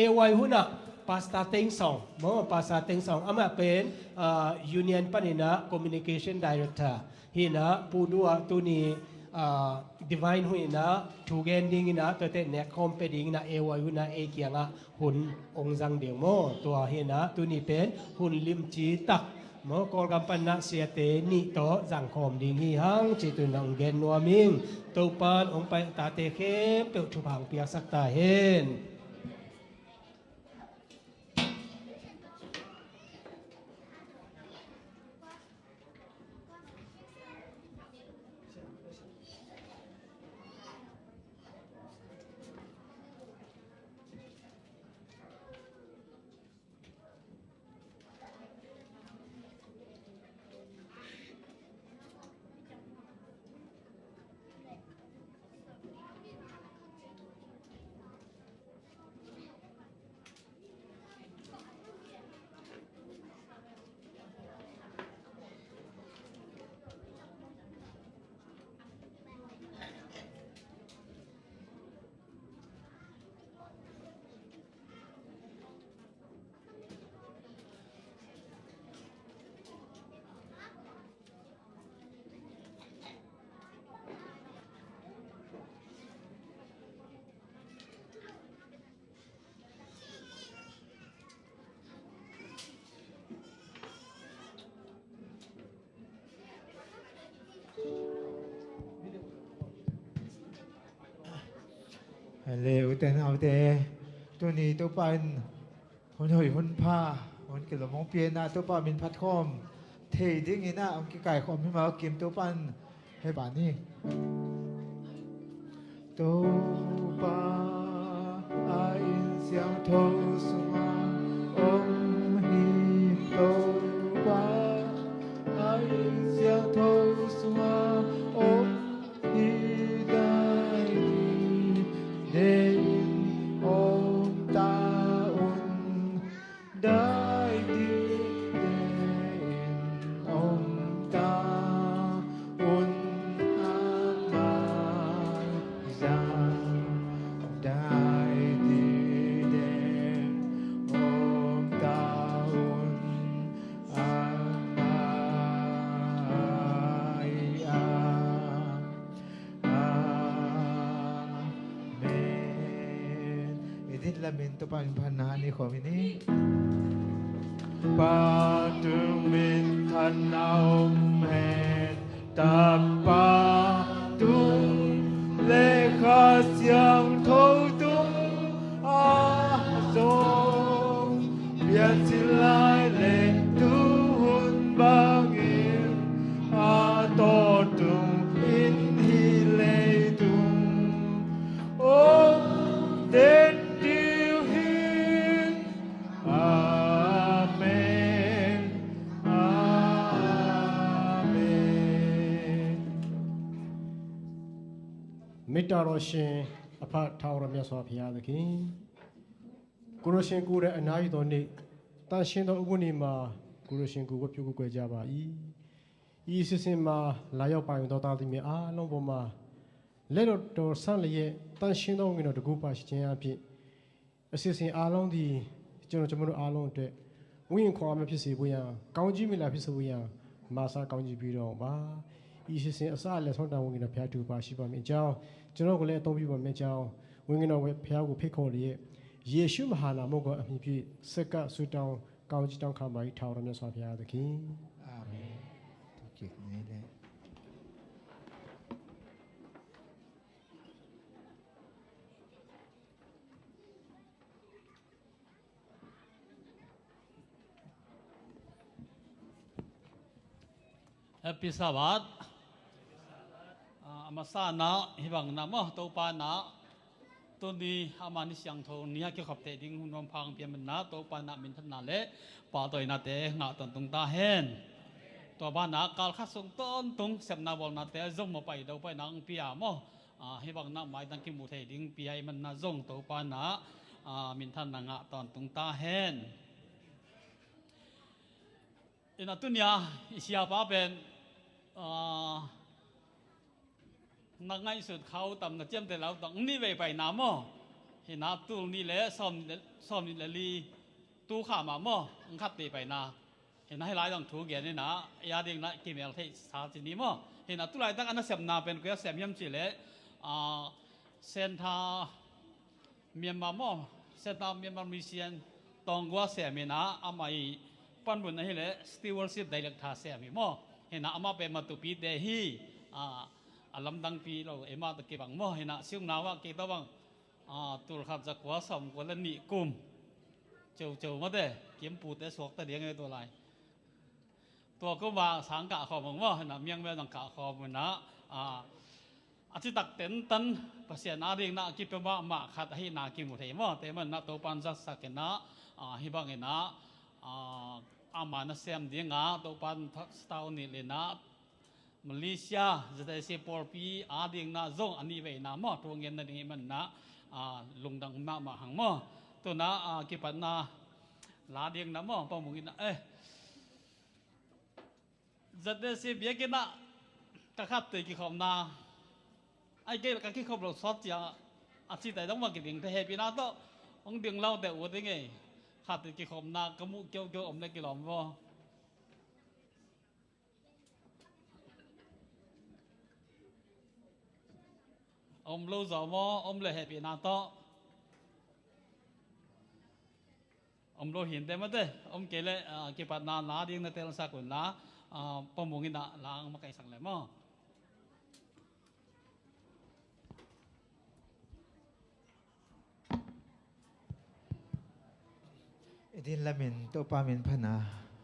A Y hun ah Pastor Teng Song maw, Pastor Teng Song, amah pen, ah, Union panin ah Communication Director hi in ah, Pu Du ah tuni, ah, Divine hun in ah thu gen dingin ah, tuate nek khawm pia dingin ah A Y hun ah ei kiangah hun hong zang ding maw. Tua hi in ah tuni pen hun limci tak maw, Kawlgam panin ah siate nih tawh zang khawm ding hi hang cih tu in ah hong gen nuam ing. Topa'n hong pai tate khempeuh thupha hong piaksak ta hen. Hale, ute naute, tuni Topa in hun hoih hun pha, hun kilawm hong pia in ah, Topa min phat khawm thei dingin ah hong kikaikhawm hi mah kim, Topa in hehpih ni. Topa a inn siangtho sungah om hi. Topa a inn siangtho sungah om hi. Dai dide in om ta un. Dai dide in om ta un, a mai zang. Dai dide in om ta un, a mai a. Amen. I din lamin Topa min phatna ni khawm hi ni. Pa tung minthanna om hen. Tapa tung le Kha Siangtho tung a zong, piancil lai le tuhun bangin a tawntung in hih leitung om den ding hi. Amen. Amen. မေတ္တာတော်ရှင်အဖ ထာဝရမြတ်စွာဘုရားသခင်၊ ကိုယ်တော်ရှင်ကိုယ်တိုင်အနားယူသောနေ့၊ သန့်ရှင်းသောဥပုသ်နေ့မှာ ကိုယ်တော်ရှင်ကိုယ်ဝတ်ပြုကိုးကွယ်ကြပါ၏။ ဤအစီအစဉ်မှာလာရောက်ပါဝင်သောသားသမီးအားလုံးပေါ်မှာ လက်တော်တော်ဆန့်လျက် သန့်ရှင်းသောဝိညာဉ်တော်တကူပါရှိခြင်းအပြင် အစီအစဉ်အားလုံးသည် ကျွန်တော်ကျွန်မတို့အားလုံးအတွက် ဝိညာဉ်ခွန်အားများဖြစ်စေဖို့ရန်၊ ကောင်းကြီးမင်္ဂလာဖြစ်စေဖို့ရန်၊ မဆာကောင်းကြီးပေးတော်ပါ။ ဤအစီအစဉ်အစအလယ်ဆုံးတောင်ဝိညာဉ်တော်ဘုရားတူပါရှိပါမည်အကြောင်း၊ ကျွန်တော်ကိုလည်းအသုံးပြုပါမည်အကြောင်း၊ ဝိညာဉ်တော်ဘုရားကိုဖိတ်ခေါ်လျက်၊ ယေရှုမဟာနာမကိုအမည်ဖြင့်ဆက်ကပ်ဆုတောင်းကောင်းကြီးတောင်းခံပါ၏၊ ထာဝရမြတ်စွာဘုရားသခင်။ အာမင်။ เฮปปี้ซาบาท อ่า a masa in ah hih bang in ah maw, Topa in ah tuni amah ni siangtho ni a kikhop theih ding hun hong pha pia man in ah Topa in ah minthanna le pahtawinate ngah tawntung ta hen. Tua banah kal khat sung tawntung sepna bawlnate zong mapai do paina hong pia maw. Ah, hih bang in ah maitang kimu thei ding pia ahih man in ah zong Topa in ah, ah, minthanna ngah tawntung ta hen. In ah tuni a i siapa pen, ah, na ngaihsut kha uh tam, na ciamteh lai uh tam, nih vei paina maw. Hi in ah tul nih le sawm, sawm nih le li tu kha mah maw, hong khat te paina. Hi in ah hih lai zong thu gen in ah, ei a ding in ah kimel theihsa ci ni maw. Hi in ah tu laitak a nasepna pen koi a sem hiam cih leh, ah, Centre Myanmar maw, Centre Myanmar Mission Taunggua sem in ah, amah i panmun ahih leh Stewardship Director sem hi maw. Hi in ah amah pen Matupite hi, ah, a lamdangpi lo, eimah tawh kibang maw. Hi in ah siumna uh ah kei tawh bang, ah, tul khat za kua sawm kua le nih kum ceuceu mate, kimpute suakta ding e tua lai. Tua kum a sang kah khawm hong maw, hi in ah miangmel zong kah khawm hi in ah, ah, a citak tentan Pasian a ding in ah kipia mahmah khat ahihna kimu thei maw. Tua ahih man in ah Topa in zatsak in ah, ah, hih bang in ah, ah, ama nasem ding a Topa in thak sitau nih le in ah Malaysia Z A C pawlpi a ding in ah zong a nih veina maw thu ngen nading ahih man in ah, ah, lungdam mahmah hang maw. Tu in ah, ah, kipatna la ding in ah maw, Pa Mung in ah, eh, Z A C biakinn ah ka khattui kikhopna, ai kei ka kikhop lo sawt cia a citai dong ma kiding te hehpihna tawh hong ding lo te uh ding ei. Khattui kikhopna ka muh kiokio om le kilawm vaw. Om lo zaw maw, om le hehpihna tawh. Om lo hinte mate, om kei leh, ah, kipatna la ding na telsak un la, ah, Pa Mung in ah la hong makaihsak le maw. I din lamin Topa min phatna,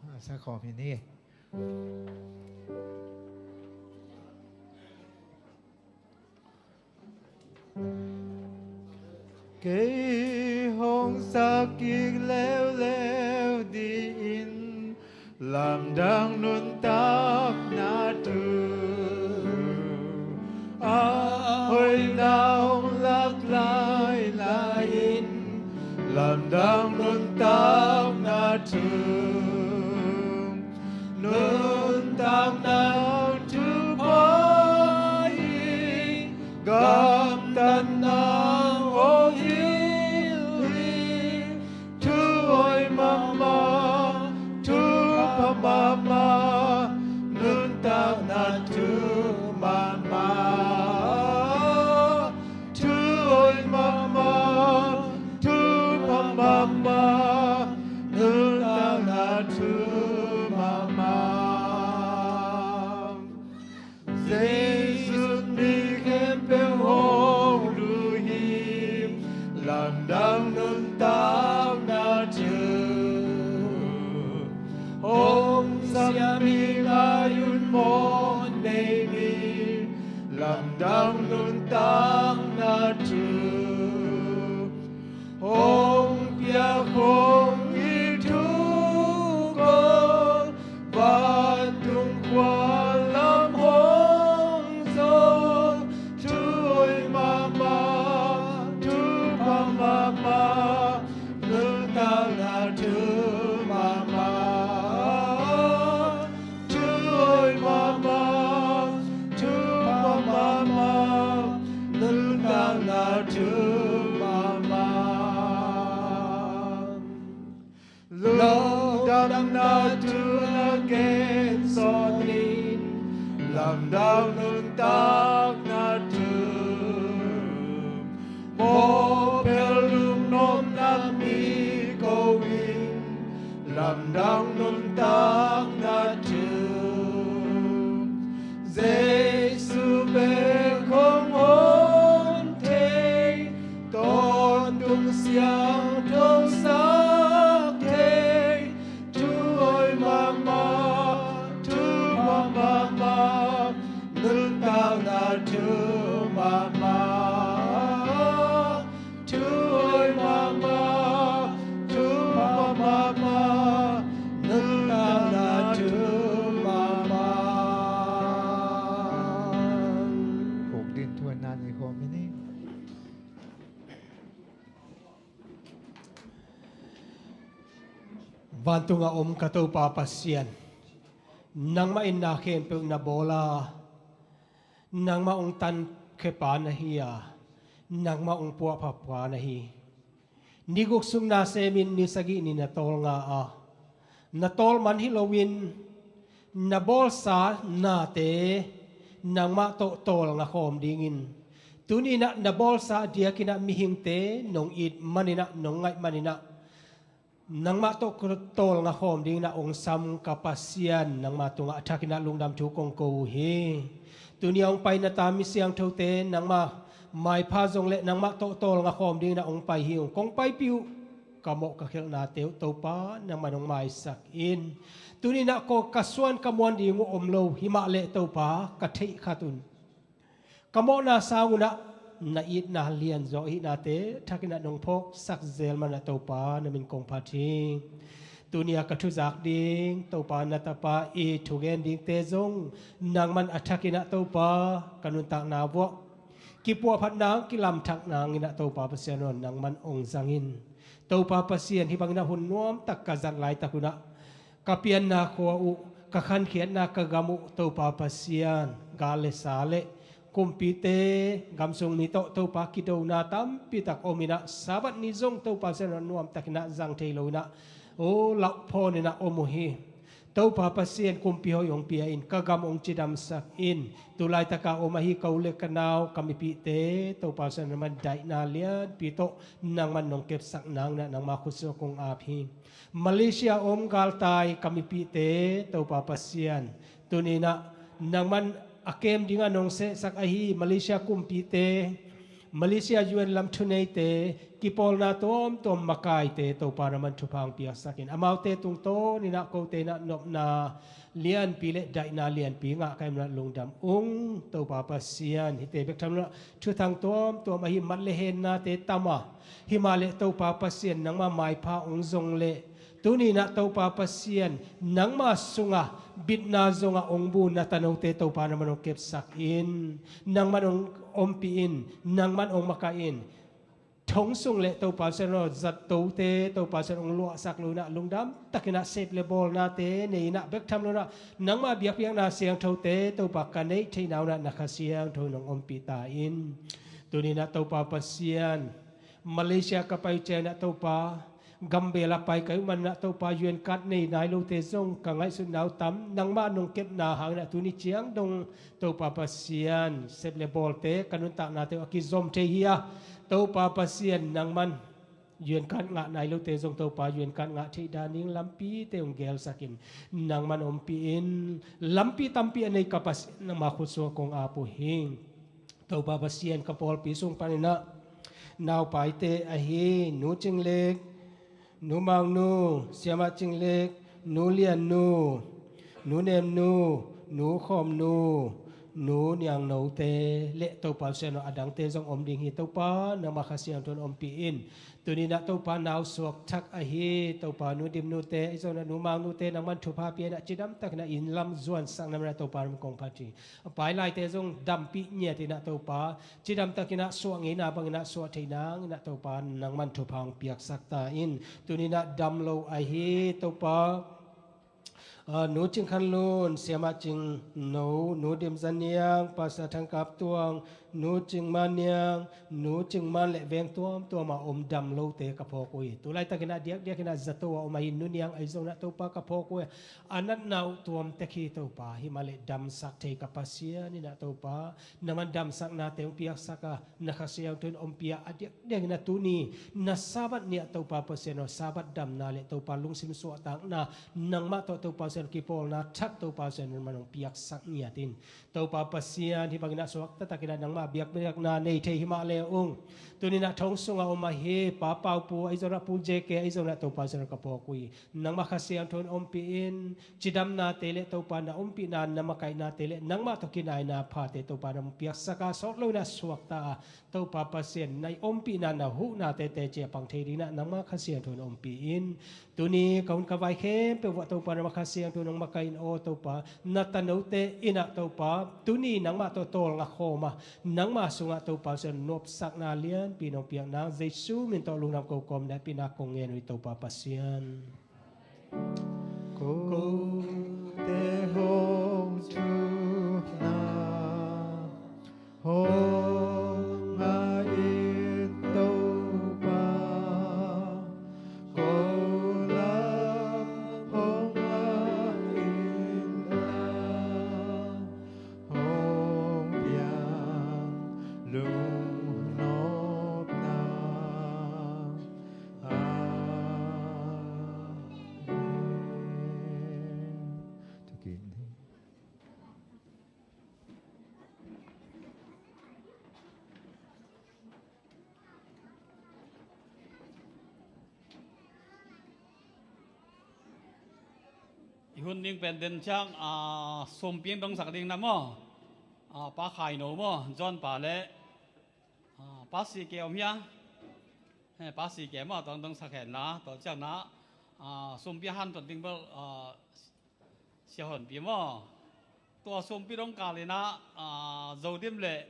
ah, sakhawm hi ni. Kei hong sak kik leuleu dih in, lamdang nuntakna thu a hoihna hong lak lailai in, lamdang nuntakna thu, nuntakna thupha hi, gamtatna aw hi hi. Thu hoih mahmah, thupha mahmah, nuntakna thu mahmah. Thu hoih mahmah, thupha mahmah, nuntakna thu mahmah. Jesu'n mi khempeuh hong luh hi, lamdang nuntakna thu. Hong siam hi ngai un, mawh nei ni, lamdang nuntakna thu. Hong piak hong it thuk aw, vantung khua lam hong zo. Thu hoih mahmah, thupha mahmah, nuntakna thu mahmah. Thu hoih mahmah, thupha mahmah, nuntakna thu mahmah. Lungdam Dang nuntakna thu Jesu bek hong hon thei, tawntung siangtho sak thei, thu hoih mahmah, thu pha mahmah, nuntakna thu mahmah. Thu hoih mahmah, thu pha mahmah, nuntakna thu mahmah. Kong din thuanna nei khawm hi ni. Vantungah om ka Topa Pasian, nangmah in na khempeuh na bawl a, nangmah hong tankhia pa na hi a, nangmah hong puahpha pa na hi. Ni guk sung na semin ni sagih ni na tawlnga a, na tawl man hi loin na bawlsa nate nangmah tawh tawlnga khawm dingin, tuni-in ah na bawlsa diakin ah mihingte nong it manin ah, nong ngaih manin ah, nangmah tawh tawlnga khawm dingin ah hong sam ka Pasian, nangmah tungah a thakin ah lungdam thu kong ko uh hi. Tuni a hong pai na ta mi siangthote nangmah maipha zong le nangmah tawh tawlnga khawm dingin ah hong pai hi ung. Kong paipih uh, ka mawh ka khelhnate uh Topa nangman hong maisak in. Tuni-in ah ko ka suan ka muan ding uh om lo, hi mah leh Topa ka theih khat un, ka mawhna sang un ah na itna lian zaw ahihnate thakin ah nong phawksak zel man ah Topa na min kong phat hi. Tuni a ka thuzak ding Topa na tapa i thugen dingte zong nangman a thakin ah Topa ka nuntakna vuah kipuahphat nang, kilamthak nangin ah Topa Pasian aw nangman hong zang in. Topa Pasian, hih bangin ah hun nuamtak ka zat laitak un ah ka pianna khua uh, ka khankhiatna ka gam uh Topa Pasian, gal le sa le kumpite, gamsung mi tawh Topa kidona tampi tak om in ah, Sabbath ni zong Topa Pasian aw nuamtakin ah zang thei lo in ah, o lauhphawn in ah om uh hi. Topa Pasian, kumpi hoih hong pia in, ka gam hong cidamsak in. Tu laitaka om ahi ka u le ka nau, ka mipihte Topa Pasian nangman daihna lianpi tawh nangman nong kepsak nangin ah nangma khutsuak kong ap hi. Malaysia om galtai ka mipihte Topa Pasian, tuni-in ah nangman a kem dingah nong sehsak ahi Malaysia kumpite, Malaysia U N lam thuneite, kipawlna tuamtuam makaite Topa nangman thupha hong piaksak in. Amaute tungtawnin ah kote in ah nopna lianpi le daihna lianpi ngah ka hih manin ah lungdam ung. Topa Pasian, hihte bek tham lo in ah thuthang tuamtuam ahi mat le hennate tam a, hi mah leh Topa Pasian nangma maipha hong zong leh, tuni-in ah Topa Pasian, nangma sungah bitna zongah hong bu na tanote Topa nangman hong kepsak in, nangman hong ompih in, nangman hong makaih in. Thong sung le Topa Pasian aw zattote Topa Pasian hong luahsak lo in ah lungdam takin ah sep le bawlnate nei in ah bek tham lo in ah nangma biakpiakna siangthote Topa ka neih theihna un ah na Kha Siangtho in hong ompih ta in. Tuni-in ah Topa Pasian, Malaysia ka pai uh ciangin ah Topa, gambel ah pai ka hih manin ah Topa U N card nei nai lote zong ka ngaihsutna uh tam, nangmah nong kepna hangin ah tuni ciang dong Topa Pasian, sep le bawlte ka nuntaknate uh a kizom thei hi a, Topa Pasian nangman U N card ngah nai lote zong Topa U N card ngah theih dan ding lampite hong gelsak in, nangman ompih in. Lampi tampi a nei ka Pasian nangma khutsuak kong ap uh hi. Topa Pasian, ka pawlpi sung panin ah naupaite ahi Nu Cing Lek, Nu Mang Nu, Siamah Cing Lek, Nu Lian Nu, Nu Nem Nu, Nu Khawm Nu, Nu Niang Note le Topa Pasian aw, a dangte zong om ding hi. Topa nangma Kha Siangtho in ompih in. Tuni-in ah Topa nau suak thak ahi Topa Nu Dim Nute, ahi zongin ah Nu Mang Nute nangman thupha pia in ah cidam takin ah inn lam zuansak na min ah Topa nangman kong phat hi. A pai laite zong dampih ngiat in ah Topa, cidam takin ah suah ngeina bangin ah suah theih nangin ah Topa nangman thupha hong piaksak ta in. Tuni-in ah dam lo ahi Topa, ah, Nu Cing Khan Lun, Siamah Cing No, Nu Dim Za Niang, Pastor Thang Kap Tuang, Nu Cing Man Niang, Nu Cing Man le veng tuamtuam a om dam lote ka phawk uh hi. Tulaitakin a diakdiakin a zato a om ahi Nu Niang ahi zongin ah Topa ka phawk uh hi. A natna uh tuam tek hi Topa, himahleh damsak thei ka Pasian in ah Topa, nangman damsaknate hong piaksak a, na Kha Siangtho in ompih a, a diakdiakin a tuni na Sabbath ni ah Topa Pasian aw, Sabbath damna le Topa lungsim suahtakna, nangmah tawh Topa Pasian kipawlna thak Topa Pasian in man hong piaksak ngiat in. Topa Pasian, hih bangin ah suak taktakin ah nangmah biakpiakna nei thei himah le ung. Tuni in ah thong sungah om ahi Pa Pau Pu ahi zongin ah Pu J K ahi zongin ah Topa Pasian ka phawk uh hi. Nangmah Kha Siangtho in ompih in, cidamnate le Topa na ompihna, na makaihnate le nangmah tawh kinaina phate Topa na hong piaksak a, sawt lo in ah suakta a, Topa Pasian na ompihna, na huhnate teci a pang thei dingin ah nangmah Kha Siangtho in ompih in. Tuni ka hun ka vai khempeuh uah Topa nangmah Kha Siangtho in hong makaih in aw Topa, na tanote in ah Topa, tuni nangmah tawh tawlnga khawm a, nangmah sungah Topa Pasian nuamsakna lianpi nong piak nang Jesu min tawh lungdam ko kawm in hehpihna kong ngen uh hi Topa Pasian. Kote hong thupna hong ngah in Topa, ko lam hong ngah in la, hong piang lungnopna. Amen. I hun ding pen den ciang, a, sumpi dong sak ding na maw? A, Pa Khai No maw? John pa le, a, Pa Si Ke om hia? He, Pa Si Ke maw, tong dong sak hen na, tawh ciang na, a, sumpi hanthot ding bel, a, Sia Honpi maw? Tua sumpi dong kal in ah, a, Zodim le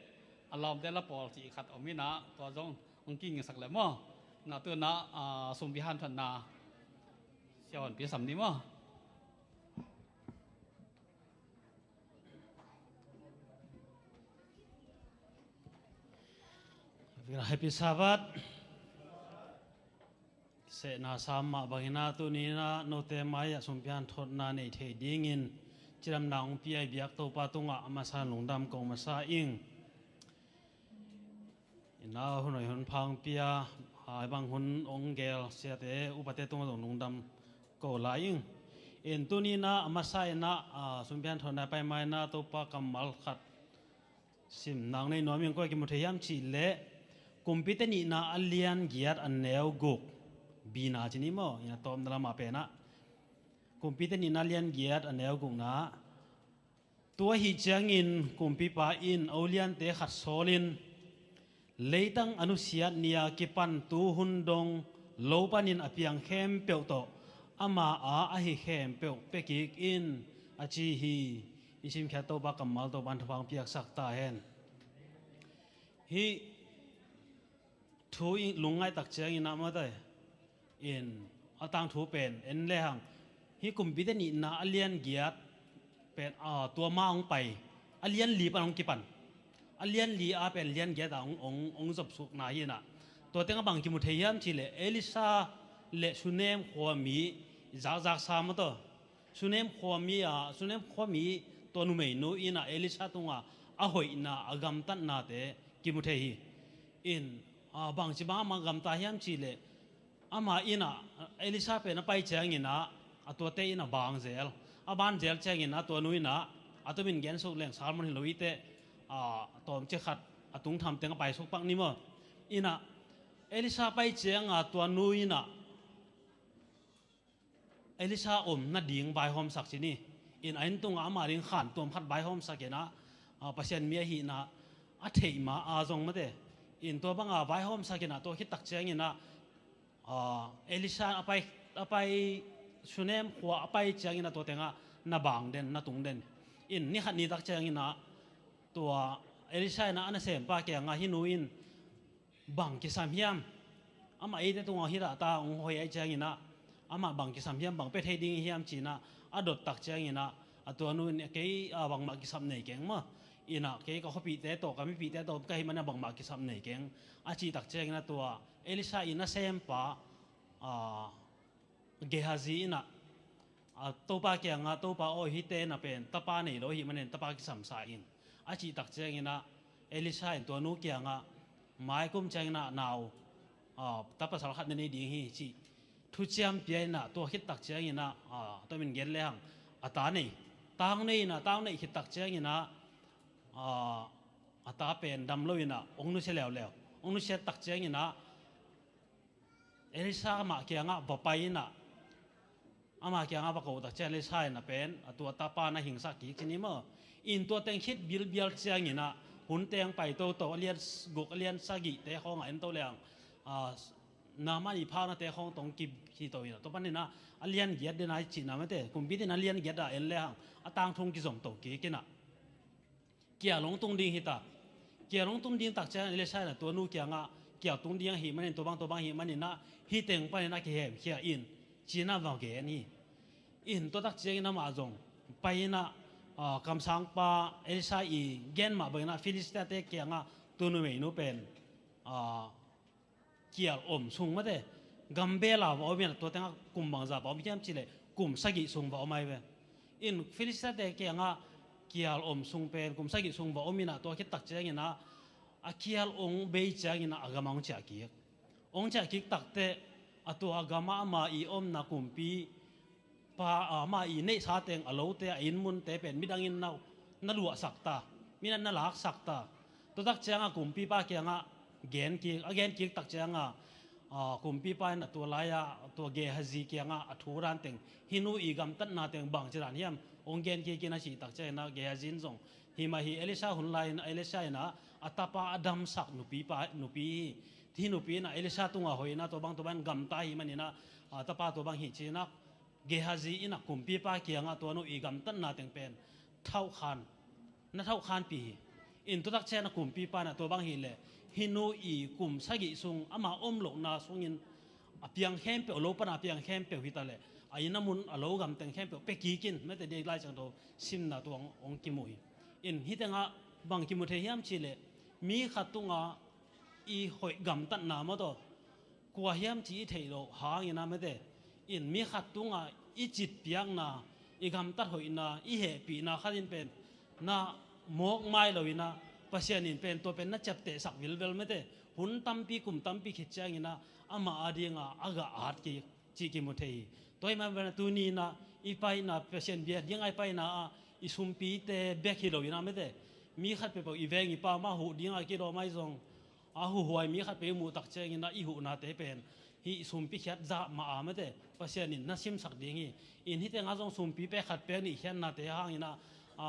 a lawmte la pawl cih khat om in ah, tua zong hong kingsak le maw? Na tu in ah, a, sumpi hanthotna Sia Honpi sam ni maw? Happy Sabbath. Sehna sam mah bangin ah tuni in ah note mai-ah sumpi hanthotna nei thei dingin cidamna hong pia i biak Topa tungah a masa in lungdam kong masa ing. In ah hun hoih hun pha hong pia, a, hih bang hun hong gel siate upate tungah zong lungdam ko lai ing. In tuni in ah a masa in ah, a, sumpi hanthotna pai ma in ah Topa kammal khat sim nang nei nuam ing. Koi kimu thei hiam cih leh Kumpite Nihna a lian giat a neu guk, B na ci ni maw, in a tawpna lamah pen ah Kumpite Nihna a lian giat a neu gukna. Tua ahih ciangin kumpipa in a uliante khat sawlin, leitang a nusiat ni-a kipan tuhun dong lo panin a piang khempeuh tawh ama a ahi khempeuh pia kik in, a ci hi. I simkhiat Topa kammal Topa in thupha hong piaksak ta hen. Hih thu i lungngaih tak ciangin ah mate in a tangthu pen en lehang, hih Kumpite Nihna a lian giat pen, a, tua ma hong pai, a lian li pan hong kipan, a lian li a pen lian giat a hong, hong, hong zopsukna hi in ah. Tua teng ah bang kimu thei hiam cih leh Elisha le Shunem khuami zakzaksa maw taw, Shunem khuami, a, Shunem khuami tua numeinu in ah Elisha tungah a hoihna, a gamtatnate kimu thei hi. In, a, bangci bang ama gamta hiam cih leh, ama in ah Elisha pen a pai ciangin ah a tuate in a bang zel. A ban zel ciangin ah tua nu in ah, a tumin gensuk leng sermon hi lo hi teh, a, tawmcik khat a tungtham teng a paisuk pak ni maw. In ah Elisha pai ciang a tua nu in ah Elisha om nading vaihawmsak ci ni. In a inn tungah ama ding khan tuam khat vaihawmsak in ah, a, Pasian mi ahihna a theih ma a zong mate. In tua banga vaihawmsak in ah tua khit tak ciangin ah, a, Elisha a pai, a pai, Shunem khua a pai ciangin ah tua tengah na bang den, na tung den. In ni khat ni tak ciangin ah tua Elisha in ah a nasempa kiangah hih nu in bang kisam hiam? Amah eite tungah hih dah ta hong hoih ahih ciangin ah, amah bang kisam hiam, bang pia thei ding hiam ci-in ah a dot tak ciangin ah, a tua nu in kei, a, bangmah kisam nei keng maw. Inah kei ka khuapihte tawh, ka mipihte tawh ka hih manin bangmah kisam nei keng a cih tak ciangin ah tua Elisha ii nasempa, a, Gehazi inah, a, Topa kiangah, "Topa aw, hihte na pen tapa nei lo ahih manin tapa kisamsa in," a cih tak ciangin ah Elisha in tua nu kiangah, "Mai kum ciangin ah nau, a, ta pasal khat na nei ding hi," cih thuciam pia inah, tua khit tak ciangin ah, a, tua min gen lehang, a ta nei, tang nei inah, tang nei khit tak ciangin ah, a, a ta pen dam lo inah hong nusia leuleu. Hong nusia tak ciangin ah Elisha amah kiangah va pai inah, amah kiangah va ko tak ciang Elisha in a pen, a tua tapa na hingsak kik ci ni maw. In tua teng khit bilbial ciangin ah hun teng pai toto, a lian guk, a lian sagihte khawngah en to lehang, a, Naaman ii phaknate khawng tawh hong kihi to inah, tua panin ah a lian giat den a i cihna mate, kumpi den a lian giat ah en lehang a tangthu hong kizom to kik inah, kial hong tung ding hi ta. Kial hong tung ding tak ciang Elisha in ah tua nu kiangah, "Kial tung ding ahih manin, tua bang, tua bang ahih manin ah hih teng panin ah kihemkhia in," ci-in ah va gen hi. In tua tak ciangin amah zong pai inah, a, kamsangpa Elisha ii gen mah bangin ah Filistiate kiangah tua numeinu pen, a, kial om sung mate, gam bel ah va om inah, tua tengah kum bangzah va om hiam cih leh kum sagih sung va om ahi ve. In Filistiate kiangah kial om sung pen kum sagih sung va om inah, tua khit tak ciangin ah a kial hong bei ciangin ah a gam ah hong ciah kik. Hong ciah kik tak teh a tua gam ah ama ii omna kumpi pa, a, amah ii neihsa teng, a lote, a inn munte pen midangin na, na luahsak ta, midangin na laksak ta. Tua tak ciangah kumpipa kiangah gen kik, a gen kik tak ciangah, a, kumpipa in ah tua lai-ah tua Gehazi kiangah a thu dan teng, "Hih nu ii gamtatna teng bangci dan hiam?" hong gen kik in a cih tak ciangin ah Gehazi in zong, "Hi mah hi, Elisha hun lai-in, Elisha in ah a tapa a damsak nupipa, nupi hi. Hih nupi in ah Elisha tungah hoih inah, tua bang, tua bang gamta ahih manin ah, a, tapa tua bang hi," ci-in ah Gehazi in ah kumpipa kiangah tua nu ii gamtatna teng pen thauhkhan, na thauhkhanpih hi. In tua tak ciang ah kumpipa in ah tua bang hi leh, hih nu ii kum sagih sung ama om lohna sungin a piang khempeuh, lo pan a piang khempeuh hi ta leh, a inn a mun, a lo gam teng khempeuh pia kik in, mate, Lai Siangtho simna tua hong, hong kimu hi. In hih tengah bang kimu thei hiam cih leh, mi khat tungah i hoih gamtatna maw tawh, kua hiam cih i theih loh hangin ah mate, in mi khat tungah i citpiakna, i gamtat hoihna, i hehpihna khat in pen na mawk mai lo inah, Pasian in pen tua pen na ciaptehsak vilvel mate, hun tampi, kum tampi khit ciangin ah amah a dingah a gah at kik cih kimu thei hi. Tua ahih manin ah tuni inah i paina, Pasian bia ding a i paina ah i sumpite bek hi lo inah mate, mi khat peuhpeuh, i veng i pam ah huh ding a kidawm ahi zong, a huhuai mi khat peuh i muh tak ciangin ah i huhnate pen hih sumpi khiat zah mah a mate, Pasian in na simsak ding hi. In hih tengah zong sumpi pek khat pek nih khiatnate hangin ah, a,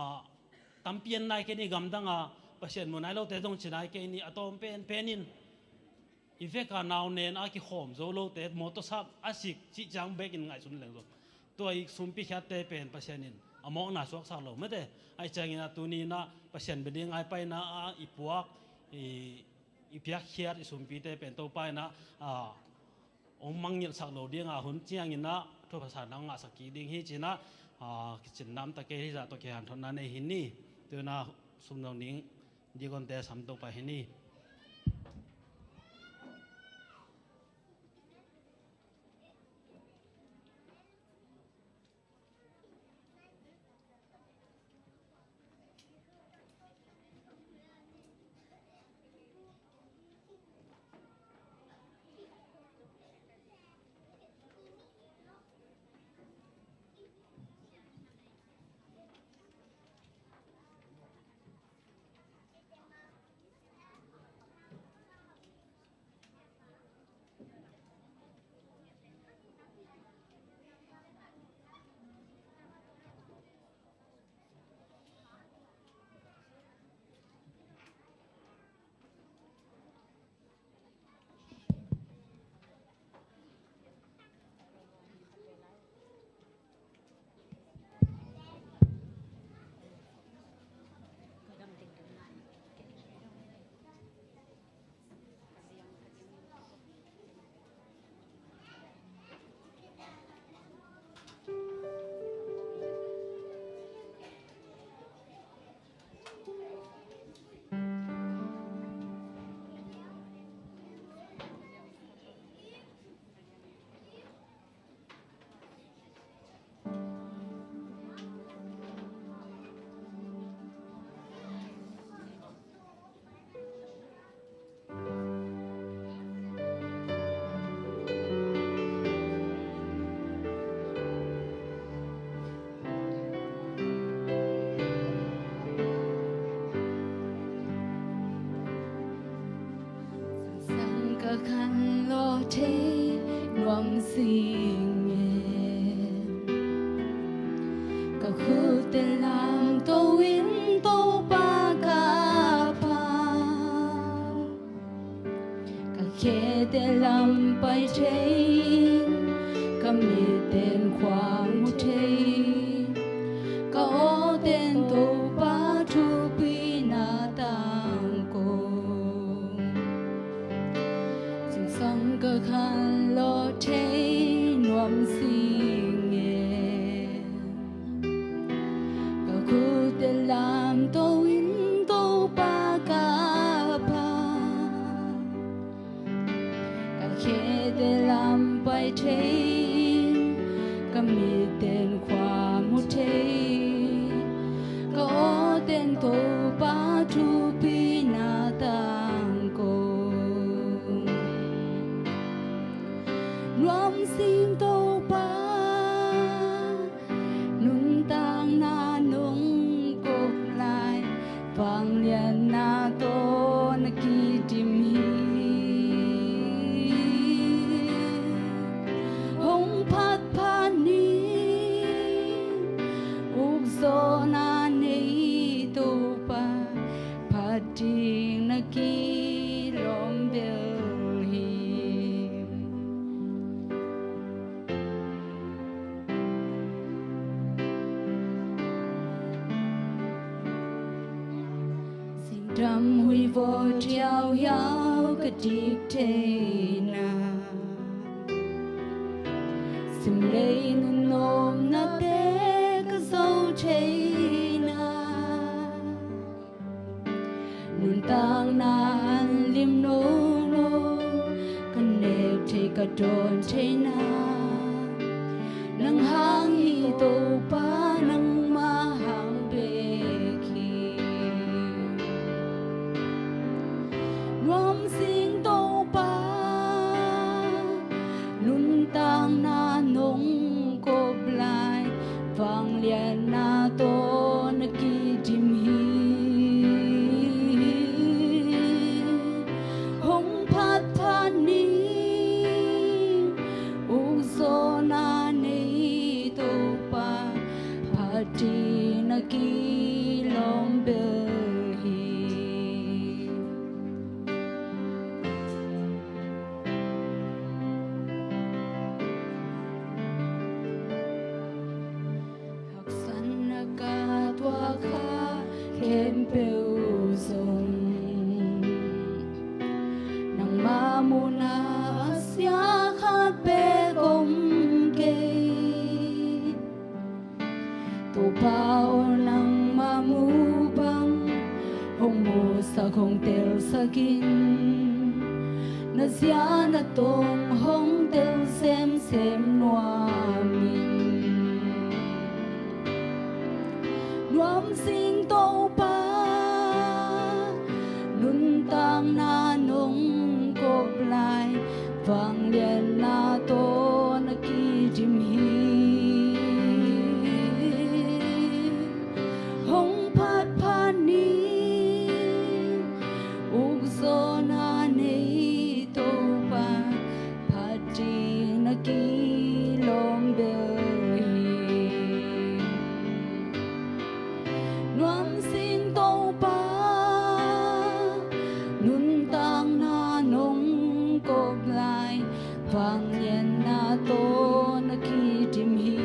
tampi en nai kei ni, gamdang a Pasian mu nai lote zong ci nai kei ni, a tawm penpen in i vek a nau nen a kikhawm zo lote, mawtaw sap a sik cih ciang bekin ngaihsun leng zong, tua i sumpi khiatte pen Pasian in a mawkna suaksak lo mate. Ahih ciangin ah tuni inah Pasian bia ding a i paina ah i puak, i, i piakkhiat i sumpite pen Topa inah, a, hong mangngilhsak lo ding a, hun ciangin ah thupha sanna hong ngahsak kik ding hi ci-in ah, a, kicin namtak kei hi zah tawh kihanthawnna nei hi ni. Tu-in ah sumdong ding diakonte sam to pah hi ni. Ka khanlawh thei nuam sing e. Ka khutte lamto in Topa ka pha. Ka khete lam pai thei, ka mitten khua mu thei, ka awten Topa thupina tangko. Zingsang ka khanlawh thei nuam sing e. Ka khutte lamto in Topa ka pha. Ka khete lam pai thei, ka mitten khua mu thei, ka awten Topa thupina tangko. Nuam sing Topa, nuntakna nong kop lai, vangliatna tawh na kidim hi. Hong phat phat ni, ukzawhna nei Topa, phat ding na kilawm bel hi. Singdam huih vaw thiauhiau ka dik theihna, simlei nunawmnate ka zo theihna, nuntakna an lim nono ka nek thei ka dawn theihna, nang hang hi Topa, nangmah hang bek hi. Nuam sing Topa, nuntakna nong kop lai, vangliatna tawh na kidim hi. Hong phat phat ni, ukzawhna nei Topa, phat ding na kilawm bel hi. Haksatna ka tuah kha khempeuh zong, nangmah muhna a sia khat bek om kei. Topa aw, nangmah muh bang hong muhsak, hong telsak in, na zia na tong hong tel semsem nuam in. Nuam sing Topa, nuntakna nong kop lai, vangliatna tawh na kidim hi. Hong phat phat ni, ukzawhna nei Topa, phat ding na kilawm bel hi. Nuam sing Topa, nuntakna nong kop lai, vangliatna tawh na kidim hi.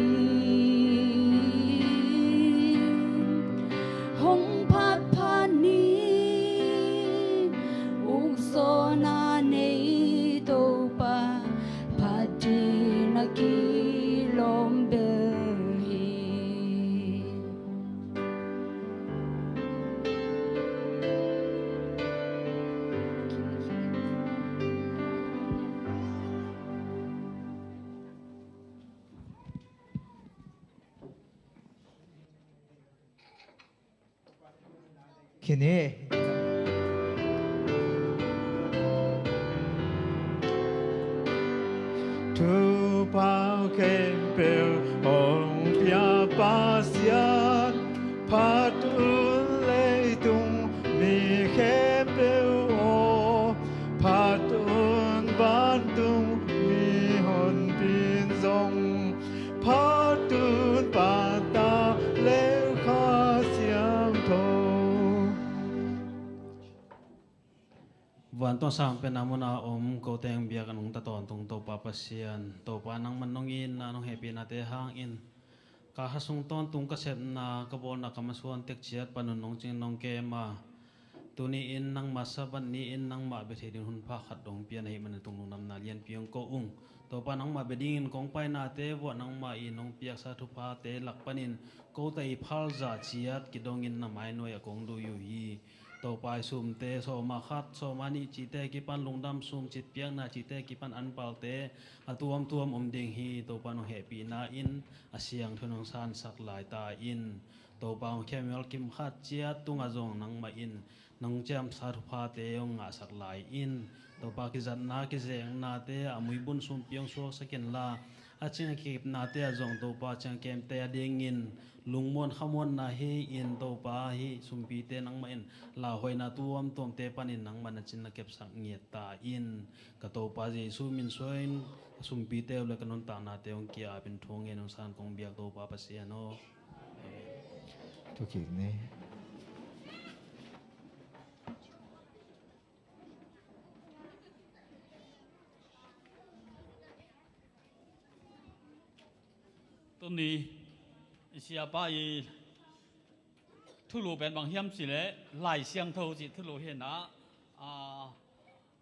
Hong phat phat ni, ukzawhna nei Topa, phat ding na kilawm bel hi. Kine. Thupha khempeuh hong pia Pasian, phat un leitung mi khempeuh aw, phat un Vantung a sang pen a mun a om ko teng biak a nungta tawntung Topa Pasian, Topa nangman nong itna nong hehpihnate hangin ka kha sung tawntung ka sepna ka bawlna ka masuan tek ciat panun nong cing nong kem a, tuni in nangmah Sabbath ni in nangmah bia thei ding hunpha khat dong pia na hih manin tung lungdamna lianpi hong ko ung. Topa nangmah bia dingin kong painate vuah nangmah i nong piaksa thuphate lak panin ko ta i phalza ciat kidongin na mainuai a kong dui uh hi. Topa i sumte sawma khat sawma nih cihte kipan lungdam sum cit piakna cihte kipan anpalte a tuamtuam om ding hi. Topa nong hehpihna in a siangtho nong sansak lai ta in Topa hong khiamhial kim khat ciat tungah zong nangmah in nong ciamsa thuphate hong ngahsak lai in Topa kizatna kizeknate a muibun sumpi hong suaksak inla a cing a kikepnate ah zong Topa cing a kemte a dingin lungmuan khamuanna hi in Topa hih sumpite nangmah in lauhuaina tuamtuamte panin nangmah na cin na kepsak ngiat ta in ka Topa Jesu min suain ka sumpite uh le ka nuntaknate hong ki-apin thu ngen hong san kong biak Topa Pasian aw. Thukik ni. Tuni i siapa i thulu pen bang hiam cih leh Lai Siangtho cih thulu hi na, a,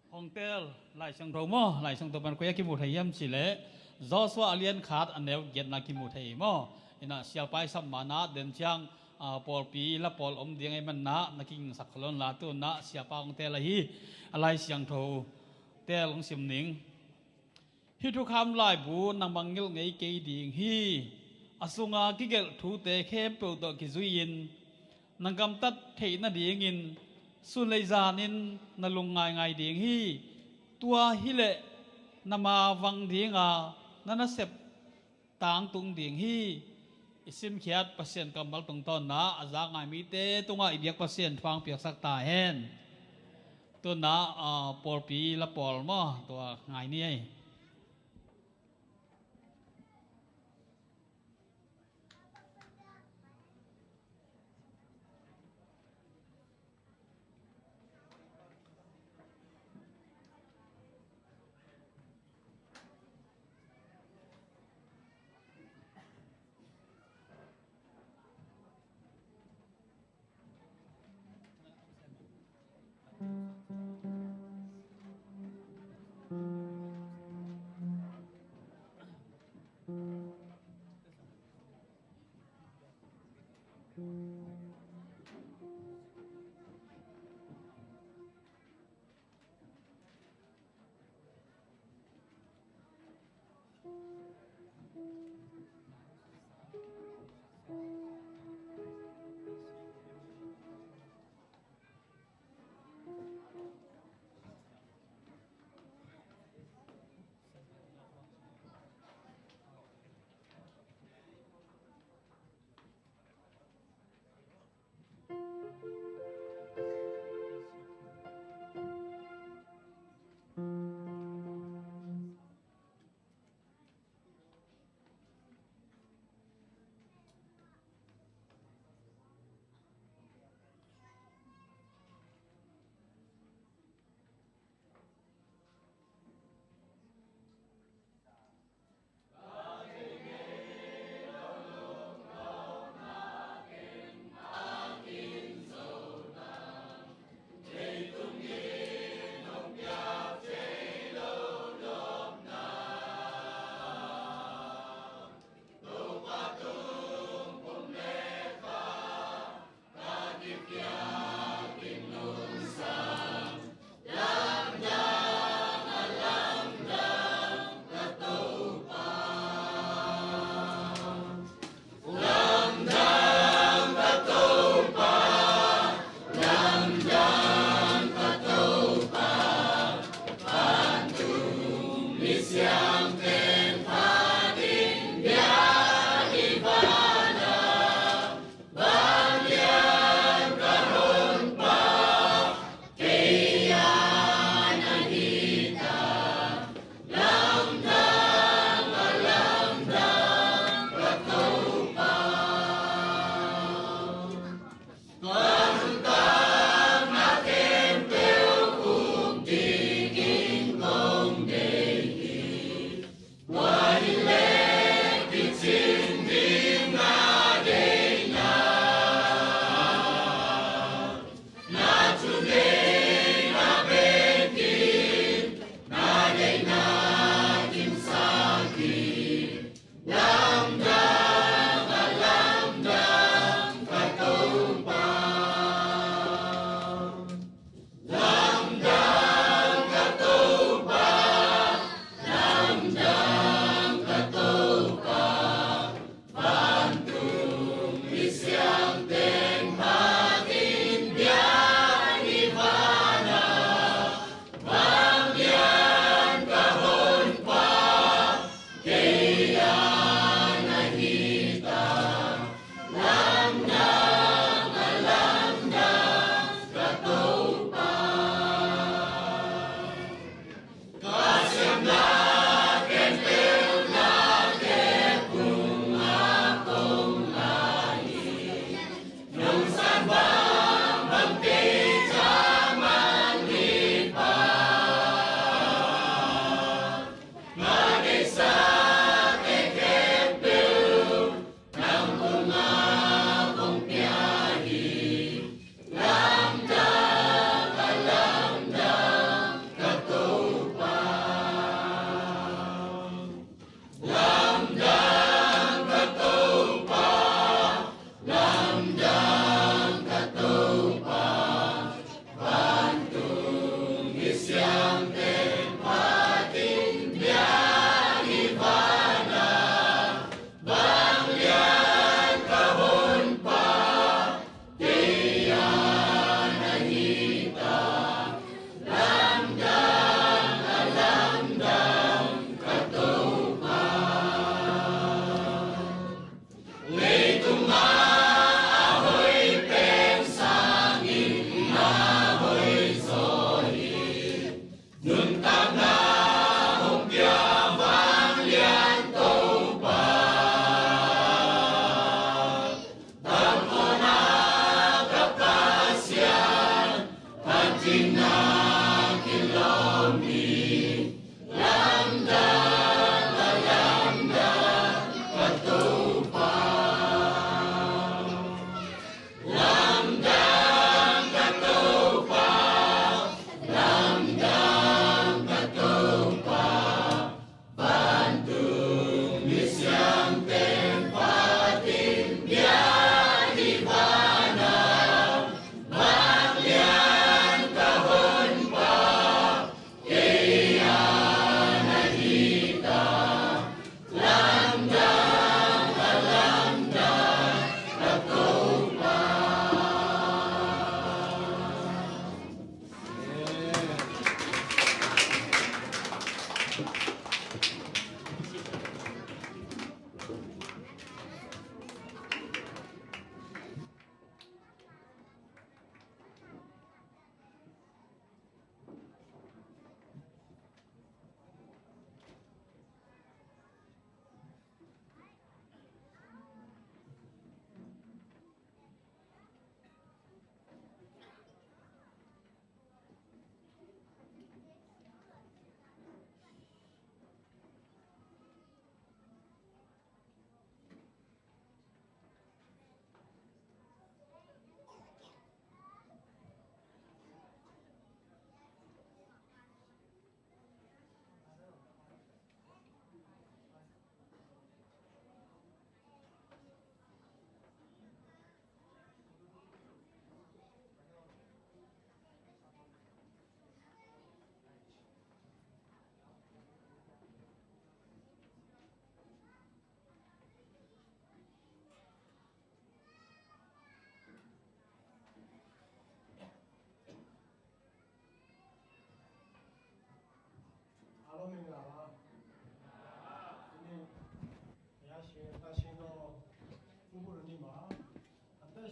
hong tel Lai Siangtho maw, Lai Siangtho pen koi a kimu thei hiam cih leh Joshua a lian khat a neu giatna kimu thei maw. Hi na siapa i sap mana den ciang, a, pawlpi la pawl om ding ei manna na kingsak kholon la tu na siapa hong tel ahi a Lai Siangtho tel hong sim ning. Hih thukham laibu nangmah ngilh ngei kei ding hi. A sunga kigelh thute khempeuh tawh kizui-in na gamtat theih nadingin sun lei zanin na lung ngaingai ding hi. Tua hileh na ma vang dinga na nasep tangtung ding hi. I simkhiat Pasian kammal tungtawnna a za ngai mite tungah i biak Pasian thu hong piaksak ta hen. Tuna, ah, pawlpi la pawl maw, tua ngai ni ei.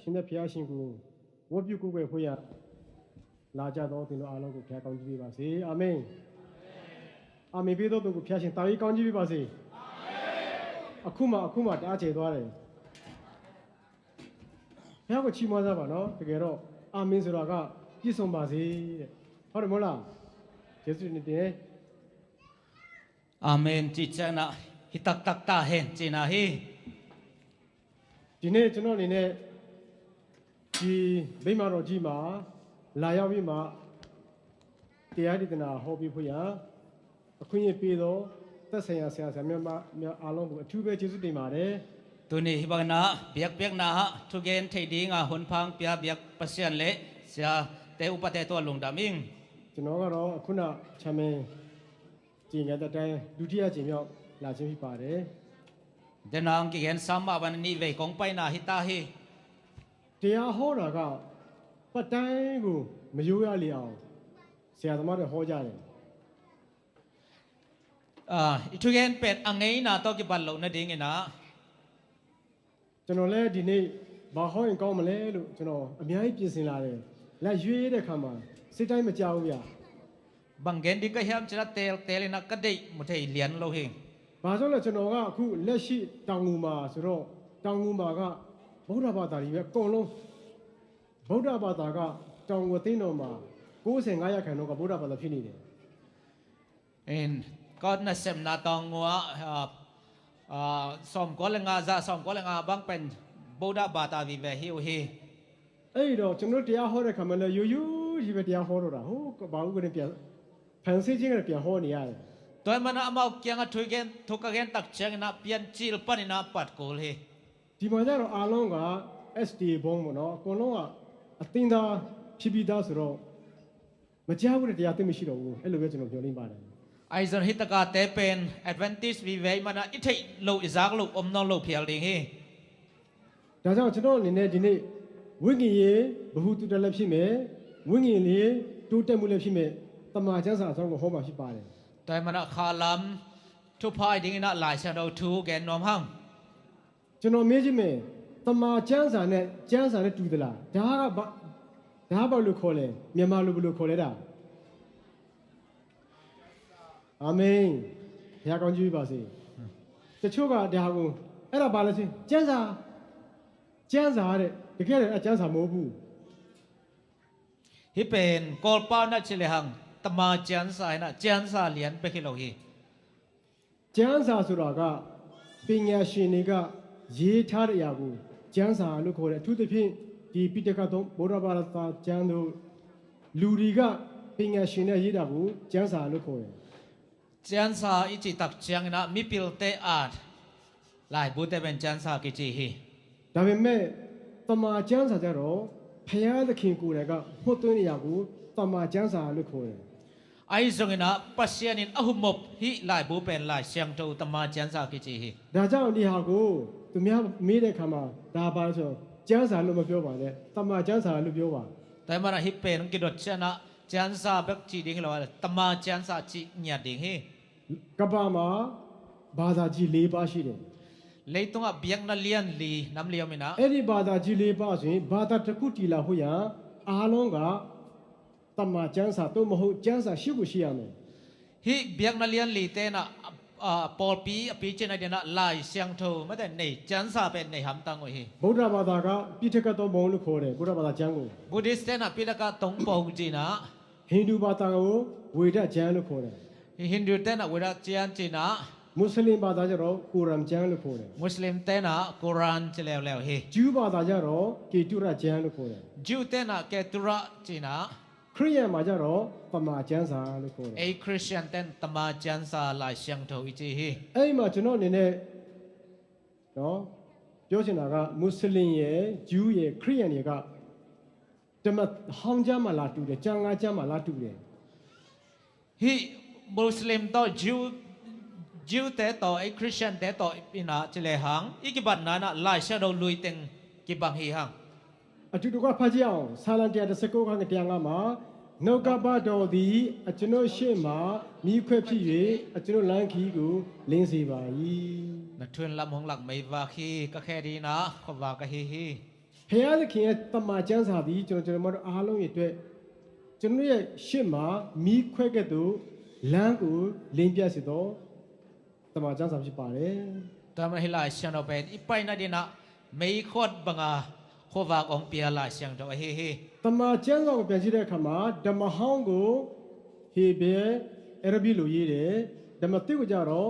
ရှင်တဲ့ဘုရားရှင်ကို ဝတ်ပြုကိုးကွယ်ဖို့ရန် လာကြသောသင်တို့အားလုံးကို ဘုရားကောင်းချီးပေးပါစေ။ အာမင်။ အာမင်ပေးသောသူကို ဘုရားရှင် သာဝေးကောင်းချီးပေးပါစေ။ အခုမှ အခုမှ တအားကျယ်သွားတယ်။ ဘုရားကိုချီးမွမ်းကြပါနော်။ တကယ်တော့ အာမင်ဆိုတာက ပြည့်စုံပါစေတဲ့။ ဟုတ်တယ်မို့လား။ ယေရှုတင်တယ်။ အာမင်။ ကြည်ချမ်းနာ ဟိတက်တက်တာဟင် ကြည်နာဟိ။ ဒီနေ့ ကျွန်တော်အနေနဲ့ ဒီဗိမာန်တော်ကြီးမှာ လာရောက်ပြီးမှ တရားဒေသနာဟောပေးဖို့ရန် အခွင့်အရေးပေးသော သက်ဆိုင်ရာဆရာဆရာမများအားလုံးကို အထူးပဲကျေးဇူးတင်ပါတယ်။ Tuni hih bangin ah biakpiakna ah thugen thei dinga hun phang pia biak Pasian le siate upate tungah lungdam ing. ကျွန်တော်ကတော့ အခုန ဆရာမင်း ကြေညာတဲ့အတိုင်း ဒုတိယအကြိမ်မြောက် လာခြင်းဖြစ်ပါတယ်။ Denang kigen sam mah bangin nih vei kong paina hi ta hi. တရားဟောတာက ပတ်တိုင်းကို မရိုးရလေအောင် ဆရာသမားတွေဟောကြတယ်။ Ah, i thugen pen a ngeina tawh kibat loh nadingin ah, ကျွန်တော်လည်း ဒီနေ့ ဘာဟောရင်ကောင်းမလဲလို့ ကျွန်တော် အများကြီး ပြင်ဆင်လာတယ်။ လာရွေးတဲ့အခါမှာ စိတ်တိုင်းမကြဘူးဗျာ။ Bang gen ding ka hiam cih ah teltel in ah ka deih mu thei lian lo hi. ဘာကြောင့်လဲ ကျွန်တော်က အခု လက်ရှိ တောင်ငူမှာဆိုတော့ တောင်ငူမှာက ဗုဒ္ဓဘာသာတွေပဲ အကုန်လုံး။ ဗုဒ္ဓဘာသာက တောင်ငူအသင်းတော်မှာ ကိုးဆယ့်ငါးရာခိုင်နှုန်းက ဗုဒ္ဓဘာသာ ဖြစ်နေတယ်။ In, ka nasepna Taunggua, ah, ah, sawmkua le nga, za sawmkua le nga bang pen Buddha bata vive hi uh hi. အဲ့ဒီတော့ ကျွန်တော်တို့ တရားဟောတဲ့အခါမှာလည်း ရိုးရိုးကြီးပဲ တရားဟောတော့တာ။ ဟို ဘာဦးကနဲ့ ပြန် ဖန်ဆင်းခြင်းကနဲ့ ပြန်ဟောနေရတယ်။ Tua ahih manin ah amau kiangah thu gen, thu ka gen tak ciangin ah piancil panin ah pat kul hi. ဒီမှာကျတော့ အားလုံးက S D A ဘုန်းပေါ့နော်။ အကုန်လုံးက အသင်းသား ဖြစ်ပြီးသားဆိုတော့ မကြားဘူးတဲ့ တရားသိမရှိတော့ဘူး။ အဲ့လိုပဲ ကျွန်တော် မျှော်လင့်ပါတယ်။ Ahi zong hih takate pen Adventist vive ahih manin ah i theih loh, i zak loh om nawn lo phial ding hi. ဒါကြောင့် ကျွန်တော်အနေနဲ့ ဒီနေ့ ဝိညာဉ်ရေး ဗဟုသုတလည်းဖြစ်မယ်။ ဝိညာဉ်ရေး တိုးတက်မှုလည်းဖြစ်မယ်။ သမ္မာကျမ်းစာအကြောင်းကို ဟောမှာဖြစ်ပါတယ်။ Tua ahih manin ah khalam thupha dingin ah Lai Siangtho thu gen nuam hang. ကျွန်တော် မေးကြည့်မယ်။ သမ္မာကျမ်းစာနဲ့ ကျမ်းစာနဲ့ တူသလား။ ဒါကဘာ-၊ ဒါက ဘာလို့ခေါ်လဲ။ မြန်မာလို ဘယ်လိုခေါ်လဲ ဒါ။ အာမင်။ ဘုရားကောင်းကြီးပါစေ။ တချို့က ဒါကို အဲ့ဒါ ဘာလဲဆိုရင် ကျမ်းစာ၊ ကျမ်းစာတဲ့။ တကယ်တော့ အဲ့ ကျမ်းစာ မဟုတ်ဘူး။ Hih pen Kawlpau in ah ci lehang သမ္မာကျမ်းစာ hi in ah, ကျမ်းစာ lian bek hi lo hi. ကျမ်းစာဆိုတာက ပညာရှင်တွေက ရေးထားတဲ့အရာကို ကျမ်းစာလို့ခေါ်တယ်။ အထူးသဖြင့် ဒီ ပိဋကသုံး ဗုဒ္ဓဘာသာကျမ်းတို့ လူတွေက ပညာရှင်တွေက ရေးတာကို ကျမ်းစာလို့ခေါ်တယ်။ ကျမ်းစာ i cih tak ciangin ah mipilte at laibu te pen ကျမ်းစာ kici hi. ဒါပေမဲ့ သမ္မာကျမ်းစာကျတော့ ဘုရားသခင်ကိုယ်တိုင်က မှတ်သွင်းတဲ့အရာကို သမ္မာကျမ်းစာလို့ခေါ်တယ်။ Ahi zongin ah Pasian in a humop hih laibu pen Lai Siangtho, သမ္မာကျမ်းစာ kici hi. ဒါကြောင့် ဒီဟာကို သူများမေးတဲ့အခါမှာ ဒါဘာလဲဆိုတော့ ကျမ်းစာလို့ မပြောပါနဲ့။ သမ္မာကျမ်းစာလို့ ပြောပါ။ Tua ahih manin ah hih pen kidot ciangin ah ကျမ်းစာ bek ci ding hi lo a, သမ္မာကျမ်းစာ ci ngiat ding hi. ကမ္ဘာမှာ ဘာသာကြီးလေးပါးရှိတယ်။ Leitungah biakna lian li nam li om in ah, အဲ့ဒီ ဘာသာကြီးလေးပါးဆိုရင် ဘာသာတစ်ခုတည်လာဖို့ရန် အားလုံးက သမ္မာကျမ်းစာ သို့မဟုတ် ကျမ်းစာရှိကိုရှိရမယ်။ Hih biakna lian lite in ah, ah, pawlpi a picin a dingin ah Lai Siangtho mate nei, ကျမ်းစာ pen nei hamtang uh hi. ဗုဒ္ဓဘာသာက ပိဋကသုံးပုံလို့ခေါ်တယ်။ ဗုဒ္ဓဘာသာကျမ်းကို။ Buddhist te in ah Piṭaka Tongpong ci in ah, ဟိန္ဒူဘာသာကို ဝေဒကျမ်းလို့ခေါ်တယ်။ Hindu te in ah Veda ကျမ်း ci in ah, မွတ်စလင်ဘာသာကျတော့ ကိုရ်အာန်ကျမ်းလို့ခေါ်တယ်။ Muslim te in ah Quran ci leuleu hi. ဂျူးဘာသာကျတော့ ကေတုရကျမ်းလို့ခေါ်တယ်။ Jew te in ah Ketura ci in ah, ခရစ်ယာန်မှာကျတော့ သမ္မာကျမ်းစာလို့ခေါ်တယ်။ Ei Christian te in သမ္မာကျမ်းစာ Lai Siangtho i ci hi. အဲ့ဒီမှာ ကျွန်တော်အနေနဲ့ နော် ပြောချင်တာက မွတ်စလင်ရယ်၊ ဂျူးရယ်၊ ခရစ်ယာန်တွေက ဓမ္မဟောင်းကျမ်းမှာ လာတူတယ်။ ကျမ်းငါးကျမ်းမှာ လာတူတယ်။ Hih Muslim tawh Jew, Jew te tawh, ei Christian te tawh in ah ci lehang, i kibatna in ah Lai Siangtho lui teng kibang hi hang. အတူတကွ ဖတ်ကြည့်အောင်။ ဆာလံ တစ်ရာတစ်ဆယ့်ကိုး အခန်းငယ် တစ်ရာငါးမှာ နှုတ်ကပတ်တော်သည် အကျွန်ုပ်ရှေ့မှာ မီးခွက်ဖြစ်၍ အကျွန်ုပ်လမ်းခရီးကို လင်းစေပါ၏။ Na thu in lam hong lak meivak hi, ka khe ding in ah khuavak ahi hi. ဘုရားသခင်ရဲ့သမ္မာကျမ်းစာသည် ကျွန်တော် ကျွန်တော်တို့အားလုံးရဲ့အတွက် ကျွန်တော်ရဲ့ရှေ့မှာ မီးခွက်ကဲ့သို့ လမ်းကို လင်းပြစေသော သမ္မာကျမ်းစာဖြစ်ပါတယ်။ တမန်တော် ဟေး လာရှန်တော်ပဲ အိပ်ပိုင်နာဒီးနာ မေးခွက်ဘင်္ဂါ ခွက်ဘင်္ဂါ အောင်ပြလာရှန်တော် အဟေးဟေး။ သမ္မာကျမ်းစာကို ပြန်ကြည့်တဲ့အခါမှာ ဓမ္မဟောင်းကို ဟေဘရဲ အဲရဘီလိုရေးတယ်။ ဓမ္မသစ်ကိုကြတော့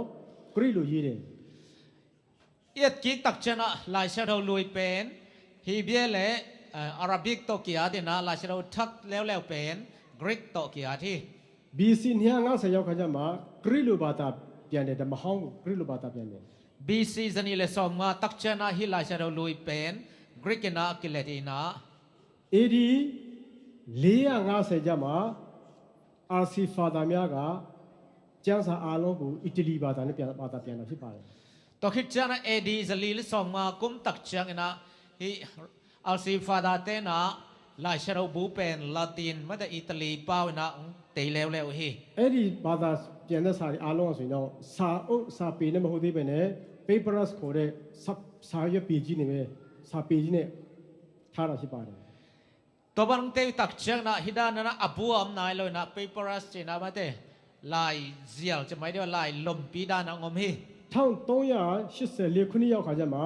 ကရစ်လိုရေးတယ်။ အ့ၣ် ကီး တၢ်ကၠၢၣ် လာရှန်တော် လူၺ်းပဲၣ် ဟေဘရဲ လႄႈ အာရဘိၵ် တိုၵ်ႉကီးအါဒ်နာ လာရှန်တော် ထၢၵ်ႈလဵဝ်လဵဝ်ပဲၣ် ကရစ် တိုၵ်ႉကီးအါထီႉ ဘီ စီ နှစ်ရာငါးဆယ် ရောက်ခါကျမှ ကရစ်လိုဘာသာပြန်တယ်။ ဓမ္မဟောင်းကို ကရစ်လိုဘာသာပြန်တယ်။ ဘီ စီ ဇနီးလႄႈ စီၤမႃး တၢ်ကၠၢၣ် ဟေး လာရှန်တော် လူၺ်းပဲၣ် ကရစ် ကီးနာ ကီးလဵဝ် ဒ်နာ အေး ဒီး လေးရာငါးဆယ် ကျမှ RC Father များက ကျမ်းစာအားလုံးကို အီတလီဘာသာနဲ့ ပြန် ဘာသာပြန်တာဖြစ်ပါတယ်။ တၢ်ကၠၢၣ် အေး ဒီး ဇနီးလႄႈ စီၤမႃး ကုမ် တၢ်ကၠၢၣ် ဒ်နာ ဟေး RC Father သ့ၣ်နာ လာရှန်တော် ဘူးပဲၣ် လႃႇတိၼ်ႇ မ့ၢ်တႃႇ အီတလီ ပၢဝ်ၼႃႇ တႄႉလဵဝ်လဵဝ် ဟေး။ အဲ့ဒီဘာသာပြန်တဲ့စာတွေအားလုံးဟာဆိုရင်တော့ စာအုပ် စာပေနဲ့ မဟုတ်သေးဘဲနဲ့ papyrus ခေါ်တဲ့ စာ စာရွက်ပေကြီးနဲ့ပဲ စာပေကြီးနဲ့ ထားတာဖြစ်ပါတယ်။ တၢ်ဘၣ် တၢ်ကၠၢၣ် ဒ်နာ ဟေး ဒ်နာ အဘူး အမ်ႇ နၢႆး လၢဝ် ဒ်နာ papyrus ဒ်နာ မ့ၢ်တႃႇ လၢႆး စၢၢ် လၢႆး လွမ်ႉပီႇ ဒ်နာ ငိုမ် ဟေး။ ထောင့်သုံးရာရှစ်ဆယ်လေးခုနှစ်ရောက်ခါကျမှ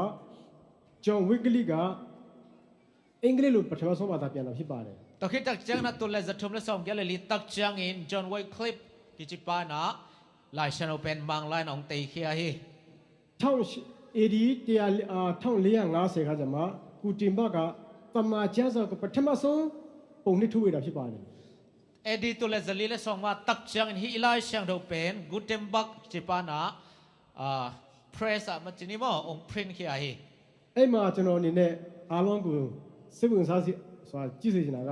John Wycliffe က အင်္ဂလိပ်လို ပထမဆုံး ဘာသာပြန်တာဖြစ်ပါတယ်။ တၢ်ကၠၢၣ် ဒ်နာ တုတ်ႉလႄႈ သၢၼ်းထုမ်ႈလႄႈ သွင်ၵျၢၼ်ႇလီ တၢ်ကၠၢၣ် ဒ် John Wycliffe ကီး ကၠိပ်ႈပႃး ဒ်နာ လာရှန်တော် ပဵၼ် မၢင်ႇလၢႆး ၼွင်ႉ တႄႉၶႃႈ ဟေး။ ထောင့် AD တစ်ရာ အာ ထောင့်လေးရာငါးဆယ်ခါကျမှ ဂူတင်ဘတ်က သမ္မာကျမ်းစာကို ပထမဆုံး ပုံနှိပ်ထုတ်ဝေတာဖြစ်ပါတယ်။ အေး ဒီး တုတ်ႉလႄႈ သၢၼ်းလီလႄႈ သွင်မႃး တၢ်ကၠၢၣ် ဒ် ဟေး လာရှန်တော် ပဵၼ် ဂူတင်ဘတ် ကၠိပ်ႈပႃး ဒ်နာ အာ press မ့ၢ် ဒ်နာ မၢင်ႇ အောင် print ၶႃႈ ဟေး။ အဲ့မှာ ကျွန်တော်အနေနဲ့ အားလုံးကို စိတ်ဝင်စားစေစွာ ကြည့်စေချင်တာက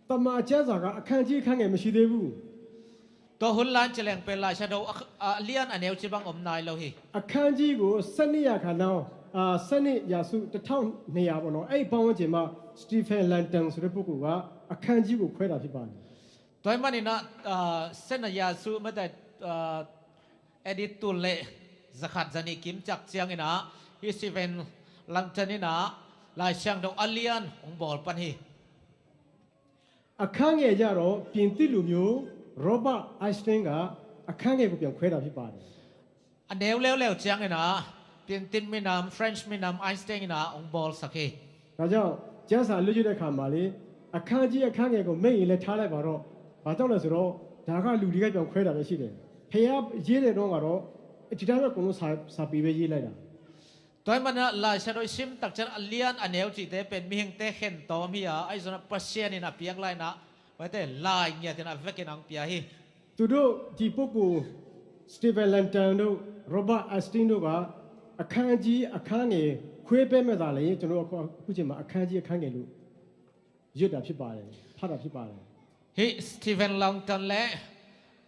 သမ္မာကျမ်းစာက အခန်းကြီး အခန်းငယ် မရှိသေးဘူး။ တၢ် ႁုၼ်လၢၼ်ႉ ၸႅင်ႈပဵၼ် လာရှန်တော် အ အလဵၼ်ႇ အနဵဝ် ၸိုင် ဢမ်ႇ နၢႆး လႄႈ ဟေး။ အခန်းကြီးကို ဆယ့်နှစ်ရာခိုင်နှုန်း အာ ဆယ့်နှစ်ရာစု တစ်ထောင့်နှစ်ရာပေါ့နော်။ အဲ့ဒီပတ်ဝန်းကျင်မှာ Stephen Langton ဆိုတဲ့ပုဂ္ဂိုလ်က အခန်းကြီးကို ခွဲတာဖြစ်ပါတယ်။ တႄႉမၼ်း ဒ်နာ အာ သၢၼ်း ရာစု မ့ၢ်တႃႇ အာ AD တုတ်ႉလႄႈ သၢၵ်ႈၶၢတ်ႇ သၢၼ်းလီ ၵိမ်ႇၸၢၵ်ႈၸႅင်ႈ ဒ်နာ ဟေး Stephen Langton ဒ်နာ လာရှန်တော် အလဵၼ်ႇ ဢွင်ႇ ပေႃႇလ်ပၼ် ဟေး။ အခန်းငယ်ကျတော့ ပြင်သစ်လူမျိုး Robert Einstein က အခန်းငယ်ကို ပြန်ခွဲတာဖြစ်ပါတယ်။ အနဵဝ်လဵဝ်လဵဝ် ၸႅင်ႈ ဒ်နာ ပြင်သစ် မီးၼမ် French မီးၼမ် Einstein ဒ်နာ ဢွင်ႇ ပေႃႇလ်သၢၵ်ႈ ဟေး။ ဒါကြောင့် ကျမ်းစာလေ့လာတဲ့အခါမှာလေ အခန်းကြီး အခန်းငယ်ကို မဟုတ်ရင်လည်း ထားလိုက်ပါတော့ ဘာကြောင့်လဲဆိုတော့ ဒါက လူတွေက ပြန်ခွဲတာပဲရှိတယ်။ ဘုရားရေးတဲ့တုန်းကတော့ ဒီတိုင်းပဲ အကုန်လုံး စာ စာပေပဲ ရေးလိုက်တာ။ တႄႉမၼ်း ဒ်နာ လာရှန်တော် သိမ်း တၢ်ကၠၢၣ် အလဵၼ်ႇ အနဵဝ် ၸိုင် တႄႉပဵၼ် မီးႁဵင်တႄႉ ၶႅၼ်းတေႃႇ မီးယႃႇ ဢၢႆႈ ၸိူဝ်းၼၼ်ႉ ပၢႆသႅၼ်း ဒ်နာ ပႅၵ်ႇလၢႆႈ ဒ်နာ ဝႃႈတႄႉ လၢႆး ဒ်နာ ၼင်ႇ ပႅၵ်ႇၼၢၼ်း ပႅၵ်ႇ ဟေး။ သူတို့ ဒီပုဂ္ဂိုလ် Stephen Langton တို့ Robert Einstein တို့က အခန်းကြီး အခန်းငယ် ခွဲပေးမဲ့သာလျှင် ကျွန်တော်တို့ အခု အခုချိန်မှာ အခန်းကြီး အခန်းငယ်လို့ ရွတ်တာဖြစ်ပါတယ်။ ဖတ်တာဖြစ်ပါတယ်။ ဟေး Stephen Langton လႄႈ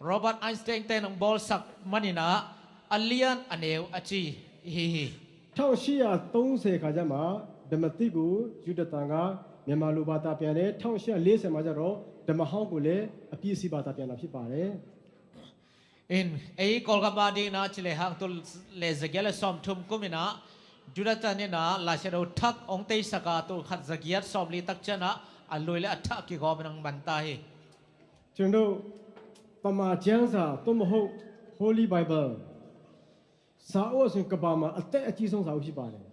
Robert Einstein တႄႉ ဢွင်ႇ ပေႃႇလ်သၢၵ်ႈ မၼ်း ဒ်နာ အလဵၼ်ႇ အနဵဝ် အၸီႉ ဟေး ဟေး။ ထောင့်ရှစ်ရာသုံးဆယ်ခါကျမှ ဓမ္မသစ်ကို ယူဒသန်က မြန်မာလို ဘာသာပြန်တယ်။ ထောင့်ရှစ်ရာလေးဆယ်မှာကျတော့ ဓမ္မဟောင်းကိုလည်း အပြည့်အစုံ ဘာသာပြန်တာဖြစ်ပါတယ်။ ဢိုမ်း ဢေႇ ၵေႃႈ ၵႃႈမႃး ဒ်နာ ၸိူဝ်းလႄႈ ႁၢင်ႈ တုတ်ႉလႄႈ သၢၵ်ႈၶၢတ်ႇ လႄႈ သွင်ႇထုမ်ႈ ၵုမ်း ဒ်နာ ယူဒသၢၼ်ႇ ဒ်နာ လာရှန်တော် ထၢၵ်ႈ ဢွင်ႇ တႄႉသၢၵ်ႈၶၢတ်ႇ တုတ်ႉၶၢတ်ႇ သၢၵ်ႈၶၢတ်ႇ သွင်ႇလီ တၢ်ၵ်ႉၸၢၼ်း ဒ်နာ ဢလူၺ်ႈလႄႈ ဢထၢၵ်ႈ ၵေႃႈ မၼ်း မၼ်း တႃႇ ဟေး။ ကျွန်တော်တို့ သမ္မာကျမ်းစာ သို့မဟုတ် Holy Bible စာအုပ်ဆိုရင် ကမ္ဘာမှာ အသက်အကြီးဆုံး စာအုပ်ဖြစ်ပါတယ်။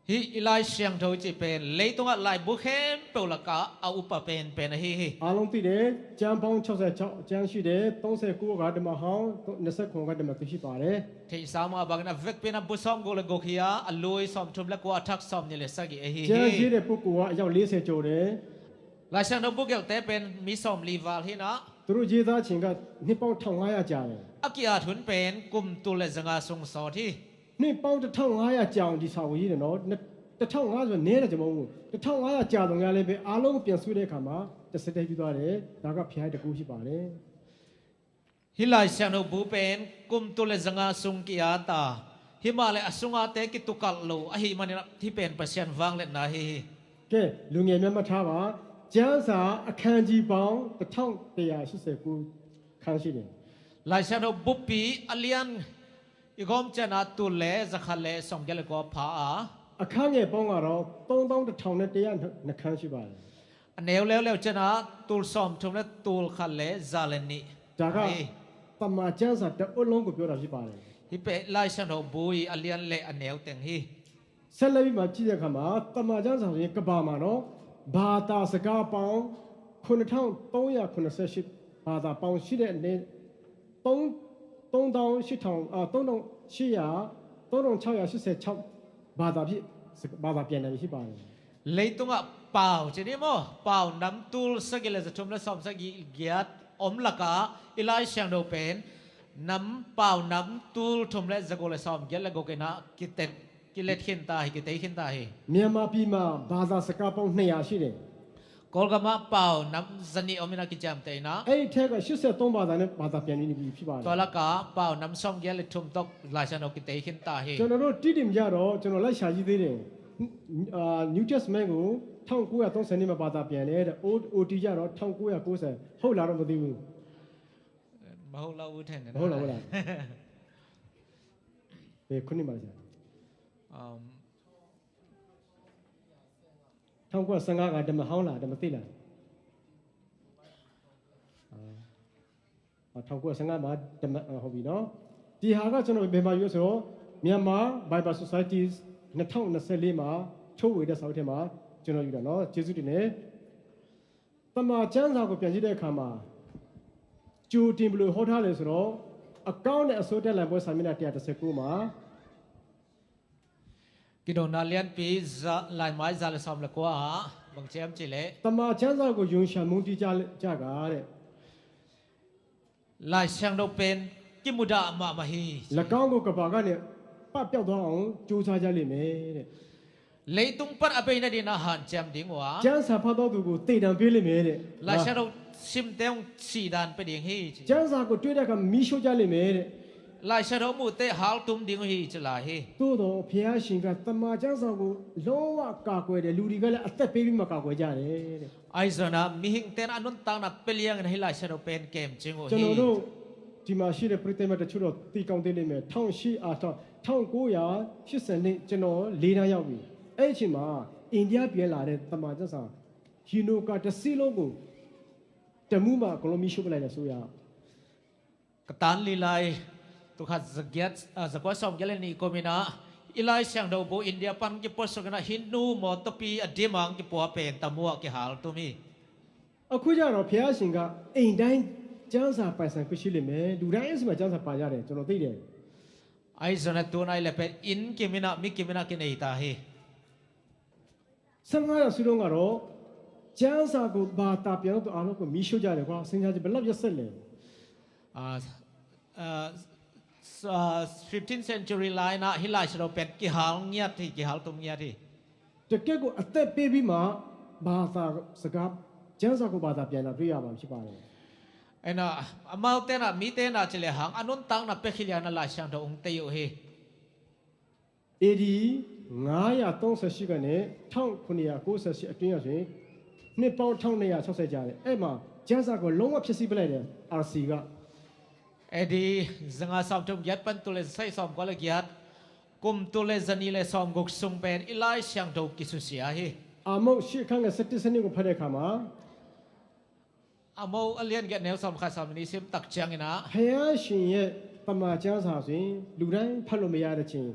ဟေး ဢေႇ လာရှန်တော် ၸိုင် ပဵၼ် လႆႈ တွင်း လၢႆး ပူႇၶဵမ်ႇ ပဵဝ်ႇ လၵ်းၵႃႇ ဢဝ် ဢုပႃႇပဵၼ်ႇ ပဵၼ်ႇ ဢႃႇ ဟေး ဟေး။ အားလုံးသိတယ်။ ကျမ်းပေါင်း ခြောက်ဆယ်ခြောက်ကျမ်းရှိတယ်။ သုံးဆယ့်ကိုးက ဓမ္မဟောင်း၊ နှစ်ဆယ့်ခုနစ်က ဓမ္မသစ်ဖြစ်ပါတယ်။ ထႅင်ႈသမ်ႉ မႃး ပၢၵ်ႇ ၼႃႈ ဝႅၵ်ႈ ပဵၼ် ၼႃႈ ပုတ်ႉသွင်ႇ ၵူႈလႄႈ ၵူႈၶႃႈ ဢလူၺ်ႈ သွင်ႇထုမ်ႈ လႄႈ ၵူႈ ဢထၢၵ်ႈ သွင်ႇ ၼႆႉလႄႈ သၢၵ်ႈၶၢတ်ႇ ဢေႇ ဟေး ဟေး။ ကျမ်းရေးတဲ့ပုဂ္ဂိုလ်က အယောက်လေးဆယ်ကျော်တယ်။ လာရှန်တော် ပုၵ်ႉၵူဝ်ႇ တႄႉ ပဵၼ် မီး သွင်ႇလီ ဝႃႇ ဟေး ဒ်နာ သူတို့ရေးသားချိန်က နှစ်ပေါင်း ထောင့်ငါးရာ ကြာတယ်။ ဢၵျႃႇထုၼ်း ပဵၼ် ၵုမ်ႇ တုတ်ႉလႄႈ သၢၵ်ႈၶၢတ်ႇ သုင်ႇသေႃး ထီႉ နှစ်ပေါင်း တစ်ထောင့်ငါးရာ ကြာအောင် တည်ဆောက်ရေးတယ်နော်။ နှစ်- တစ်ထောင့်ငါးရာ ဆိုတာ နည်းတာ ကျွန်တော်တို့ တစ်ထောင့်ငါးရာ ကြာသော်ငြားလည်းပဲ အားလုံးကို ပြန်ဆွဲတဲ့အခါမှာ တစ်ဆက်တည်း ပြီးသွားတယ်။ ဒါက ဘုရားရဲ့ တကူဖြစ်ပါတယ်။ ဟေး လာရှန်တော် ပူႇပဵၼ် ၵုမ်ႇ တုတ်ႉလႄႈ သၢၵ်ႈၶၢတ်ႇ သုင်ႇ ၵျႃႇတႃႇ ဟေး မႃးလႄႈ ဢသုင်ႇ ဢႃႇ တႄႉ ၵိုတ်းတုၵ်ႉၵၢတ်ႇ လူဝ်ႇ ဢႃႇ ဟေး မၼ်း ၼႆႉ ၼႃႇ ထီႉပဵၼ် ပႃႇသႅၼ်ႇ ဝၢင်း လႄႈ ၼႃႇ ဟေး ဟေး။ ကဲ လူငယ်များ မှတ်ထားပါ။ ကျမ်းစာ အခန်းကြီးပေါင်း တစ်ထောင့်တစ်ရာရှစ်ဆယ်ကိုး ခန်းရှိတယ်။ လာရှန်တော် ပုပ်ႉပီႇ အလဵၼ်ႇ ဢိၵ်ႇၵေႃႈ ၸၼ်ႉ ဢႃႇ တုတ်ႉလႄႈ သၢၵ်ႈၶၢတ်ႇ လႄႈ သွင်ႇၵျၢၼ်း လႄႈ ၵေႃႈ ၽႃႇ ဢႃႇ အခန်းငယ်ပေါင်းကတော့ သုံးသောင်းတစ်ထောင်နဲ့တစ်ရာနှစ်ခန်းရှိပါတယ်။ အနည်းလေးလေးကျန်တာ တူဆံတရာနဲ့တရာနှစ်ဆယ့်လေး။ ဒါက အင်း သမ္မာကျမ်းစာတစ်အုပ်လုံးကို ပြောတာဖြစ်ပါတယ်။ ဟိုဖဲ လိုင်စံတို့ ဘူအီအလျံလီအနည်းတရာဟီ ဆက်လက်ပြီးမှ ကြည့်တဲ့အခါမှာ သမ္မာကျမ်းစာဆိုရင် ကမ္ဘာမှာနော် ဘာသာစကားပေါင်း ခုနစ်ထောင်သုံးရာခုနစ်ဆယ့်ရှစ် ဘာသာပေါင်းရှိတဲ့အနေ သုံး- သုံးသောင်းရှစ်ထောင်- အာ- သုံးထောင်ရှစ်ရာ- သုံးထောင်ခြောက်ရာရှစ်ဆယ့်ခြောက် ဘာသာဖြစ်- ဘာသာပြန်တာဖြစ်ပါတယ်။ Leitung ah pau ci ni maw, pau nam tul sagih le za thum le sawm sagih giat om lakah i Lai Siangtho pen nam- pau nam tul thum le za guk le sawm giat le guk in ah kilet- kilet khinta hi, kitei khinta hi. မြန်မာပြည်မှာ ဘာသာစကားပေါင်းနှစ်ရာရှိတယ်။ Kawlgam ah pau nam za nih om in ah kiciamteh in ah အဲ့ဒီထဲက ရှစ်ဆယ့်သုံးဘာသာနဲ့ ဘာသာပြန်ပြီးပြီဖြစ်ပါတယ်။ Tua lakah pau nam sawm giat le thum tawh Lai Siangtho kitei khinta hi. ကျွန်တော်တို့ တီးတိမ်ကြတော့ ကျွန်တော်လိုက်ရှာကြည့်သေးတယ်။ အာ- New Testament ကို ထောင့်ကိုးရာသုံးဆယ်နှစ်မှာ ဘာသာပြန်တယ်တဲ့။ OT ကြတော့ ထောင့်ကိုးရာကိုးဆယ် ဟုတ်လားတော့မသိဘူး။ မဟုတ်လောက်ဘူးထင်တယ်နော်။ မဟုတ်လောက်ဘူးလား။ ဘယ်ခုနှစ်မှာလဲဆရာ။ အမ်- ထောင့်ကိုးရာဆယ့်ငါးက ဓမ္မဟောင်းလား၊ ဓမ္မသစ်လား။ အာ- ထောင့်ကိုးရာဆယ့်ငါးမှာ ဓမ္မ- အာ- ဟုတ်ပြီနော်။ ဒီဟာက ကျွန်တော် ဘယ်မှာယူလဲဆိုတော့ Myanmar Bible Society နှစ်ထောင်နှစ်ဆယ့်လေးမှာ ထုတ်ဝေတဲ့စာအုပ်ထဲမှာ ကျွန်တော်ယူတာနော်။ ကျေးဇူးတင်တယ်။ သမ္မာကျမ်းစာကို ပြန်ကြည့်တဲ့အခါမှာ ကြိုတင်ဘယ်လိုဟောထားလဲဆိုတော့ အကောင်းနဲ့အဆိုး တတ်နိုင်ပွဲ စာမျက်နှာတစ်ရာတစ်ဆယ့်ကိုးမှာ Kidona lianpi za- laimai za le sawm le kua ah bang ci hiam cih leh သမ္မာကျမ်းစာကို ယွန်ရှာမုန်းတီးကြ- ကြကတဲ့။ Lai Siangtho pen kimudah mahmah hi. ၎င်းကို ကမ္ဘာကနေ ပပျောက်သွားအောင် ကြိုးစားကြလိမ့်မယ်တဲ့။ Leitung pan a bei nadingin ah hanciam ding uh a, ကျမ်းစာဖတ်သောသူကို သေဒဏ်ပေးလိမ့်မယ်တဲ့။ Lai Siangtho simte hong sihdan pia ding hi ci. ကျမ်းစာကို တွေ့တဲ့အခါ မီးရှို့ကြလိမ့်မယ်တဲ့။ Lai Siangtho a muh teh haltum ding uh hi ci lai hi. သို့သော် ဘုရားရှင်က သမ္မာကျမ်းစာကို လုံးဝကာကွယ်တယ်။ လူတွေကလည်း အသက်ပေးပြီးမှ ကာကွယ်ကြတယ်တဲ့။ Ahi zongin ah mihingte in a nuntakna pia liangin hih Lai Siangtho pen kemcing uh hi. ကျွန်တော်တို့ ဒီမှာရှိတဲ့ ပရိသတ်များတချို့တော့ သိကောင်းသေးလိမ့်မယ်။ ထောင့်ရှစ်- အာ- ထောင့်- ထောင့်ကိုးရာရှစ်ဆယ်နှစ် ကျွန်တော် လေးတန်းရောက်ပြီ။ အဲ့ဒီအချိန်မှာ အိန္ဒိယပြည်ကလာတဲ့ သမ္မာကျမ်းစာ ဟိန္ဒူက တစ်စင်းလုံးကို တမူမှ အကုန်လုံး မီးရှို့ပစ်လိုက်တယ် အစိုးရက။ Katan lilai, tul khat za giat- ah- za kua sawm giat le nih kum in ah i Lai Siangtho bu India pan kipuatsuk in ah Hindu mawtaw pi a dim a hong kipua pen tamu ah kihaltum hi. အခုကျတော့ ဘုရားရှင်က အိမ်တိုင်း ကျမ်းစာပိုင်ဆိုင်ခွင့်ရှိလိမ့်မယ်။ လူတိုင်းဆီမှာ ကျမ်းစာပါရတယ်။ ကျွန်တော်သိတယ်။ Ahi zongin ah tu-in ah hi leh pen inn kim in ah, mi kim in ah kinei ta hi. ဆယ့်ငါးရာစုတုန်းကတော့ ကျမ်းစာကို ဘာသာပြန်လို့သူအားလုံးကို မီးရှို့ကြတယ်ကွာ။ ဆင်ခြားဘယ်လောက်ရက်စက်လဲ။ Ah- ah- s- ah- fifteenth century lai-in ah hih Lai Siangtho pen kihal ngiat hi, kihaltum ngiat hi. တကယ့်ကို အသက်ပေးပြီးမှ ဘာသာစကား- ကျမ်းစာကို ဘာသာပြန်တာ တွေ့ရမှာဖြစ်ပါတယ်။ Ahi in ah amaute in ah, mite in ah ci lehang a nuntakna pia khit liangin ah Lai Siangtho hong tei uh hi. AD ငါးရာသုံးဆယ့်ရှစ်ကနေ ထောင့်ခုနစ်ရာကိုးဆယ့်ရှစ်အတွင်းကဆိုရင် နှစ်ပေါင်းထောင့်နှစ်ရာခြောက်ဆယ်ကြာတယ်။ အဲ့မှာ ကျမ်းစာကို လုံးဝဖျက်ဆီးပစ်လိုက်တယ် အာစီက။ AD za nga sawm thum giat pan tul le za sagih sawm kua le giat, kum tul le za nih le sawm guk sung pen i Lai Siangtho kisusia hi. အာမုတ် ရှစ်အခန်းငယ် ဆယ့်တစ် ဆယ့်နှစ်ကို ဖတ်တဲ့အခါမှာ Amos a lian giat, a neu sawm khat, sawm le nih sim tak ciangin ah ဘုရားရှင်ရဲ့ သမ္မာကျမ်းစာဆိုရင် လူတိုင်းဖတ်လို့မရတဲ့အချိန်၊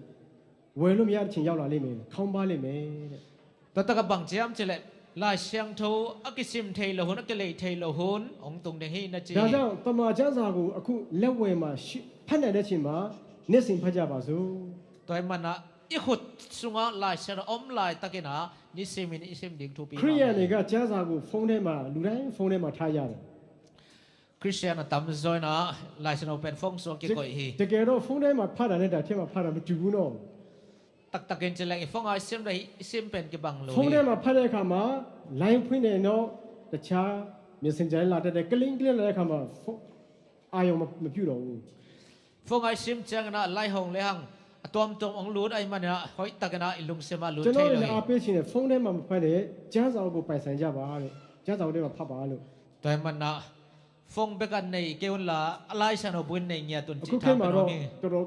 ဝယ်လို့မရတဲ့အချိန် ရောက်လာလိမ့်မယ်။ ခေါင်းပါလိမ့်မယ်တဲ့။ Tua takah bang ci hiam cih leh Lai Siangtho a kisim thei lo hun, a kilei thei lo hun hong tung ding hi na ci. ဒါကြောင့် သမ္မာကျမ်းစာကို အခုလက်ဝယ်မှာ ရှိ- ဖတ်နိုင်တဲ့အချိန်မှာ နေ့စဉ်ဖတ်ကြပါစို့။ Tua ahih manin ah i khut sungah Lai Siangtho a om laitakin ah nisimin i sim ding thupi. ခရစ်ယာန်တွေက ကျမ်းစာကို ဖုန်းထဲမှာ၊ လူတိုင်း ဖုန်းထဲမှာ ထားကြတယ်။ Khristian a tamzaw in ah Lai Siangtho pen phone sungah kikoih hi. တကယ်တော့ ဖုန်းထဲမှာ ဖတ်တာနဲ့ တိုက်ထဲမှာ ဖတ်တာ မတူဘူးနော်။ Taktakin ci leng i phone ah i sim le i sim pen kibang lo hi. ဖုန်းထဲမှာ ဖတ်တဲ့အခါမှာ လိုင်းဖွင့်နေတော့ တခြား messenger လာတတ်တယ်။ ကလင်းကလင်းလာတဲ့အခါမှာ ဖုန်း- အာရုံမ- မပြုတော့ဘူး။ Phone ah i sim ciangin ah lai hong lehang a tuamtuam hong lut ahih manin ah hoihtakin ah i lungsim ah lut thei lo hi. ကျွန်တော်ရဲ့ အားပေးခြင်းနဲ့ ဖုန်းထဲမှာ မဖတ်နဲ့ ကျမ်းစာအုပ်ကို ပိုင်ဆိုင်ကြပါတဲ့။ ကျမ်းစာအုပ်ထဲမှာ ဖတ်ပါလို့။ Tua ahih manin ah phone bek ah nei kei unla, a Lai Siangtho bu in nei ngiat un ci. အခုခေတ်မှာတော့ တော်တော်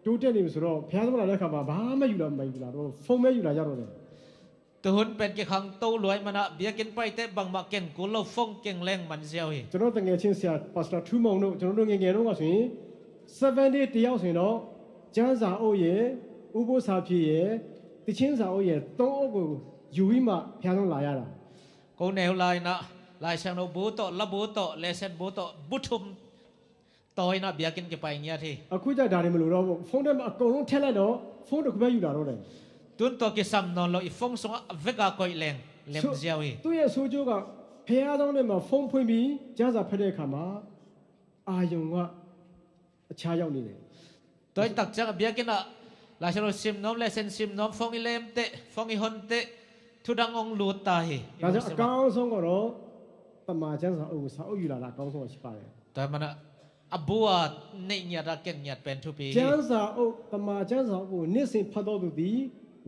တိုးတက်နေပြီဆိုတော့ ဘုရားသခင်လာတဲ့အခါမှာ ဘာမှယူလာမယူလာတော့ ဖုန်းပဲယူလာကြတော့တယ်။ သူhun ပန်ကီခန်းတိုးလွယ်မနက် ဘျက်ကိန်းပိုက်တဲ့ ဘင်မကင်ကူလို့ ဖုန်းကင်လင်မန်ဇီဝ်းဟီ ကျွန်တော်တငယ်ချင်းဆရာ ပါစတာထူးမောင်တို့ ကျွန်တော်တို့ငယ်ငယ်တုန်းကဆိုရင် seven day တယောက်ဆိုရင်တော့ ကျမ်းစာအုပ်ရယ်၊ ဥပုသ်စာဖြေရယ်၊ သီချင်းစာအုပ်ရယ်၊ သုံးအုပ်ကိုယူပြီးမှ ဘုရားသခင်လာရတာ။ ကိုယ်နဲ့လာရင်နော် လာရှန်တို့ဘူးတော့ လဘူးတော့ လဲဆန်ဘူးတော့ ဘူးထုမ် တော်ရင်နော် ဘျက်ကိန်းကပိုင်ညတ်ဟီ။ အခုကျဒါတွေမလိုတော့ဘူး။ ဖုန်းထဲမှာအကုန်လုံးထည့်လိုက်တော့ ဖုန်းတစ်ခုပဲယူလာတော့တယ်။ တွန်းတော်ကစမ်နော်လို့ အဖုန်းဆုံးအဝက်ကကိုယ်လင် လင်ဇီဝ်းဟီ။ သူ့ရဲ့ဆိုးကျိုးက ဘုရားကျောင်းထဲမှာ ဖုန်းဖွင့်ပြီး ကျမ်းစာဖတ်တဲ့အခါမှာ အာရုံက အခြားရောက်နေတယ်။ တွင်တကစင် အဘျက်ကိန်းနော် လာရှန်တို့ စမ်နော် လဲဆန်စမ်နော် ဖုန်းအီလင်တဲ့ ဖုန်းအီဟွန်တဲ့ ထူဒင်အောင်လူတာဟီ။ ဒါကြောင့် အကောင်းဆုံးကတော့ သမ္မာကျမ်းစာအုပ်ကို စာအုပ်ယူလာတာ အကောင်းဆုံးပဲ ဖြစ်ပါတယ်။ တွင်မနက် အဘူးအ နေညတ် အကင်ညတ် ပန်ထူပီ။ ကျမ်းစာအုပ်၊ သမ္မာကျမ်းစာအုပ်ကို နေ့စဉ်ဖတ်သောသူသည်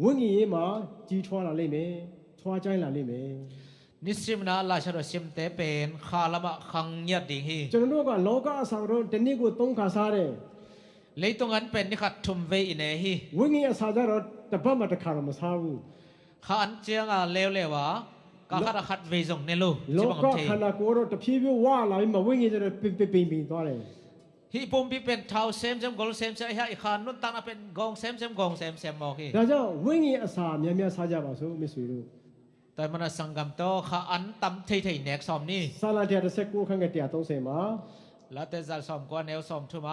ဝိညာဉ်ရေးမှာ ကြီးထွားလာလိမ့်မယ်။ ထွားကြိုးလာလိမ့်မယ်။ နစမ်နော် လာရှန်တို့ စမ်တဲ့ ပန်ခါလမ ခန်းညတ်ဒိင်ဟီ။ ကျွန်တော်တို့က လောကအစာကိုတော့ တစ်နေ့ကိုသုံးခါစားတယ်။ လေတုံအန်ပန် နခတ်ထုမ်ဝေးအီနဲဟီ။ ဝိညာဉ်အစာကျတော့ တစ်ပတ်မှာတစ်ခါတော့ မစားဘူး။ ခါအန်ကျင်းအလဲဝ်လဲဝ်ဝါ ကခတ်အခတ်ဝေးဇုံနဲလူ လောကခန္ဓာကိုယ်ကတော့ တဖြည်းဖြည်းဝါလာပြီးမှ ဝိညာဉ်ကျတော့ ပိန်ပိန်ပိန်ပိန်သွားတယ်။ ဟီ ပူမ်ပီးပန် ထောင်စမ်စမ် ဂိုလ်စမ်စမ် ဟီ အခါနွတ်တန်အပန် ဂေါင်စမ်စမ် ဂေါင်စမ်စမ် မော်ဟီ။ ဒါကြောင့် ဝိညာဉ်အစာများများစားကြပါစို့ မိတ်ဆွေတို့။ တွင်မနက် သင်ဂမ်တို့ ခါအန်တမ်ထေးထေး နဲကစမ်နီ။ ဆာလံ တစ်ရာတစ်ဆယ့်ကိုး အခန်းငယ် တစ်ရာသုံးဆယ်မှာ လၢတဲဇာတ် စမ်ကွၢ်နဲဝ် စမ်ထူမ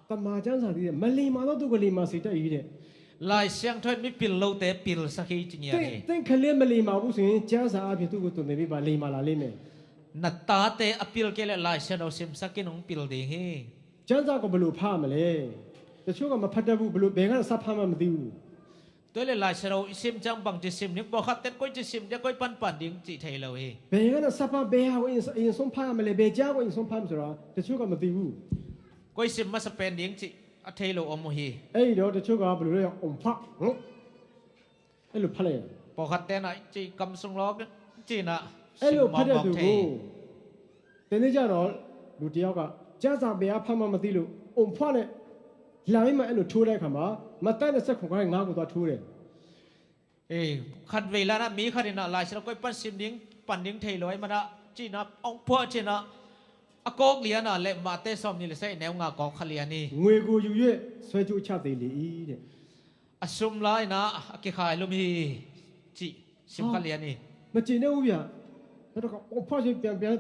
သမ္မာကျမ်းစာသည် မလိမ္မာသောသူကို လိမ္မာစေတတ်၏တဲ့။ လာရှန်ထွတ် မီးပီးလူးတဲ ပီးစခီး ကျင်းညတ်ဟီ။ သင့်ကလေးမလိမ္မာဘူးဆိုရင် ကျမ်းစာအားဖြင့် သူ့ကိုသွန်သင်ပေးပါ။ လိမ္မာလာလိမ့်မယ်။ နတၢ်တဲအပီးကဲလဲၣ် လာရှန်တို့ စမ်စခီးနုံပီးဒိင်ဟီ။ ကျမ်းစာကို ဘယ်လိုဖတ်ရမလဲ။ တချို့က မဖတ်တတ်ဘူး။ ဘယ်လို၊ ဘယ်ကနေ စဖတ်မှန်း မသိဘူး။ တွင်လၢ လာရှန်တို့ စမ်စမ် ဘင်စမ်စမ် နံၣ် ပော်ခတ်တဲ ကိုယ်စမ်စမ် ဒီး ကိုယ်ပန်ပန်ဒိင် စံးထဲလဲဝ်ဟီ။ ဘယ်ကနေ စဖတ်၊ ဘယ်ဟာကို အရင်၊ အရင်ဆုံးဖတ်ရမလဲ။ ဘယ်ကျမ်းကို အရင်ဆုံးဖတ်မလဲဆိုတာ တချို့က မသိဘူး။ ကိုယ်စမ်မစပန်ဒိင် စံး အထဲလဲဝ် အမူဟီ။ အဲ့ဒီတော့ တချို့က ဘယ်လိုလဲ အုံဖတ်၊ အဲ့လိုဖတ်လိုက်ရတာ။ ပော်ခတ်တဲန စံးကမ်စုံလောက စံးန အဲ့လိုဖတ်တဲ့သူကို တနေ့ကျတော့ လူတစ်ယောက်က ကျမ်းစာဘယ်ကဖတ်မှန်းမသိလို့ အုံဖတ်နဲ့ လှန်ပြီးမှ အဲ့လိုထိုးတဲ့အခါမှာ မဿဲနှစ်ဆယ့်ခုနစ် ငါးကို သွားထိုးတယ်။ အေး ခတ်ဝေးလၢန မီးခတ်ဒိင်န လာရှန်တို့ ကိုယ်ပန်စမ်ဒိင် ပန်ဒိင်ထဲလဲဝ် မနက် စံးန အုံဖတ် စံးန အကောက်လျာန လဲ မးသဲ စမ်နံၣ် လဲဆဲး နဲဝ် ငါး ကောက်ခလျာနီ။ ငွေကိုယူ၍ ဆွဲကြိုးချသေလေ၏တဲ့။ အစုမ်လၢန အကီခါလူမီး စံး စမ်ခလျာနီ။ မကျေနပ်ဘူးဗျာ။ နောက်တစ်ခါ အုံဖတ်ခြင်း ပြန်ပြန်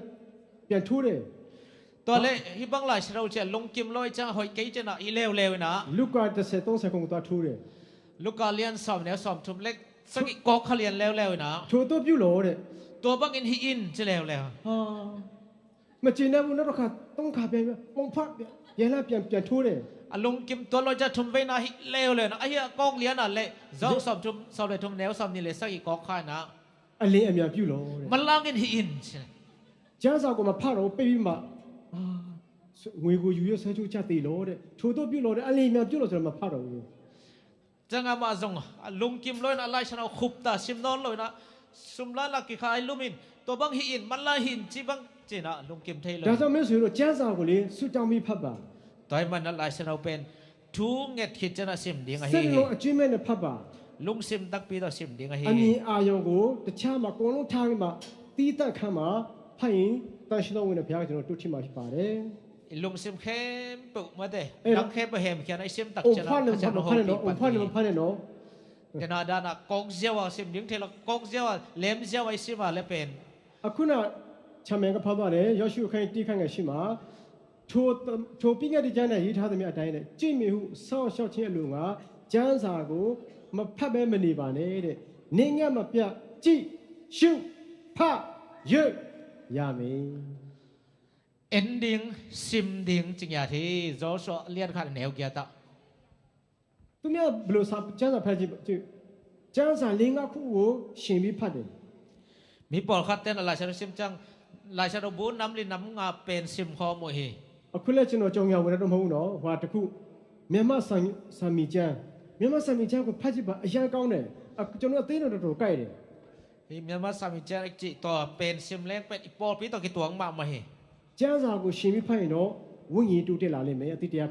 ပြန်ထိုးတယ်။ တွင်လၢ ဟီဘင် လာရှန်တို့ စံး လူင်ကိမ်လွဲစံး ဟိုက်ကိတ်စံးန အီလဲဝ်လဲဝ်န။ လုကာ တစ်ဆယ့်သုံးဆယ့်ခုနစ် သွားထိုးတယ်။ လုကာလျာ စမ်နဲဝ် စမ်ထူမ် လဲ စခီး ကောက်ခလျာလဲဝ်လဲဝ်န။ ထိုသို့ပြုလော့တဲ့။ တွင်ဘင်အံၤ ဟံးအံၤ စံးလဲဝ်လဲဝ်။ ဟာ။ မကျေနပ်ဘူး။ နောက်တစ်ခါ သုံးခါ ပြန်၊ ပြန်၊ အုံဖတ်၊ ပြန်၊ ပြန်လာ၊ ပြန်၊ ပြန်ထိုးတယ်။ အလူင်ကိမ်တွင်လွဲစံး ထူမ်ဝေးန ဟံးလဲဝ်လဲဝ်န။ အဟံး အကောက်လျာန လဲ ဇွန် စမ်ထူမ် စမ်လဲဝ်ထူမ် နဲဝ် စမ်နံၣ် လဲဆခီး ကောက်ခန။ အလျင်အမြန်ပြုလော့တဲ့။ မလၢ်က့ၤ ဟံးအံၤ စံး ကျမ်းစာကို မဖတ်တော့ဘူး။ ပိတ်ပြီးမှ၊ အာ၊ ငွေကိုယူ၍ ဆွဲကြိုးချသေလော့တဲ့။ ထိုသို့ပြုလော့တဲ့။ အလျင်အမြန်ပြုလော့ဆိုတော့ မဖတ်တော့ဘူး။ ကျမ်းစာမှာ အစုံ၊ အလူင်ကိမ်လွဲန အလၢ်ရှန် အုံခုပ်တၢ် စံးနွံလွဲန စုမ်လၢလၢကီခါ အလူမင် တွင်ဘင် ဟံးအံၤ မလၢ် ဟံးအံၤ စံးဘင် စံးန အလူင်ကိမ်ထဲလဲဝ်။ ဒါကြောင့် မိတ်ဆွေတို့ ကျမ်းစာကိုလေ ဆုတောင်းပြီးဖတ်ပါ။ တွင်မနက် လာရှန် အုံပန် ထူငဲးခံစံးန စံးဒိင်အဟံၣ်။ စိတ်နှလုံးအကြွင်းမဲ့နဲ့ဖတ်ပါ။ လူင်စံးတၢ်ပီးဒီး စံးဒိင်အဟံၣ်။ အမြင်အာရုံကို တခြားမှာ အကုန်လုံးထားပြီးမှ သီးသန့်အခန်းမှာ ဖတ်ရင် သန့်ရှင်းသောဝိညာဉ်တော်ဘုရားက ကျွန်တော်တို့ တွေ့ထိမှာဖြစ်ပါတယ်။ လူင်စံးခဲပူမတဲ အဲ၊ ဒၣ်ခဲပဟဲမခံ အစံးတၢ်စံးန အုံဖတ်နဲ့ ဖတ်နော်။ အုံဖတ်နဲ့ ဖတ်နော်။ တနဒါန ကောက်စဲဝါ စံးဒိင်ထဲလဲဝ် ကောက်စဲဝါ လဲစဲဝါ အစံးမလဲပန်။ အခုန ဆရာမက ဖတ်သွားတယ်။ ယောရှုအခန်းကြီးတစ် ခန်းငယ်ရှစ်မှာ ထို၊ ထိုပြီးခဲ့တဲ့ကျမ်း၌ ရေးထားသမျှအတိုင်းနဲ့ ကျင့်မည်ဟု စောင့်ရှောက်ခြင်းအလိုငှာ ကျမ်းစာကို မဖတ်ဘဲမနေပါနဲ့တဲ့။ နေ့ညမပြတ် ကြည့်၊ ရှု၊ ဖတ်၊ ရွတ်ရမည်။ အင်းဒိင် စံးဒိင် စံးညါထီႉ ယောရှုအလျက်ခါ နဲဝ်ကီးတၢ် သူများဘယ်လိုစာ၊ ကျမ်းစာဖတ်ကြည့်၊ ကျမ်းစာလေးငါးခုကို ရှင်ပြီးဖတ်တယ်။ မီးပိာ်ခတ်တဲန လာရှန် စံးစံး၊ လာရှန် ဘူးနမ်လံ နမ်ငါ ပန်စံးခီမူဟံၣ်။ အခုလည်း ကျွန်တော် ကြော်ငြာဝင်တာတော့ မဟုတ်ဘူးနော်။ ဟိုဟာတစ်ခု၊ မြန်မာစာ၊ စာမီကျမ်း၊ မြန်မာစာမီကျမ်းကို ဖတ်ကြည့်ပါ။ အရမ်းကောင်းတယ်။ အ၊ ကျွန်တော် အသင်းတော် တော်တော်ကြိုက်တယ်။ ဟံၣ် မြန်မာစာမီကျမ်း အစံး တွင်ပန်စံးလဲပန် အပီးပီး တွင်ကီတွင်မးမးဟံၣ်။ ကျမ်းစာကို ရှင်ပြီးဖတ်ရင်တော့ ဝိညာဉ်တိုးတက်လာလိမ့်မယ်။ အသီးတရား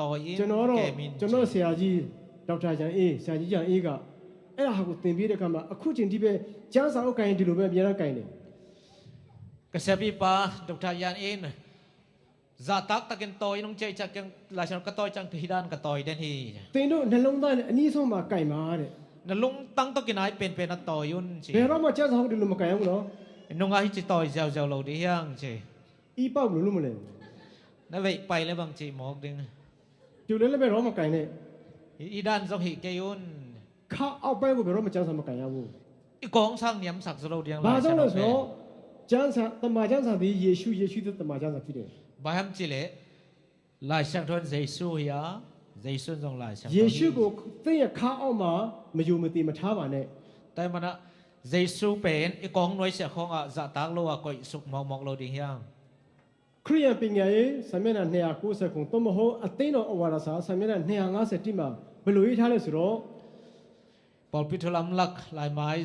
ต่อยอิน ကျွန်တော်တော့ ကဲမင်း ကျွန်တော်ဆရာကြီး ဒေါက်တာရန်အေး ဆရာကြီးရန်အေးက အဲ့ဒါဟာကိုသင်ပေးတဲ့အခါမှာ အခုချိန်ထိပဲ ကျမ်းစာကိုကိုင်ရင်ဒီလိုပဲ အမြဲတမ်းကိုင်တယ်။ Ka siapipa Doctor Yan in, zahtak takin tawi in hong ciah ciah keng, Lai Siangtho ka tawi ciang hih dan ka tawi den hi. သင်တို့နှလုံးသားနဲ့ အနီးဆုံးမှာကိုင်ပါတဲ့။ Na lungtang tawh kinai penpen a tawi un ci. ဘယ်တော့မှကျမ်းစာကိုဒီလိုမကိုင်ရဘူးနော်။ Nungah hih ci tawi ziauziau lo ding hiang ci. အီးပေါက်လို့လို့မလဲ။ Na veih pai le bang ci mawk ding. ကျိုးလဲလည်းဘယ်တော့မှကိုင်နဲ့။ Hih dan zong hih kei un. ခါအောက်ပိုင်းကိုဘယ်တော့မှကျမ်းစာမကိုင်ရဘူး။ I kawngsang niamsak zaw lo ding. ဘာကြောင့်လဲဆိုတော့ ကျမ်းစာ သမ္မာကျမ်းစာသည်ယေရှု၊ ယေရှုသည်သမ္မာကျမ်းစာဖြစ်တယ်။ Bang hiam ci leh, Lai Siangtho in Jesu hi a, Jesu in zong Lai Siangtho hi. ယေရှုကိုသင့်ရဲ့ခါအောက်မှာ မယိုမသေးမထားပါနဲ့။ Tua ahih manin ah Jesu pen i kawng nuai siah khawngah zahtak lo a koih suk mawkmawk lo ding hiang. ခရစ်ယာန်ပညာရေး စာမျက်နှာ နှစ်ရာကိုးဆယ့်ခုနစ် သို့မဟုတ် အသင်းတော်ဩဝါဒစာ စာမျက်နှာ နှစ်ရာငါးဆယ့်တစ်မှာ ဘယ်လိုရေးထားလဲဆိုတော့ Pawlpi thu lamlak laimai,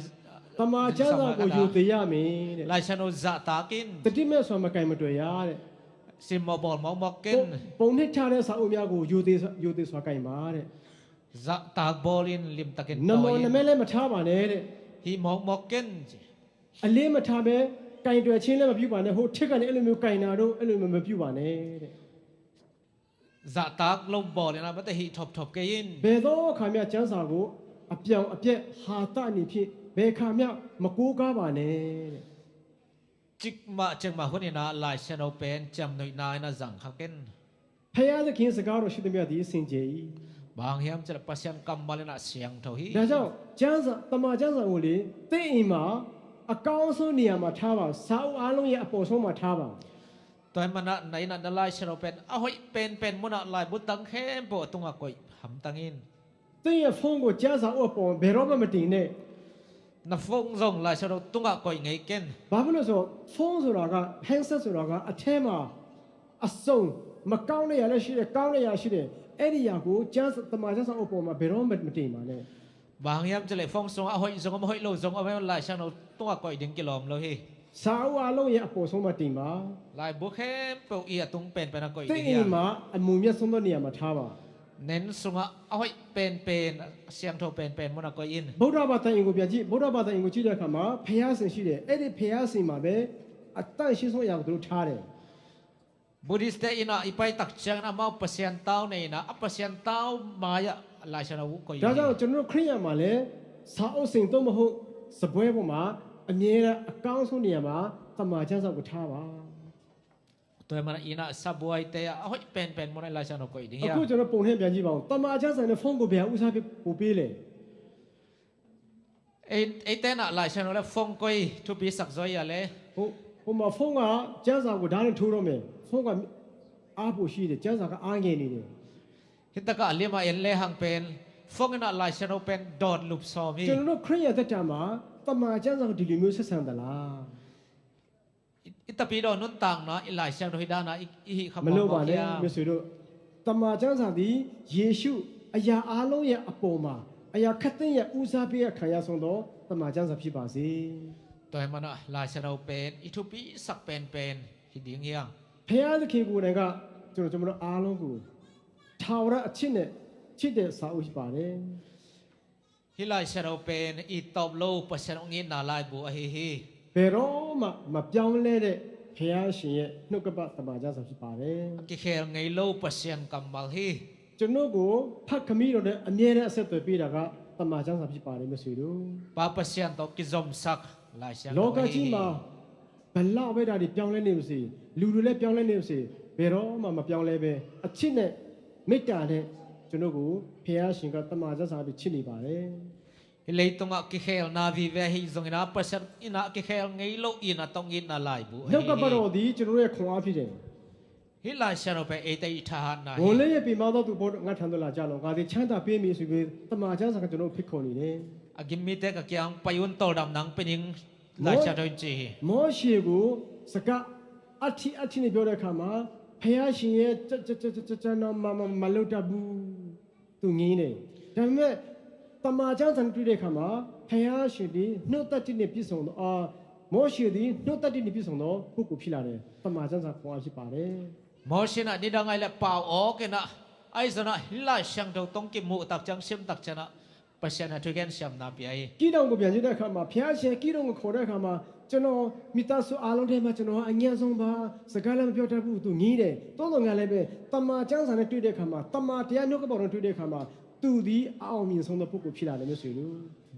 သမ္မာကျမ်းစာကို ယိုသေရမယ်တဲ့။ Lai Siangtho zahtak in. သတိမဲ့စွာ မကိုင်မတွယ်ရတဲ့။ Simmawh bawl mawkmawk kei in. ပုံ၊ ပုံနှိပ်ထားတဲ့စာအုပ်များကို ယိုသေစွာ၊ ယိုသေစွာကိုင်ပါတဲ့။ Zahtak bawl in, limtakin tawi in. နာမည်၊ နာမည်လည်းမထားပါနဲ့တဲ့။ Hih mawkmawk kei in ci. အလေးမထားဘဲ ကိုင်တွယ်ခြင်းလည်းမပြုပါနဲ့။ ဟိုထိပ်ကနေ အဲ့လိုမျိုးကိုင်တာတို့ အဲ့လိုမျိုးမပြုပါနဲ့တဲ့။ Zahtak lo bawl in ah mate hih thopthop kei in. ဘယ်သောအခါမျှ ကျမ်းစာကို အပြောင်အပြတ် ဟာသအနေဖြင့် ဘယ်အခါမျှ မကိုးကားပါနဲ့တဲ့။ Cikmah cikmah hun in ah Lai Siangtho pen ciamnuihna in ah zang kha kei in. ဘုရားသခင်စကားတော်ရှိသမျှသည် စင်ကြယ်၏။ Bang hiam ci leh, Pasian kammal in ah siangtho hi. ဒါကြောင့်၊ ကျမ်းစာ၊ သမ္မာကျမ်းစာကိုလေ၊ သင့်အိမ်မှာ အကောင်းဆုံးနေရာမှာထားပါ။ စာအုပ်အားလုံးရဲ့ အပေါ်ဆုံးမှာထားပါ။ Tua ahih manin ah na inn ah na Lai Siangtho pen a hoih penpen munah, laibu dang khempeuh a tungah koih hamtang in. သင့်ရဲ့ဖုန်းကို ကျမ်းစာအုပ်အပေါ် ဘယ်တော့မှမတင်နဲ့။ Na phone zong Lai Siangtho tungah koih ngei kei in. ဘာဖြစ်လို့လဲဆိုတော့ ဖုန်းဆိုတာက၊ handset ဆိုတာက၊ အထဲမှာ အစုံ၊ မကောင်းတဲ့အရာလည်းရှိတယ်၊ ကောင်းတဲ့အရာရှိတယ်။ အဲ့ဒီအရာကို ကျမ်း၊ သမ္မာကျမ်းစာအုပ်ပေါ်မှာ ဘယ်တော့မှမတင်ပါနဲ့။ Bang hiam ci leh, phone sungah a hoih zong om, a hoih lo zong om, Lai Siangtho tungah koih ding kilawm lo hi. စာအုပ်အားလုံးရဲ့ အပေါ်ဆုံးမှာတင်ပါ။ Laibu khempeuh i a tung penpen ah koih ding hiang. သင့်အိမ်မှာ အမုန်မြတ်ဆုံးသောနေရာမှာထားပါ။ Na inn sungah a hoih penpen, a siangtho penpen munah koih in. ဗုဒ္ဓဘာသာအိမ်ကို ပြန်ကြည့်။ ဗုဒ္ဓဘာသာအိမ်ကို ကြည့်တဲ့အခါမှာ ဘုရားရှင်ရှိတယ်။ အဲ့ဒီဘုရားရှင်မှာပဲ အသန့်ရှင်းဆုံးအရာကို သူတို့ထားတယ်။ Buddhist te inn ah i pai tak ciangin amau Pasian tau nei in ah, a Pasian tau mai-ah Lai Siangtho koih hi. ဒါကြောင့် ကျွန်တော်တို့ ခရစ်ယာန်မှာလည်း စာအုပ်စိမ် သို့မဟုတ် စားပွဲပေါ်မှာ အမြဲတမ်း အကောင်းဆုံးနေရာမှာ သမ္မာကျမ်းစာကို ထားပါ။ Tua ahih manin ah inn ah sabuai te ah a hoih penpen munah Lai Siangtho koih ding hiang. အခု ကျွန်တော် ပုံနှိပ် ပြန်ကြည့်ပါဦး။ သမ္မာကျမ်းစာနဲ့ ဖုန်းကို ဘယ်ဟာ ဦးစားပေး ပိုပေးလဲ။ Ei, eite in ah Lai Siangtho le phone koi thupi sak zaw hiam le? ဟို၊ ဟိုမှာ ဖုန်းက ကျမ်းစာကို ဓားနဲ့ထိုးတော့မယ်။ ဖုန်းက အားပိုရှိတယ်။ ကျမ်းစာက အားငယ်နေတယ်။ Hih takah lim ah en lehang pen, phone in ah Lai Siangtho pen dawt lup sawm hi. ကျွန်တော်တို့ ခရစ်ယာန်သက်တာမှာ သမ္မာကျမ်းစာကို ဒီလိုမျိုး ဆက်ဆံသလား။ I, i tapidaw nuntakna, i Lai Siangtho hih dan ah i, i hih kha mawkmawk hiam? မလုပ်ပါနဲ့ မိတ်ဆွေတို့။ သမ္မာကျမ်းစာသည် ယေရှု၊ အရာအားလုံးရဲ့အပေါ်မှာ၊ အရာခပ်သိမ်းရဲ့ ဦးစားပေးအခံရဆုံးသော သမ္မာကျမ်းစာ ဖြစ်ပါစေ။ Tua ahih manin ah Lai Siangtho pen i thupisak penpen hi ding hiang. ဘုရားသခင်ကိုယ်တိုင်က ကျွန်တော်၊ ကျွန်တော်တို့အားလုံးကို ထာဝရအချစ်နဲ့ ချစ်တဲ့စာအုပ် ဖြစ်ပါတယ်။ Hih Lai Siangtho pen i tawp lo Pasian hong itna laibu ahi hi. ဘယ်တော့မှ မပြောင်းလဲတဲ့ ဘုရားရှင်ရဲ့ နှုတ်ကပတ် သမ္မာကျမ်းစာ ဖြစ်ပါတယ်။ A kikhel ngei lo Pasian kammal hi. ကျွန်တော်တို့ကို ဖခင်တော်နဲ့ အမြဲတမ်း အဆက်အသွယ်ပေးတာက သမ္မာကျမ်းစာ ဖြစ်ပါတယ် မိတ်ဆွေတို့။ Pa Pasian tawh kizomsak Lai Siangtho ahi hi. လောကကြီးမှာ ဘယ်လောက်ပဲဒါတွေပြောင်းလဲနေပါစေ၊ လူတွေလည်းပြောင်းလဲနေပါစေ၊ ဘယ်တော့မှမပြောင်းလဲပဲ၊ အချစ်နဲ့မေတ္တာနဲ့ကျွန်တော်ကိုဘုရားရှင်ကသမ္မာကျမ်းစာအတိုင်းချစ်နေပါတယ်။ Hih leitungah kikhelna vive ahi zongin ah Pasian in ah kikhel ngei lo in a tong itna laibu ahi hi. နှုတ်ကပတ်တော်သည်ကျွန်တော်ရဲ့ခွန်အားဖြစ်တယ်။ Hih Lai Siangtho pen eite i thahatna hi. ဝန်လေးရဲ့ပင်ပန်းသောသူအပေါ်ငါထံသို့လာကြလော့။ ငါသည်ချမ်းသာပေးမည်ဆိုပြီးသမ္မာကျမ်းစာကကျွန်တော်ကိုဖိတ်ခေါ်နေတယ်။ A gim mite ka kiang pai un, tawldamna hong pia ning, Lai Siangtho in ci hi. မောရှေကိုစကားအထီးအထီးနဲ့ပြောတဲ့အခါမှာဘုရားရှင်ရဲ့ကျွန်တော်မလုပ်တတ်ဘူးသူငြင်းတယ်။ ဒါပေမဲ့သမ္မာကျမ်းစာနဲ့တွေ့တဲ့အခါမှာဘုရားရှင်သည်နှုတ်သတ္တိနဲ့ပြည့်စုံသောအာမောရှေသည်နှုတ်သတ္တိနဲ့ပြည့်စုံသောပုဂ္ဂိုလ်ဖြစ်လာတယ်။ သမ္မာကျမ်းစာခွန်အားဖြစ်ပါတယ်။ Mawsi in ah nidang ahih leh pau awk in ah, ahi zongin ah hih Lai Siangtho tawh hong kimuh tak ciang, sim tak ciangin ah Pasian in ah thugen siamna pia hi. ဂိဒေါင်ကိုပြန်ကြည့်တဲ့အခါမှာဘုရားရှင်ဂိဒေါင်ကိုခေါ်တဲ့အခါမှာကျွန်တော်မိသားစုအားလုံးထဲမှာကျွန်တော်ကအညံ့ဆုံးပါ၊ စကားလည်းမပြောတတ်ဘူးသူငြင်းတယ်။ သို့သော်ငြင်းလည်းပဲသမ္မာကျမ်းစာနဲ့တွေ့တဲ့အခါမှာသမ္မာတရားနှုတ်ကပတ်တော်နဲ့တွေ့တဲ့အခါမှာသူသည်အအောင်မြင်ဆုံးသောပုဂ္ဂိုလ်ဖြစ်လာတယ်လို့ဆိုလို့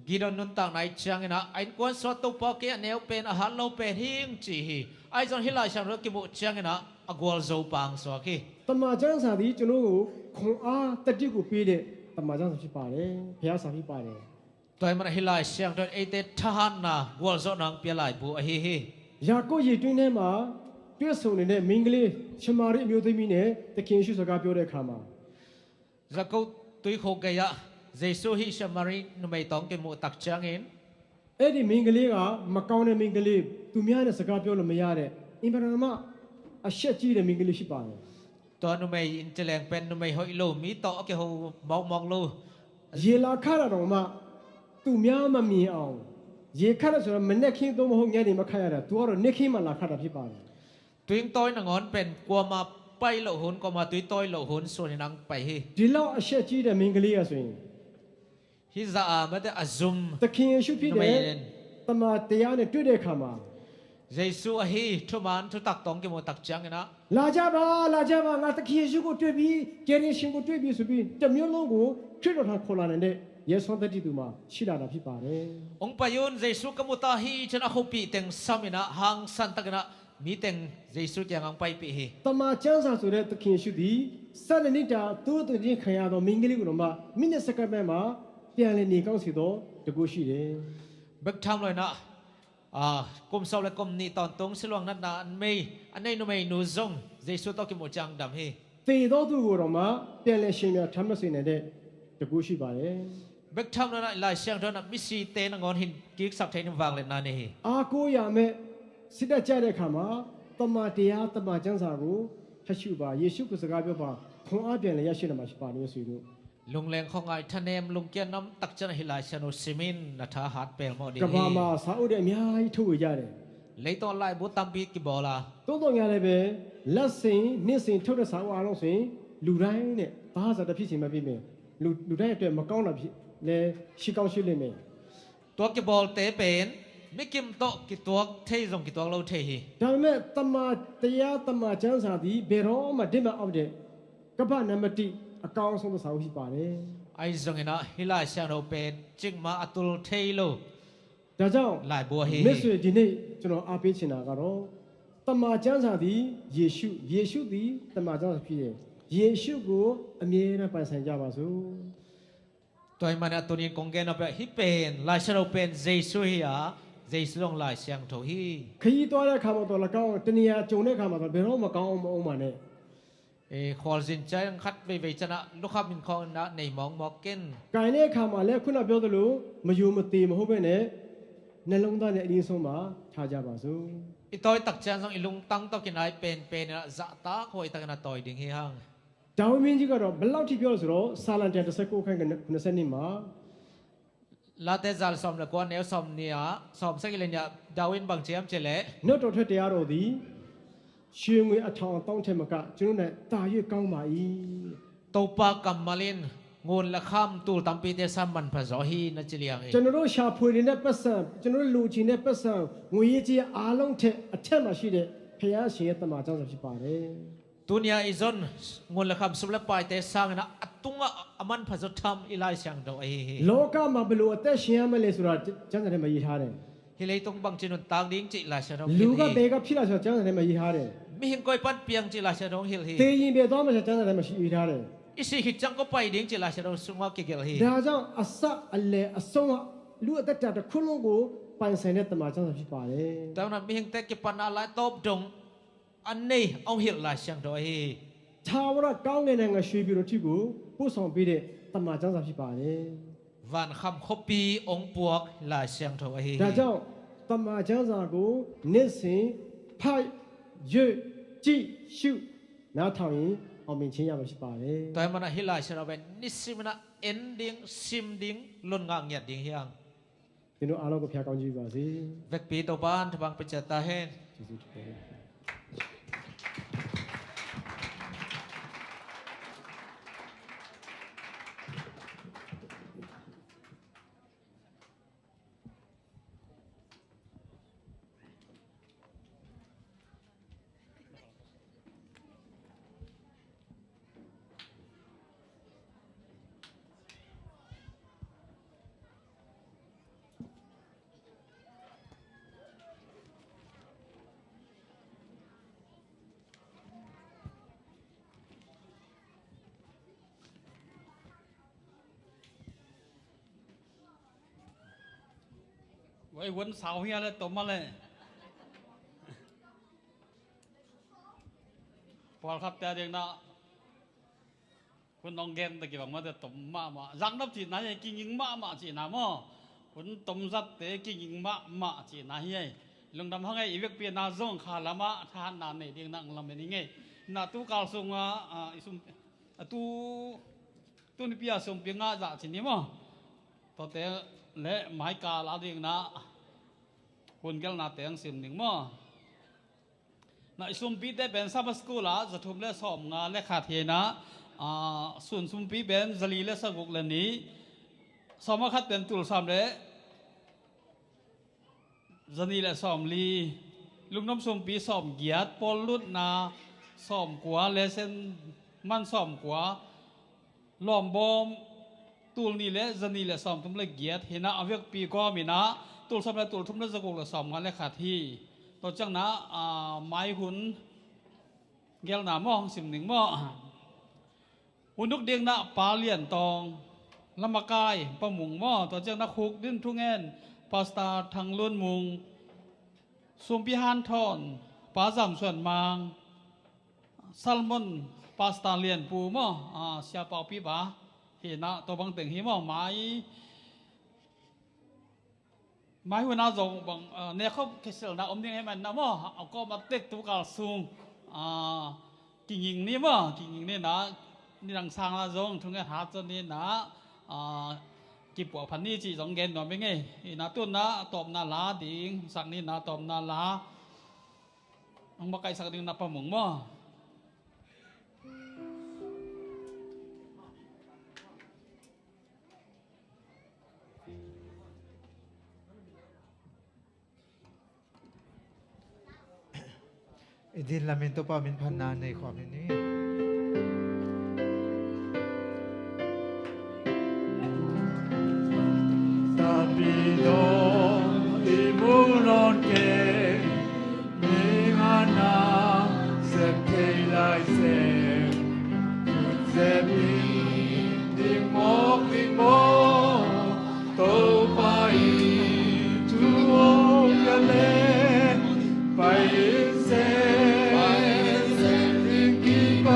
Gideon nuntakna i et ciangin ah a innkuan sungah Topa, kei a neu pen, a hat lo pen hi ing ci hi. Ahi zongin hih Lai Siangtho kimuh ciangin ah a gualzo pa hong suak hi. သမ္မာကျမ်းစာသည်ကျွန်တော်ကိုခွန်အားသတ္တိကိုပေးတဲ့သမ္မာကျမ်းစာဖြစ်ပါတယ်။ ဘုရားစာဖြစ်ပါတယ်။ Tua ahih manin ah hih Lai Siangtho in eite thahatna, gualzawhna hong pia laibu ahi hi. ယာကုပ်ရေတွင်းထဲမှာတွေ့ဆုံနေတဲ့မိန်းကလေးရှမာရိအမျိုးသမီးနဲ့သခင်ယေရှုစကားပြောတဲ့အခါမှာ Jakob tuikhuk gei-ah Jesu hih Samari numei tawh hong kimuh tak ciangin, အဲ့ဒီမိန်းကလေးကမကောင်းတဲ့မိန်းကလေး၊ သူများနဲ့စကားပြောလို့မရတဲ့၊ အင်မတန်မှအရှက်ကြီးတဲ့မိန်းကလေးဖြစ်ပါတယ်။ Tua numei in ci leng pen numei hoih lo, mi tawh a kiho mawkmawk lo. ရေလာခါတာတောင်မှသူများမမြင်အောင်၊ ရေခါတာဆိုတော့မနက်ခင်းသို့မဟုတ်ညနေမှခါရတာ၊ သူကတော့နေ့ခင်းမှလာခါတာဖြစ်ပါတယ်။ Tui hong tawi nangawn pen kuama pai loh hun, kuama tui tawi loh hun suan in hong pai hi. ဒီလောက်အရှက်ကြီးတဲ့မိန်းကလေးကဆိုရင် Hih zah a mate a zum သခင်ယေရှုဖြစ်တဲ့ numei in သမ္မာတရားနဲ့တွေ့တဲ့အခါမှာ Jesu ahi thuman thutak tawh hong kimuh tak ciangin ah လာကြပါ၊ လာကြပါ၊ ငါသခင်ယေရှုကိုတွေ့ပြီ၊ ကယ်တင်ရှင်ကိုတွေ့ပြီဆိုပြီးတစ်မျိုးလုံးကိုခရစ်တော်ထံခေါ်လာနိုင်တဲ့ရဲစွမ်းသတ္တိသူမှာရှိလာတာဖြစ်ပါတယ်။ Hong pai un, Jesu ka mu ta hi, ci-in a khupih teng sam in ah hangsan takin ah mi teng Jesu kiangah hong paipih hi. သမ္မာကျမ်းစာဆိုတဲ့သခင်ယေရှုသည်စနေနေ့တာသိုးသွင်းခြင်းခံရသောမိန်းကလေးကိုတောင်မှမိနစ်စက္ကန့်ပိုင်းမှာပြန်လည်နေကောင်းစေသောတန်ခိုးရှိတယ်။ Bek tham lo in ah, ah, kum sawm le kum nih tawntung siluang natna a nei, a nei numeinu zong Jesu tawh kimuh ciang dam hi. သေသောသူကိုတောင်မှပြန်လည်ရှင်ပြန်ထမ်းစေနိုင်တဲ့တန်ခိုးရှိပါတယ်။ Bek tham lo in ah Lai Siangtho in ah misite nangawn hin kiksak thei ding vangliatna nei hi. အားကိုးရမယ့်စိတ်ဓာတ်ကျတဲ့အခါမှာသမ္မာတရား၊ သမ္မာကျမ်းစာကိုထပ်ရှုပါ။ ယေရှုကိုစကားပြောပါ။ ခွန်အားပြန်လည်ရရှိနိုင်မှာဖြစ်ပါတယ်လို့ဆိုလို့ Lungleng khuangai, thanem lungkia nam tak ciangin ah hih Lai Siangtho sim in, na thahat pelmawh ding hi. ကမ္ဘာမှာစာအုပ်တွေအများကြီးထုတ်ဝေကြတယ်။ Leitungah laibu tampi kibawl a, သို့သော်ငြင်းလည်းပဲလက်စဉ်၊နေ့စဉ်ထုတ်တဲ့စာအုပ်အားလုံးဆိုရင်လူတိုင်းနဲ့သဟဇာတဖြစ်စေမှာဖြစ်မယ်။ လူလူတိုင်းအတွက်မကောင်းတာဖြစ်လည်းရှိကောင်းရှိလိမ့်မယ်။ Tua kibawlte pen mikim tawh kituak thei zong kituak lo thei hi. ဒါပေမဲ့သမ္မာတရား၊ သမ္မာကျမ်းစာသည်ဘယ်တော့မှဒိဗ်မအောက်တဲ့ကမ္ဘာ့နံပါတ်တစ်အကောင်းဆုံးသောစာအုပ်ဖြစ်ပါတယ်။ Ahi zongin ah hih Lai Siangtho pen cikmah a tul thei lo ဒါကြောင့် laibu ahi hi. မိတ်ဆွေ၊ ဒီနေ့ကျွန်တော်အားပေးချင်တာကတော့သမ္မာကျမ်းစာသည်ယေရှု၊ ယေရှုသည်သမ္မာကျမ်းစာဖြစ်တယ်။ ယေရှုကိုအမြဲတမ်းပိုင်ဆိုင်ကြပါစို့။ Tua ahih manin ah tuni-in kong gen nop pen, hih pen, Lai Siangtho pen Jesu hi a, Jesu zong Lai Siangtho hi. ခရီးသွားတဲ့အခါမှာသော်လည်းကောင်း၊ တနေရာကြုံတဲ့အခါမှာသော်လည်းဘယ်တော့မှမကောင်းအောင်မအောင်ပါနဲ့။ Eh, khualzin ciang khat veivei ciangin ah lukham in khawng in ah nei mawkmawk ken. ကိုင်တဲ့အခါမှာလည်းခုနပြောသလိုမယိုမသေးမဟုတ်ဘဲနဲ့နှလုံးသားနဲ့အရင်းဆုံးမှာထားကြပါစို့။ I tawi tak ciang zong i lungtang tawh kinai penpen in ah zahtak huaitakin ah tawi ding hi hang. ဒါဝိဒ်မင်းကြီးကတော့ဘယ်လောက်ထိပြောလဲဆိုတော့ဆာလံတစ်ရာတစ်ဆယ့်ကိုးအခန်းငယ်ခုနှစ်ဆယ့်နှစ်မှာ Late za le sawm le kua, neu sawmnih ah, sawmsagih le nih ah David in bang ci hiam cih leh, နှုတ်တော်ထွက်တရားတော်သည်ရွှေငွေအထောင်အသောင်းထက်မကကျွန်တော်တို့၌သာ၍ကောင်းပါ၏။ Topa kammal in ngun le kham tul tampite sang manpha zaw hi, na ci liang hi. ကျွန်တော်တို့ရှာဖွေနေတဲ့ပိုက်ဆံ၊ ကျွန်တော်တို့လိုချင်တဲ့ပိုက်ဆံ၊ ငွေရေးကြေးရေးအားလုံးထက်အထက်မှာရှိတဲ့ဘုရားရှင်ရဲ့သမ္မာကျမ်းစာဖြစ်ပါတယ်။ Tuni-a i zon ngun le kham, sum le paite sangin ah a tungah a manpha zaw tham i Lai Siangtho ahi hi. လောကမှာဘယ်လိုအသက်ရှင်ရမလဲဆိုတာကျမ်းစာထဲမှာရေးထားတယ်။ Hih leitung bangci nuntak ding cih Lai Siangtho hong hilh hi. လူကဘယ်ကဖြစ်လာဆိုတာ ကျမ်းစာထဲမှာ ရေးထားတယ်။ Mihing koi pan piang cih Lai Siangtho hong hilh hi. သေရင်ဘယ်သွားမလဲဆိုတာ ကျမ်းစာထဲမှာ ရှိထားတယ်။ I sih khit ciang koi pai ding cih Lai Siangtho sungah kigelh hi. ဒါကြောင့် အစ၊ အလယ်၊ အဆုံး၊ လူ့အသက်တာတစ်ခုလုံးကို ပိုင်ဆိုင်တဲ့ သမ္မာကျမ်းစာ ဖြစ်ပါတယ်။ Tua ahih manin mihingte kipatna lai tawp dong a nei a hong hilh Lai Siangtho ahi hi. ထာဝရကောင်းကင်နိုင်ငံ ရွှေပြည်တော်ထံကို ပို့ဆောင်ပေးတဲ့ သမ္မာကျမ်းစာ ဖြစ်ပါတယ်။ Van kham khuapi hong puak Lai Siangtho ahi hi. ဒါကြောင့် သမ္မာကျမ်းစာကို နေ့စဉ်ဖတ်၊ ရွတ်၊ ကြည့်၊ ရှု၊ နားထောင်ရင် အောင်မြင်ခြင်းရမှာ ဖြစ်ပါတယ်။ Tua ahih manin hih Lai Siangtho pen nisim in a en ding, sim ding, lungngak ngiat ding hi hang. သင်တို့အားလုံးကို ဘုရားကောင်းချီးပေးပါစေ။ Vekpi Topa'n tha hong pia ciat ta hen. ယေရှုခရစ်တော် Wai, hun sau hia le tom mah le. Pawlkhatte a ding na hun hong gen ta kibang mah teh tom mahmah. Zaknop cihna hi, kinging mahmah cihna maw. Hun tom zatte kinging mahmah cihna hi. Lungdam hang ei, i vekpi-in a zong kha lamah thahatna nei ding na hong lamen ing ei. Na tu kal sungah, ah, i sum, a tu, tu nipi a sumpi ngah zah ci ni maw. Tuate le mai kal a ding na hun gelhnate hong sim ning maw. Na i sumpite pen Sabbath School ah za thum le sawmnga le khat hi na, ah, sun sumpi pen za li le saguk le nih, sawm a khat pen tul sawm le za nih le sawmli, lungdam sumpi sawmgiat, pawl lutna sawmkua, lesson man sawmkua, lawmbawm tul nih le za nih le sawmthum le giat hi na, a vekpi kawm in a tul sawm le tul thum le za guk le sawmnga le khat hi. Tua ciang na, ah, mai hun gelhna maw hong sim ning maw. Hun uk ding na Pa Lian Tawng, Lamakai Pa Mung maw, tua ciang na khuk din thungen Pastor Thang Lun Mung, sumpi hanthawn Pa Zam Suan Mang, Salmon Pastor Lian Pu maw, ah, Sia Pau Pi Pa hi na, tua bang teng hi maw, mai, mai hun a zong bang, ah, nekkhop kheselna om ding hi man na maw, a kawm a tek tu kal sung, ah, kinging ni maw, kinging ni na, nidang sang na zong thungen hat zong ni na, ah, kipuah phan ni cih zong gen nuam ing ei. Hi na tu na tawpna la ding sak ni na, tawpna la hong makaihsak ding na Pa Mung maw. I din lamin Topa min phatna nei khawm hi ni. Tapi dong i mu nawn kei, ning a na sep thei lai seh, sep ding mawk ding maw, Topa i thu hong gen leh, pai in seh, pai in seh, ding kipa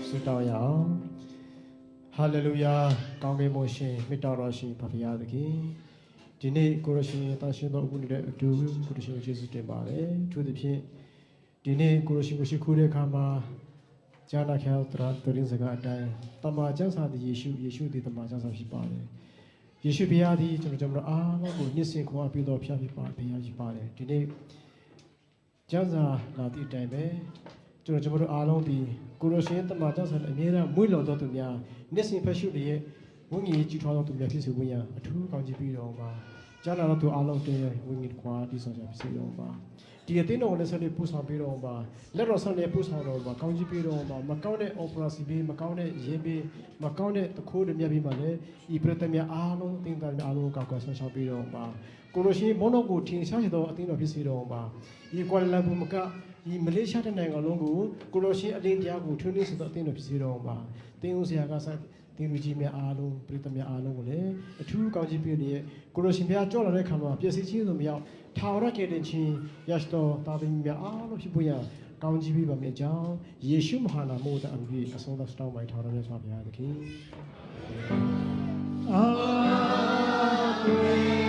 ဆုတောင်းရအောင်။ ဟာလေလုယာ။ ကောင်းကင်ဘုံရှင်၊ မေတ္တာတော်ရှင် ဖခင်သခင်၊ ဒီနေ့ ကိုယ်တော်ရှင်ရဲ့ သန့်ရှင်းသော အမှုနဲ့အတူ ကိုယ်တော်ရှင်ကို ကျေးဇူးတင်ပါတယ်။ အထူးသဖြင့် ဒီနေ့ ကိုယ်တော်ရှင်ကို ရှိခိုးတဲ့အခါမှာ ကြားနာခဲ့တဲ့ သရ- သတင်းစကားအတိုင်း သမ္မာကျမ်းစာသည် ယေရှု၊ ယေရှုသည် သမ္မာကျမ်းစာ ဖြစ်ပါတယ်။ ယေရှုဘုရားသည် ကျွန်တော်တို့အားလုံးကို နှစ်စဉ်ခွန်အားပေးသော ဘုရားဖြစ်ပါ- ဘုရားဖြစ်ပါတယ်။ ဒီနေ့ ကျမ်းစာလာသည့်အတိုင်းပဲ ကျွန်တော်တို့အားလုံးသည် ကိုယ်တော်ရှင်သမ္မာကျမ်းစာနှင့် အမြဲတမ်းမွေးလျော်သောသူများ၊ နှစ်စဉ်ဖတ်ရှုလျက် ဝိညာဉ်ရေးကြီးထွားသောသူများ ဖြစ်စေဖို့ရန် အထူးကောင်းချီးပေးတော်မူပါ။ ကြားနာတော်သူအားလုံးအတွက် ဝိညာဉ်တော်ခွါ တည်ဆောင်ရာ ဖြစ်စေတော်မူပါ။ ဒီအသင်းတော်ကိုလည်း ဆက်လက်ပို့ဆောင်ပေးတော်မူပါ။ လက်တော်ဆက်လက်ပို့ဆောင်တော်မူပါ။ ကောင်းချီးပေးတော်မူပါ။ မကောင်းတဲ့ operation ပေး၊ မကောင်းတဲ့ ရဲပေး၊ မကောင်းတဲ့ သူခိုးတွေများပေးမှလည်း ဤပရိသတ်များအားလုံး၊ သင်းသားများအားလုံးကို ကာကွယ်စောင့်ရှောက်ပေးတော်မူပါ။ ကိုယ်တော်ရှင်ဘုန်းတော်ကို ထင်ရှားစေသော အသင်းတော် ဖြစ်စေတော်မူပါ။ ဒီကွာလာလမ်ပူမက ဒီမလေးရှားတစ်နိုင်ငံလုံးကို ကိုယ်တော်ရှင်အလင်းတရားကို ထွန်းလင်းစေသော အသင်းတော် ဖြစ်စေတော်မူပါ။ သင်းဦးဆရာကစ၊ သင်းသူကြီးများအားလုံး၊ ပရိသတ်များအားလုံးကိုလည်း အထူးကောင်းချီးပေးလျက် ကိုယ်တော်ရှင်ဘုရား ကြွလာတဲ့အခါမှာ ပျက်စီးခြင်းသို့မရောက်၊ ထာဝရကယ်တင်ခြင်းရရှိသော သားသမီးများအားလုံး ဖြစ်ဖို့ရန် ကောင်းချီးပေးပါမည်အကြောင်း ယေရှုမဟာနာမတော်အမူအမည် အဆုံးသတ်ဆုတောင်းပါ၏၊ ထာဝရမြတ်စွာဘုရားသခင်။ အာမင်။